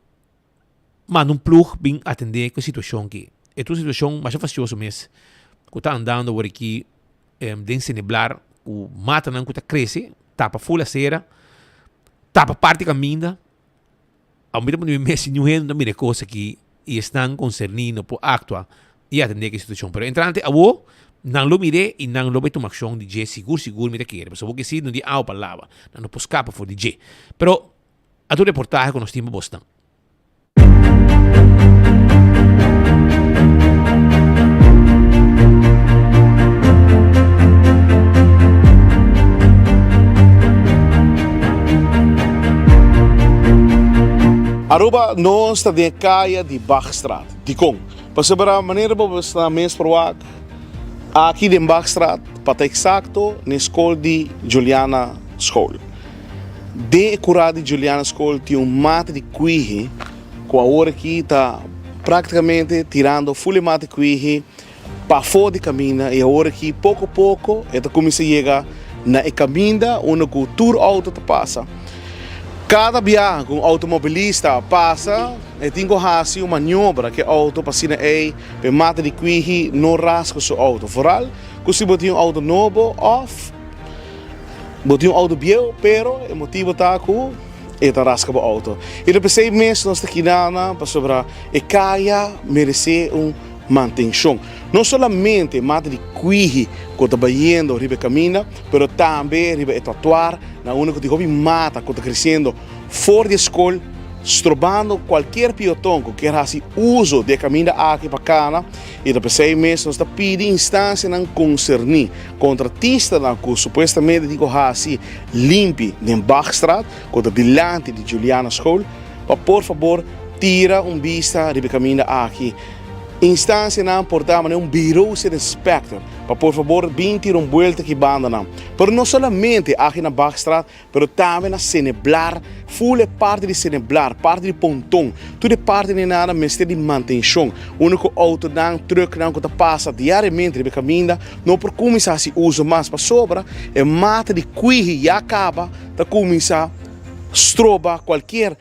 manda un ploeg bin atende ku e situashon aki. E ta un situashon masha fastioso mes ku ta andando awor aki den Seneblar ku matanan ku ta krese tapa ful asera, tapa parti kaminda. Awor mi ta pone mi mes si niun hende no ta mira e kos aki i esnan konserní no por aktua i atende ku e situashon. Pero entrante awor nan lo mir'é i nan lo bai tuma akshon di dje sigur sigur mi ta kere pasobra bo ke si no di awa pa laba nan no por skapa for di dje. Pero A tur reportahe ku nos tin pa bosnan. Aruba nos ta den e kaya di Bachstraat. Dikon? Pasobra manera bo ta mes por wak aki den Bachstraat, pa ta eksakto, na e skol di Juliana School. Den e kurá di Juliana School tin un mata di kuihi ku awor aki ta Práktikamente tirando ful e mata kwihi pafó di kaminda i awor aki poko poko e ta kuminsá yega na e kaminda unda ku tur outo ta pasa. Kada biaha ku un outomobilista pasa e tin ku hasi un maniobra ku e outo pa asina ei pa e mata di kwihi no rasga su outo. Foral ku si bo tin un outo nobo òf bo tin un outo bieu pero e motibu ta ku E ta raska bo auto. I ta p'esei mes nos ta kina nan pasobra e kaya meresé un mantenshon. No solamente mata di kwihi ku ta bayendo riba e kaminda, pero tambe riba e trottoir na unda ku tin hopi mata ku ta kresiendo for di e skol, strobando kualkier pioton ku kier hasi uso di e kaminda aki pa kana. I ta p'esei mes nos ta pidi instansianan konserní, kontratistanan ku supuestamente tin ku hasi limpi den Bachstraat, ku ta dilanti di Juliana School, pa por fabor tira un bista riba e kaminda aki. Instansianan por ta manera un bureau inspector pa por fabor bin tira un buelta aki bandanan. Pero no solamente aki na Bachstraat, Pero tambe na Seneblar, ful e parti di Seneblar, parti di Ponton, tur e parti di nada mester di mantenshon. Unda ku outonan, trùknan ku ta pasa diariamente riba e kaminda no por kuminsá hasi uso mas pasobra e mata di kwihi ya kaba ta kuminsá stroba kualkier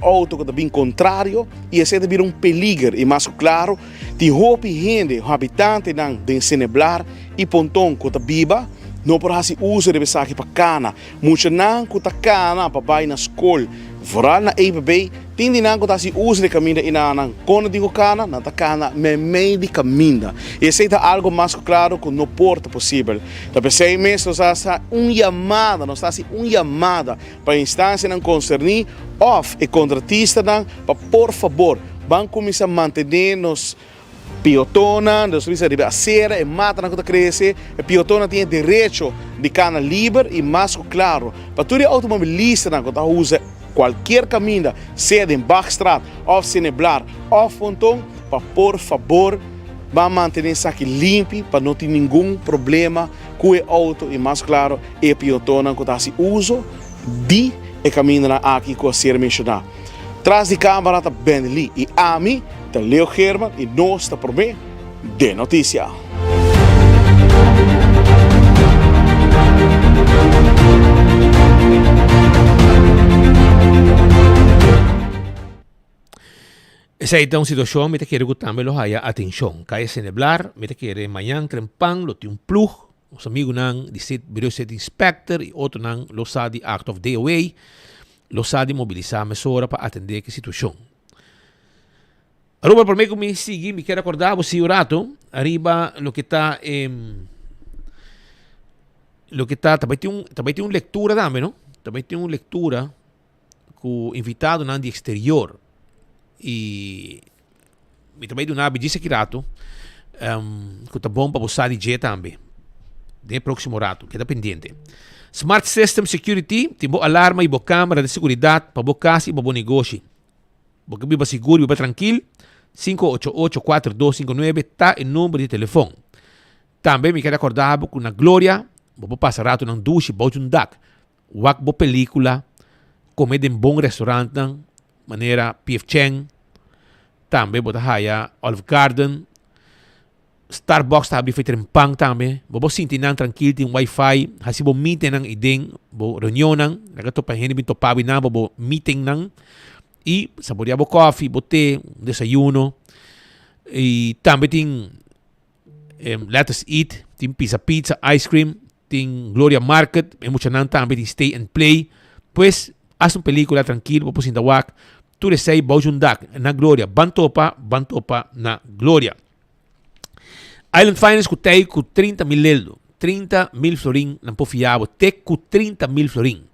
Auto ku ta bin kontrario i esei ta bira un peliger i mas ku klaru tin hopi hende, habitantenan den Seneblar i Ponton ku ta biba no por hasi uso riba esaki pa kana. Muchanan ku ta kana pa bai na skol, vooral na EPB, tin di nan ku ta hasi uso di kaminda i nan kon tin ku kana, nan ta kana meimei di kaminda i esei ta algu mas ku klaru ku no por ta posibel. Ta p'esei mes nos a hasi un yamada, nos ta hasi un yamada pa e instansianan konserní òf e kontratistanan pa por fabor ban kuminsá mantené nos piotonnan, nos bisa riba e asera, e matanan ku ta krese, e piotonnan tin e derecho di kana liber i mas ku klaro pa tur e outomobilistanan ku ta usa kualkier kaminda sea den Bachstraat òf Seneblar òf Ponton pa por fabor ban mantené esaki limpi pa no tin ningun problema ku e outo i mas klaro E piotonan ku ta hasi uso di e kamindanan aki ku a ser menshoná. Tras di kámara ta Ben Lee i ami ta Leo Geerman i nos ta promé den notisia. Esei ta un situashon mi ta kere ku tambe lo haya atenshon. Kaya Seneblar, mi ta kere mañan trempan lo tin un plug Nos amigunan di State Bureau State Inspector y otronan lo sa di Act of DOA lo sa di mobilisa mesora pa atende ki situacion. Aruba prome cu mi sigui mi kier acorda bo si un rato ariba loke ta e loke ta ta bay tin un ta bay tin un lectura tambe no ta bay tin un lectura cu invitadonan di exterior y Mi ta bai duna bo djis aki rato ku ta bon pa bo sa di dje tambe den e próksimo rato. Keda pendiente. Smart System Security tin bo alarma i bo kamera di seguridat pa bo kas i pa bo negoshi. Bo ke biba sigur i biba trankil? 588-4259 ta e number di telefon. Tambe mi ke rekòrda bo ku na Gloria bo por pasa ratonan dushi bou di un dak. Wak bo pelicula, come den bon restaurantnan manera PF Chang, tambe bo ta haya Olive Garden, Starbucks ta habri feter en pan tambe, bo por sinti nan trankil tin wifi, hasi bo meetingnan iden, bo reunionnan, laga topa hende bin topa bo einan pa bo meetingnan y saborea bo koffie, bo te, un desayuno y tambe tin Let Us Eat, tin Pizza Pizza, Ice Cream, tin Gloria Market, e muchanan tambe tin Stay and Play. Pues, hasta un película tranquilo, bo por sinta wak. Tur esei bou un dak na Gloria. Ban topa, ban topa na Gloria. Island Finance ku tei ku 30 mil leldo. 30 mil florin nan por fia bo. Te ku 30 mil florin.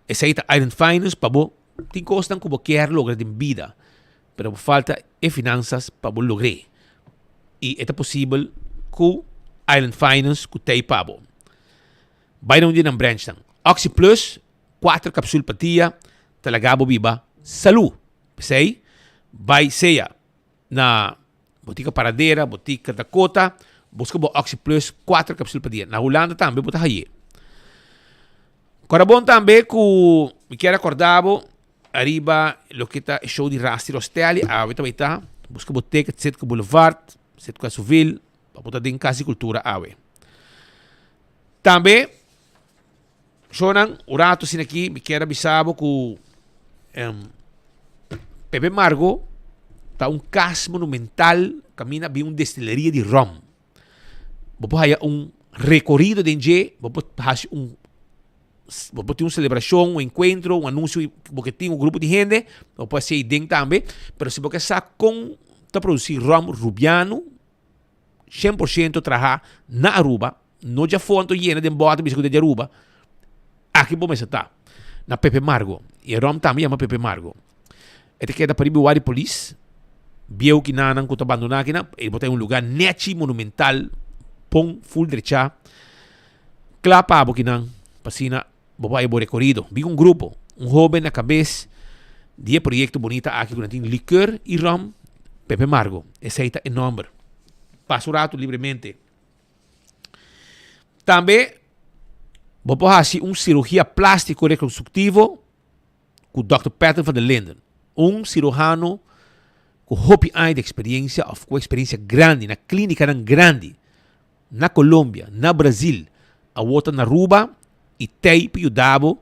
Esei ta Island Finance pa bo tin kosnan ku bo kier logra den bida. Pero bo falta e finansas pa bo logr'é. I e ta posibel ku Island Finance ku t'ei pa bo. Bai na un di nan branchnan. OxyPlus, kuater kapsul pa dia, ta laga bo biba salú. P'esei, bai sea na Botica Paradera, Botica Dakota, buska bo OxyPlus, kuater kapsul pa dia. Na Hulanda tambe bo ta haye. Kòrda bon tambe ku mi kier akòrda bo Ariba loke ta e show di Rasti Rostelli awe ta bay ta. Buska bo ticket Citgo Boulevard, Citgo Esovil, pa bo ta den Kas di Kultura awe. Tambe, shownan, un rato asina aki mi kier a bisa bo ku Pepe Margo ta un kas monumental kaminda bin un destileria di rom. Bo por haya un rekorido den dje, bo por hasi un bo por tin un selebrashon, un enkuentro, un anunsio bo ke tin un grupo di hende, bo por hasi ei den tambe. Pero si bo ke sa kon ta produsí ròm rubiano, 100% traha na Aruba, no djafó anto yena den bòter bisa ku ta di Aruba, aki bo mester ta, na Pepe Margo. I e ròm tambe yama Pepe Margo. E ta keda pariba wak di polis, bieu kinanan ku ta bandoná kinan, e bo ta den un lugá nèchi, monumental, bon ful drechá, kla pa bo kinan, pa asina bo por haya bo rekorido. Bin un grupo, un hóben na kabes di e proyekto bunita aki ku nan tin likeur i ròm, Pepe Margo, esei ta e nòmber. Pasa un ratu libremente. Tambe bo por hasi un sirugia plástiko rekonstruktivo ku Dòkter Patrick van der Linden, un siruhano ku hopi aña di eksperiencia òf ku eksperiencia grandi na klínikanan grandi na Colombia, na Brazil, awor ta na Aruba i tei pa yuda bo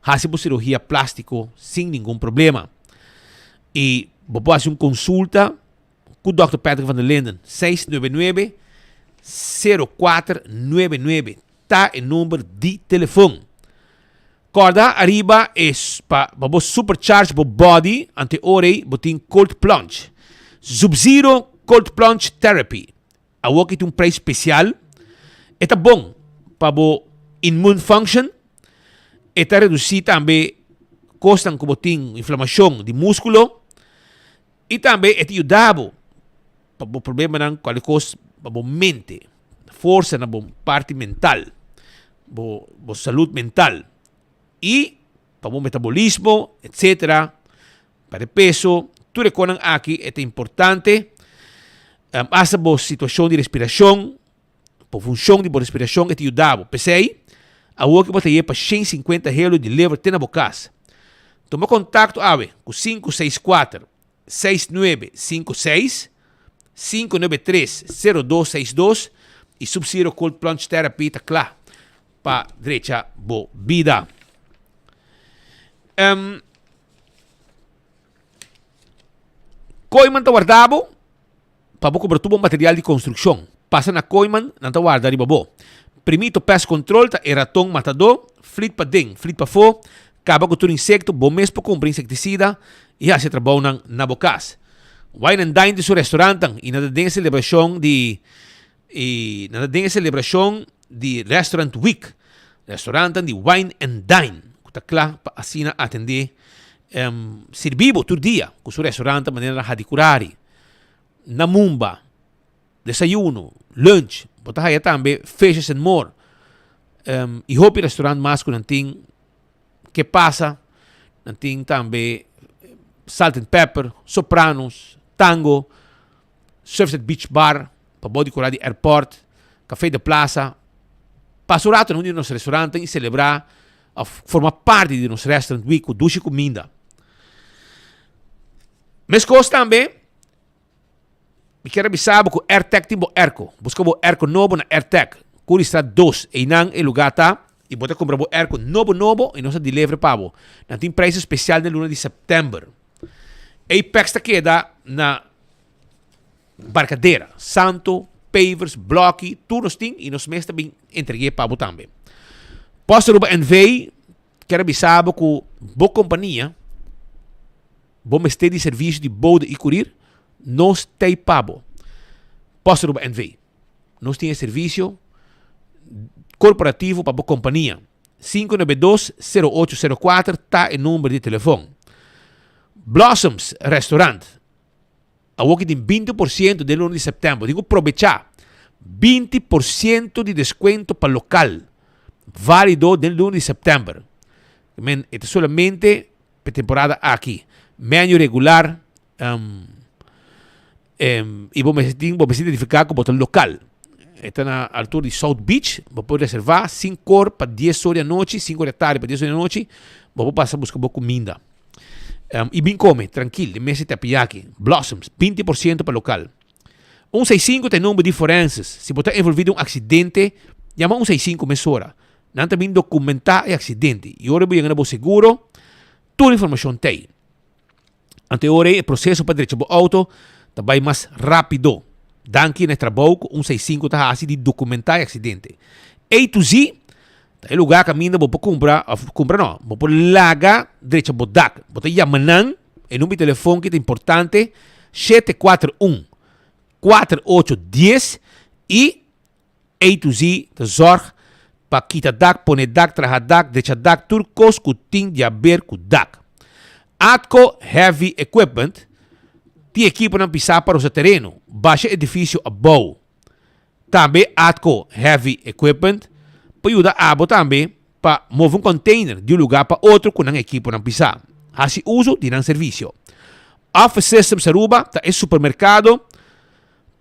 hasi bo sirugia plástiko sin ningun problema. I bo por hasi un konsulta ku Dòkter Patrick van der Linden, 699 0499 ta e number di telefon. Kòrda ariba e pa pa bo supercharge bo body ante ora ei bo tin cold plunge. Sub-Zero Cold Plunge Therapy. Awor ki tin un prijs spesial. E ta bon pa bo immune function. E ta redusí tambe kosnan ku bo tin inflamashon di múskulo. I tambe e ta yuda bo pa bo problemanan kualke kos pa bo mente, forsa na bo parti mental, bo bo salud mental i pa bo metabolismo etcetera, pa de peso, tur e konan aki e ta importante, hasta bo situashon di respirashon, bo funshon di bo respirashon e ta yuda bo. P'esei, awor ku bo ta yega pa 150 helo di liver te na bo kas. Tuma kontakto awe ku 564 6956, 593 0262 i Sub-Zero Cold Plunge Therapy ta kla pa drecha bo bida. Um, Kooiman ta warda bo Pa bo kumpra tur bo material di konstrukshon, pasa na Kooiman, nan ta warda riba bo. Primito Pest Control ta e raton matadó, flit paden, flit pafó, kaba ku tur insekto, bo mes por kumpra insektisida i hasi e trabounan na bo kas. Wine and Dine tin su restaurantnan i nan ta den e selebrashon di i nan ta den e selebrashon di Restaurant Week. Restaurantnan di Wine and Dine ku ta kla pa asina atendé sirbi bo tur dia ku su restaurantnan manera Hadicurari. Na Mumba, desayuno, lunch, bo ta haya tambe Fishes and More y hopi restaurant mas cu nan tin Ke Pasa, nan tin tambe Salt and Pepper, Sopranos, Tango, Surfside Beach Bar, pa bo di cura di airport, Café de Plaza. Pasa un rato na un di nos restaurantnan y celebra of forma parti di nos Restaurant Week cu dushi cuminda. Meskos tambe, mi kier a bisa bo ku Airtec tin bo airco. Buska bo airco nobo na Airtec, Curiestraat dos. Einan e lugá ta i bo ta kumpra bo airco nobo nobo i nos ta deliver pa bo. Nan tin prijs spesial den luna di sèptèmber. Apex ta keda na Barcadera. Santo, pavers, blòki, tur nos tin i nos mes ta bin entreg'é pa bo tambe. Post Aruba NV. Kier a bisa bo ku bo kompania, bo mester di servisio di bode i kurir, nos t'ei pa bo. Post Aruba NV. Nos tin e servisio korporativo pa bo kompania. 592 0804 ta e number di telefon. Blossoms Restaurant. Awor ki tin 20 por ciento den luna di september, tin ku probecha 20 por ciento di descuento pa local, valido den luna di september. Men, e ta solamente pe temporada aki. Menu regular, um, um, y bo mester tin, bo mester identifica ku bo ta local. E ta na altura di South Beach, bo por reserva 5 or pa 10 or di anochi, 5 or di tardi pa 10 or di anochi, bo por pasa busca bo cuminda. I bin kome trankil den mesa di teppanyaki. Blossoms, 20% pa lokal. 165 ta e number di forenses. Si bo ta envolvi den un aksidente, yama 165 mesora. Nan ta bin dokumentá e aksidente i ora bo yega na bo seguro, tur informashon t'ei. Anto e ora ei e proseso pa drecha bo outo ta bai mas rápido. Danki na e trabou ku 165 ta hasi di dokumentá e aksidente. A to Z ta e lugá kaminda bo por kumpra, òf kumpra no, bo por laga drecha bo dak. Bo ta yama nan, e number di telefon ki ta importante, 741 4810 i A to Z ta zorg pa kita dak, pone dak, traha dak, drecha dak, tur kos ku tin di haber ku dak. Atco Heavy Equipment tin ekiponan pisá pa rosa tereno, basha edifisio abou. Tambe Atco Heavy Equipment por yuda abo tambe pa move un container di un lugá pa otro ku nan ekiponan pisá. Hasi uso di nan servisio. Office Systems Aruba ta e supermerkado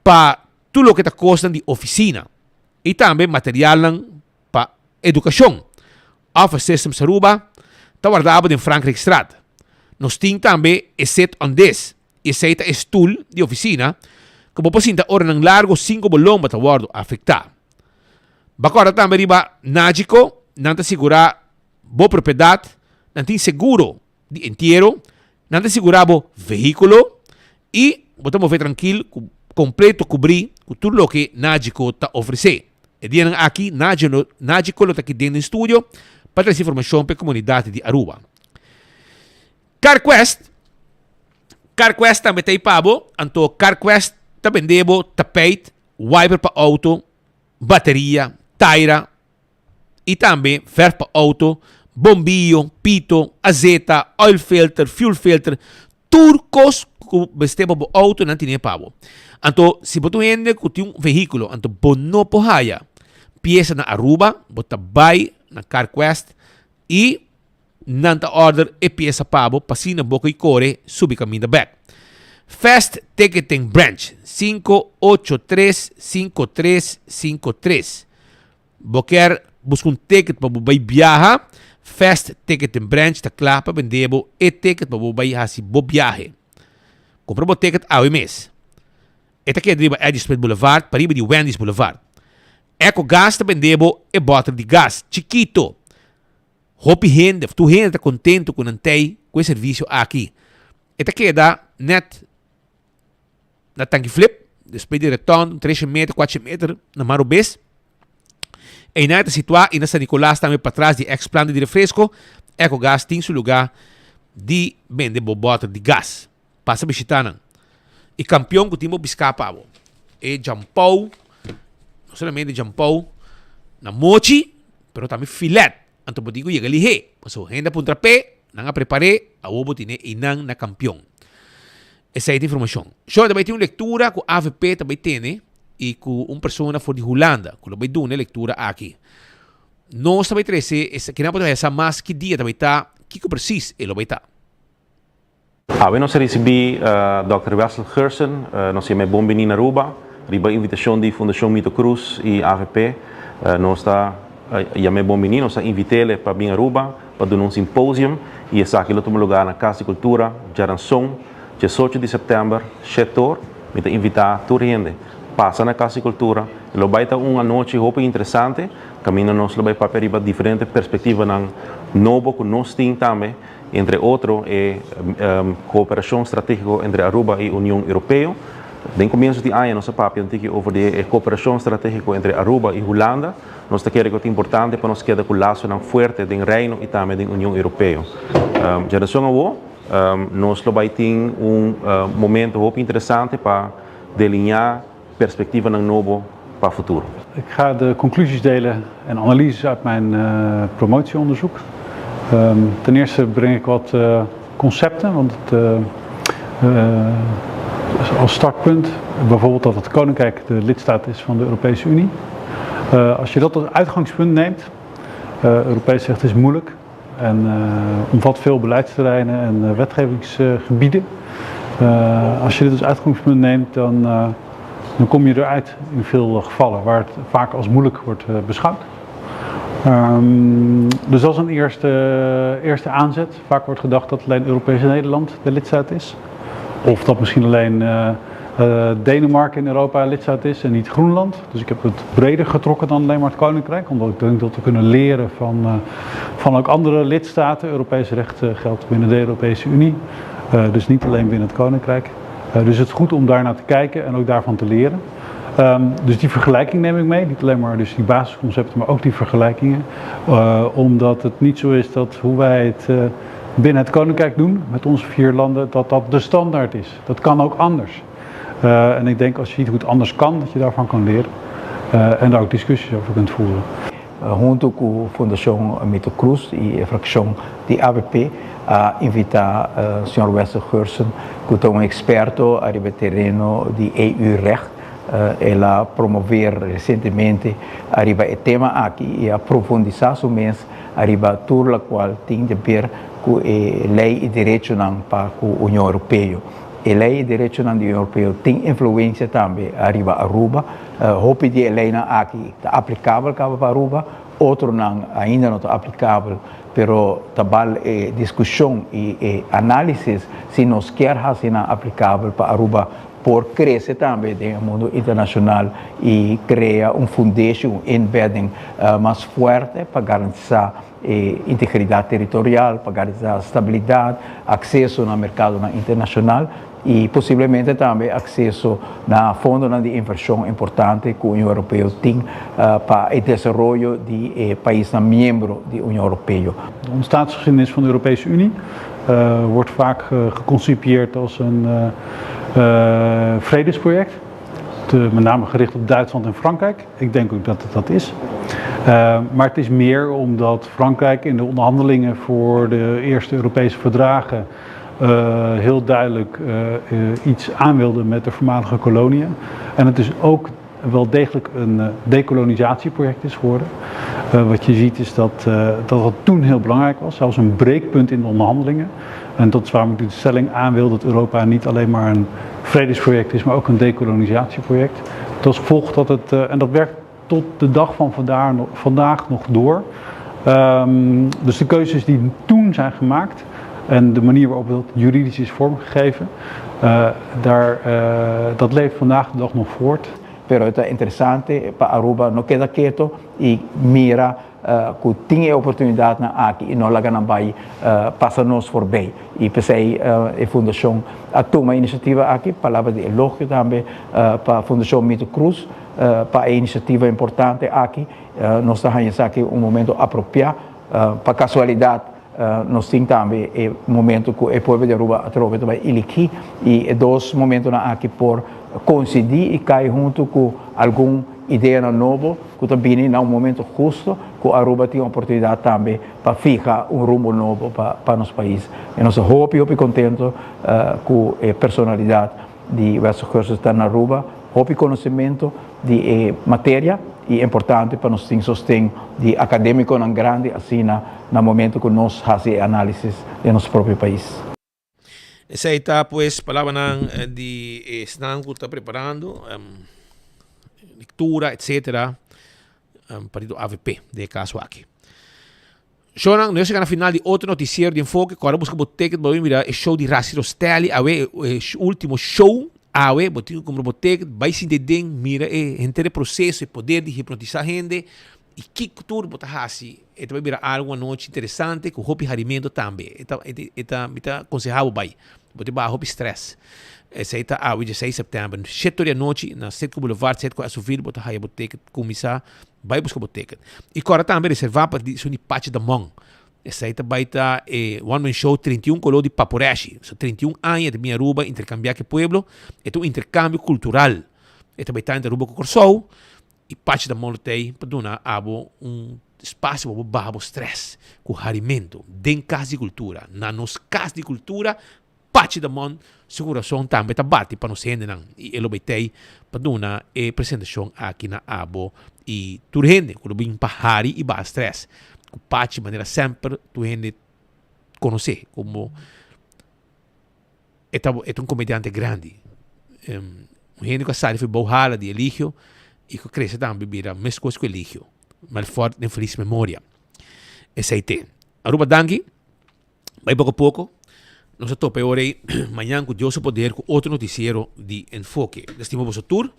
pa tur loke ta kosnan di ofisina i tambe materialnan pa edukashon. Office Systems Aruba ta wardabo den Frankrijkstraat. Nos tin tambe e sit on this, i esei ta e stul di ofisina ku bo por sinta oranan largo sin ku bo lomba ta wòrdu afektá. Bo a kòrda tambe riba Nagico, nan ta sigurá bo propiedat, nan tin seguro di entiero, nan ta sigurá bo vehíkulo i bo ta move trankil ku kompleto kubrí ku tur loke Nagico ta ofresé. E dianan aki Nagico lo ta aki den den studio pa trese informashon pa e komunidat di Aruba. CarQuest CarQuest tambe ta ei pa bo, anto CarQuest ta bende bo tapijt, wiper pa auto, bateria, taira, i tambe verf pa auto, bombillo, pito, azeta, oil filter, fuel filter, tur kos ku mester pa bo auto nan tine pa bo. Anto si bo ta un hende ku tin un vehíkulo anto bo no por haya piesa na Aruba, bo ta bai na CarQuest i nan ta order e piesa pa bo pa asina bo ka kore subi kaminda bek. Fast Ticketing Branch, 583 5353. Bo kier buska un ticket pa bo bai biaha? Fast Ticketing Branch ta kla pa bende bo e ticket pa bo bai hasi bo biahe. Kumpra bo ticket awe mes. E ta keda riba Eddie Smith Boulevard, pariba di Wendy's Boulevard. Eco Gas ta bende bo e bòter di gas chikito. Hopi hende of tur hende ta kontento ku nan tei ku e servisio aki. E ta keda net na Tanki Flip, despues di Reton, un tresha meter, kuatsha meter na man robes. Einan e ta situá i na San Nicolas tambe patras di ex planta di refresco, Ecogas tin su lugá di bende bo bòter di gas. Pasa bishitá nan. E kampion ku tin bo biská pa bo. E djampou, no solamente djampou na mochi, pero tambe filet. Anto bo tin ku yega lihé, pasobra hende a puntra p'e, nan a prepar'é, awor bo tine einan na kampion. Esei ta informashon. Shor ta bai tin un lektura ku avp ta bai tene i ku un persona for di Hulanda ku lo bai duna e lektura aki. Nos ta bai trese esaki nan por ta bai sa mas ki dia ta bai ta, kiko presis e lo bai ta. Awe nos a risibí Dòkter Wessel Gersen, nos yama e bon bini na Aruba, riba invitashon di Fundashon Mito Cruz i avp. Nos ta yama e bon bini, nos a invit'ele pa bin Aruba pa duna un simposium i esaki lo tuma lugar na Cas di Cultura, djaranson, diesocho di sèptèmber, shete or. Mi ta invitá tur hende pasa na Cas di Cultura. E lo bai ta un anochi hopi interesante, kaminda nos lo bai papia riba diferente perspektivanan nobo ku nos tin tambe, entre otro e koperashon stratégiko entre Aruba i Union Europeo. Den komienso di aña nos a papia un tiki over di e koperashon stratégiko entre Aruba i Hulanda. Nos ta kere ku ta importante pa nos keda ku lasonan fuerte den Reino i tambe den Union Europeo. Djarason awo nos lo bai tin un momento hopi interesante pa deliñá perspektivanan nobo pa futuro. Ik ga de conclusies delen en analyses uit mijn promotieonderzoek. Ten eerste breng ik wat concepten, want het, als startpunt, bijvoorbeeld dat het Koninkrijk de lidstaat is van de Europese Unie. Als je dat als uitgangspunt neemt, Europees recht is moeilijk en omvat veel beleidsterreinen en wetgevingsgebieden. Als je dit als uitgangspunt neemt, dan, dan kom je eruit in veel gevallen waar het vaak als moeilijk wordt beschouwd. Um, dus dat is een eerste, eerste aanzet. Vaak wordt gedacht dat alleen Europees Nederland de lidstaat is. Of dat misschien alleen uh, uh, Denemarken in Europa lidstaat is en niet Groenland. Dus ik heb het breder getrokken dan alleen maar het Koninkrijk. Omdat ik denk dat we kunnen leren van, uh, van ook andere lidstaten. Europees recht geldt binnen de Europese Unie. dus niet alleen binnen het Koninkrijk. dus het is goed om daar naar te kijken en ook daarvan te leren. Um, dus die vergelijking neem ik mee. Niet alleen maar dus die basisconcepten, maar ook die vergelijkingen. Uh, omdat het niet zo is dat hoe wij het uh, binnen het Koninkrijk doen, met onze vier landen, dat dat de standaard is. Dat kan ook anders. Uh, en ik denk als je ziet hoe het anders kan, dat je daarvan kan leren. en daar ook discussies over kunt voeren. Hunto cu Fundacion Mito Cruz y e fraccion di avp a invita señor Wessel Gersen cu ta un experto ariba e tereno di EU recht. El a promover recientemente ariba e tema aki y a profundisa su mes ariba tur locual tin di ber cu e ley y derechonan pa cu Union Europeo. E ley y derechonan di Union Europeo tin influencia tambe ariba Aruba. Hopi di e leynan aki ta aplicabel caba pa Aruba, otronan ainda no ta aplicabel, pero ta bal e discusion y e analisis si nos kier haci nan aplicabel pa Aruba por crece tambe den e mundo internacional y crea un fundeshi, un inbedding mas fuerte pa garantisa e integridad territorial, pa garantisa stabilidad, acceso na mercadonan internacional y posiblemente tambe acceso na fondonan di inversion importante cu Union Europeo tin pa e desaroyo di e paisnan miembro di Union Europeo. De ontstaansgeschiedenis van de Europese Unie wordt vaak geconcipieerd als een vredesproject. Met name gericht op Duitsland en Frankrijk. Ik denk ook dat het dat is. Maar het is meer omdat Frankrijk in de onderhandelingen voor de eerste Europese verdragen heel duidelijk iets aan wilde met de voormalige koloniën. En het is ook wel degelijk een decolonisatieproject is geworden. Wat je ziet is dat, dat dat toen heel belangrijk was, zelfs een breekpunt in de onderhandelingen. En dat is waarom ik de stelling aan wil dat Europa niet alleen maar een vredesproject is, maar ook een decolonisatieproject. Dat als gevolg dat het, en dat werkt tot de dag van vandaag, vandaag nog door. Um, dus de keuzes die toen zijn gemaakt en de manier waarop dat juridisch is vormgegeven, uh, daar, uh, dat leeft vandaag de dag nog voort. Pero e ta interesante pa Aruba no keda keto y mira cu tin e oportunidadnan aki y no laga nan bay pasa nos forbey. Y p'esey e fundacion a tuma e iniciativa aki, palabra di elogio tambe pa Fundacion Mito Cruz pa e iniciativa importante aki. Nos ta haña esaki un momento apropia. Pa casualidad nos tin tambe e momento cu e pueblo di Aruba atrobe ta bay eligi y e dos momentonan aki por coincidi y cay hunto cu algun ideanan nobo cu ta bini na un momento husto cu Aruba tin oportunidad tambe pa fiha un rumbo nobo pa nos pais. Y nos ta hopi hopi contento cu e personalidad di Wessel Geursen ta na Aruba, hopi conocimento di e materia y importante pa nos tin sosten di academiconan grandi asina na momento cu nos haci e analisis den nos propio pais. Esey ta pues palabranan di esnan cu ta preparando lectura etcetera partido avp den e caso aki. Shownan, nos a yega na final di otro noticiero di Enfoke. Kòrda buska bo ticket bo bin mira e show di Rassi Rostelli awe, e ultimo show awe. Bo tin ku kumpra bo ticket, bai sinta ei den, mira e henter e proseso, e poder di hipnotisa hende i kiko tur bo ta hasi. E ta bai bira algu anochi interesante ku hopi harimento tambe. E ta, e ta, mi ta konseha bo bai. Bo tin baha hopi stress. Esei ta awe dieseis sèptèmber, shete ora di anochi na Citgo Boulevard, Citgo Esoville bo ta haya bo ticket. Kuminsá Bai buska bo ticket. I kòrda tambe reservá pa di esun di Pachi Damon. Esei ta bai ta e one man show 31 koló di Paporeshi. So 31 aña e ta bin Aruba interkambiá ku e pueblo. E ta un interkambio kultural. E ta bai ta entre Aruba ku Kòrsou i Pachi Damon lo ta ei pa duna abo un spasio pa bo baha bo strès ku harimentu den Kas di Kultura. Na nos Kas di Kultura Pachi Damon su kurason tambe ta bati pa nos hendenan i e lo bai tei pa duna e presentashon aki na abo i tur hende ku lo bin pa hari i baha stress ku Pachi manera semper tur hende konosé komo e ta e ta un komediante grandi un hende ku a sali for bou hala di Eligio i ku a krese tambe bira meskos ku Eligio. Melfort den felis memoria. Esei te. Aruba danki. Bai poko poko. Nos a topa e ora ei mañan ku Dios su poder ku otro notisiero di Enfoke. Ta stima boso tur.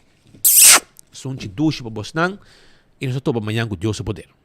Sunchi dushi pa bosnan. I nos a topa mañan ku Dios su poder.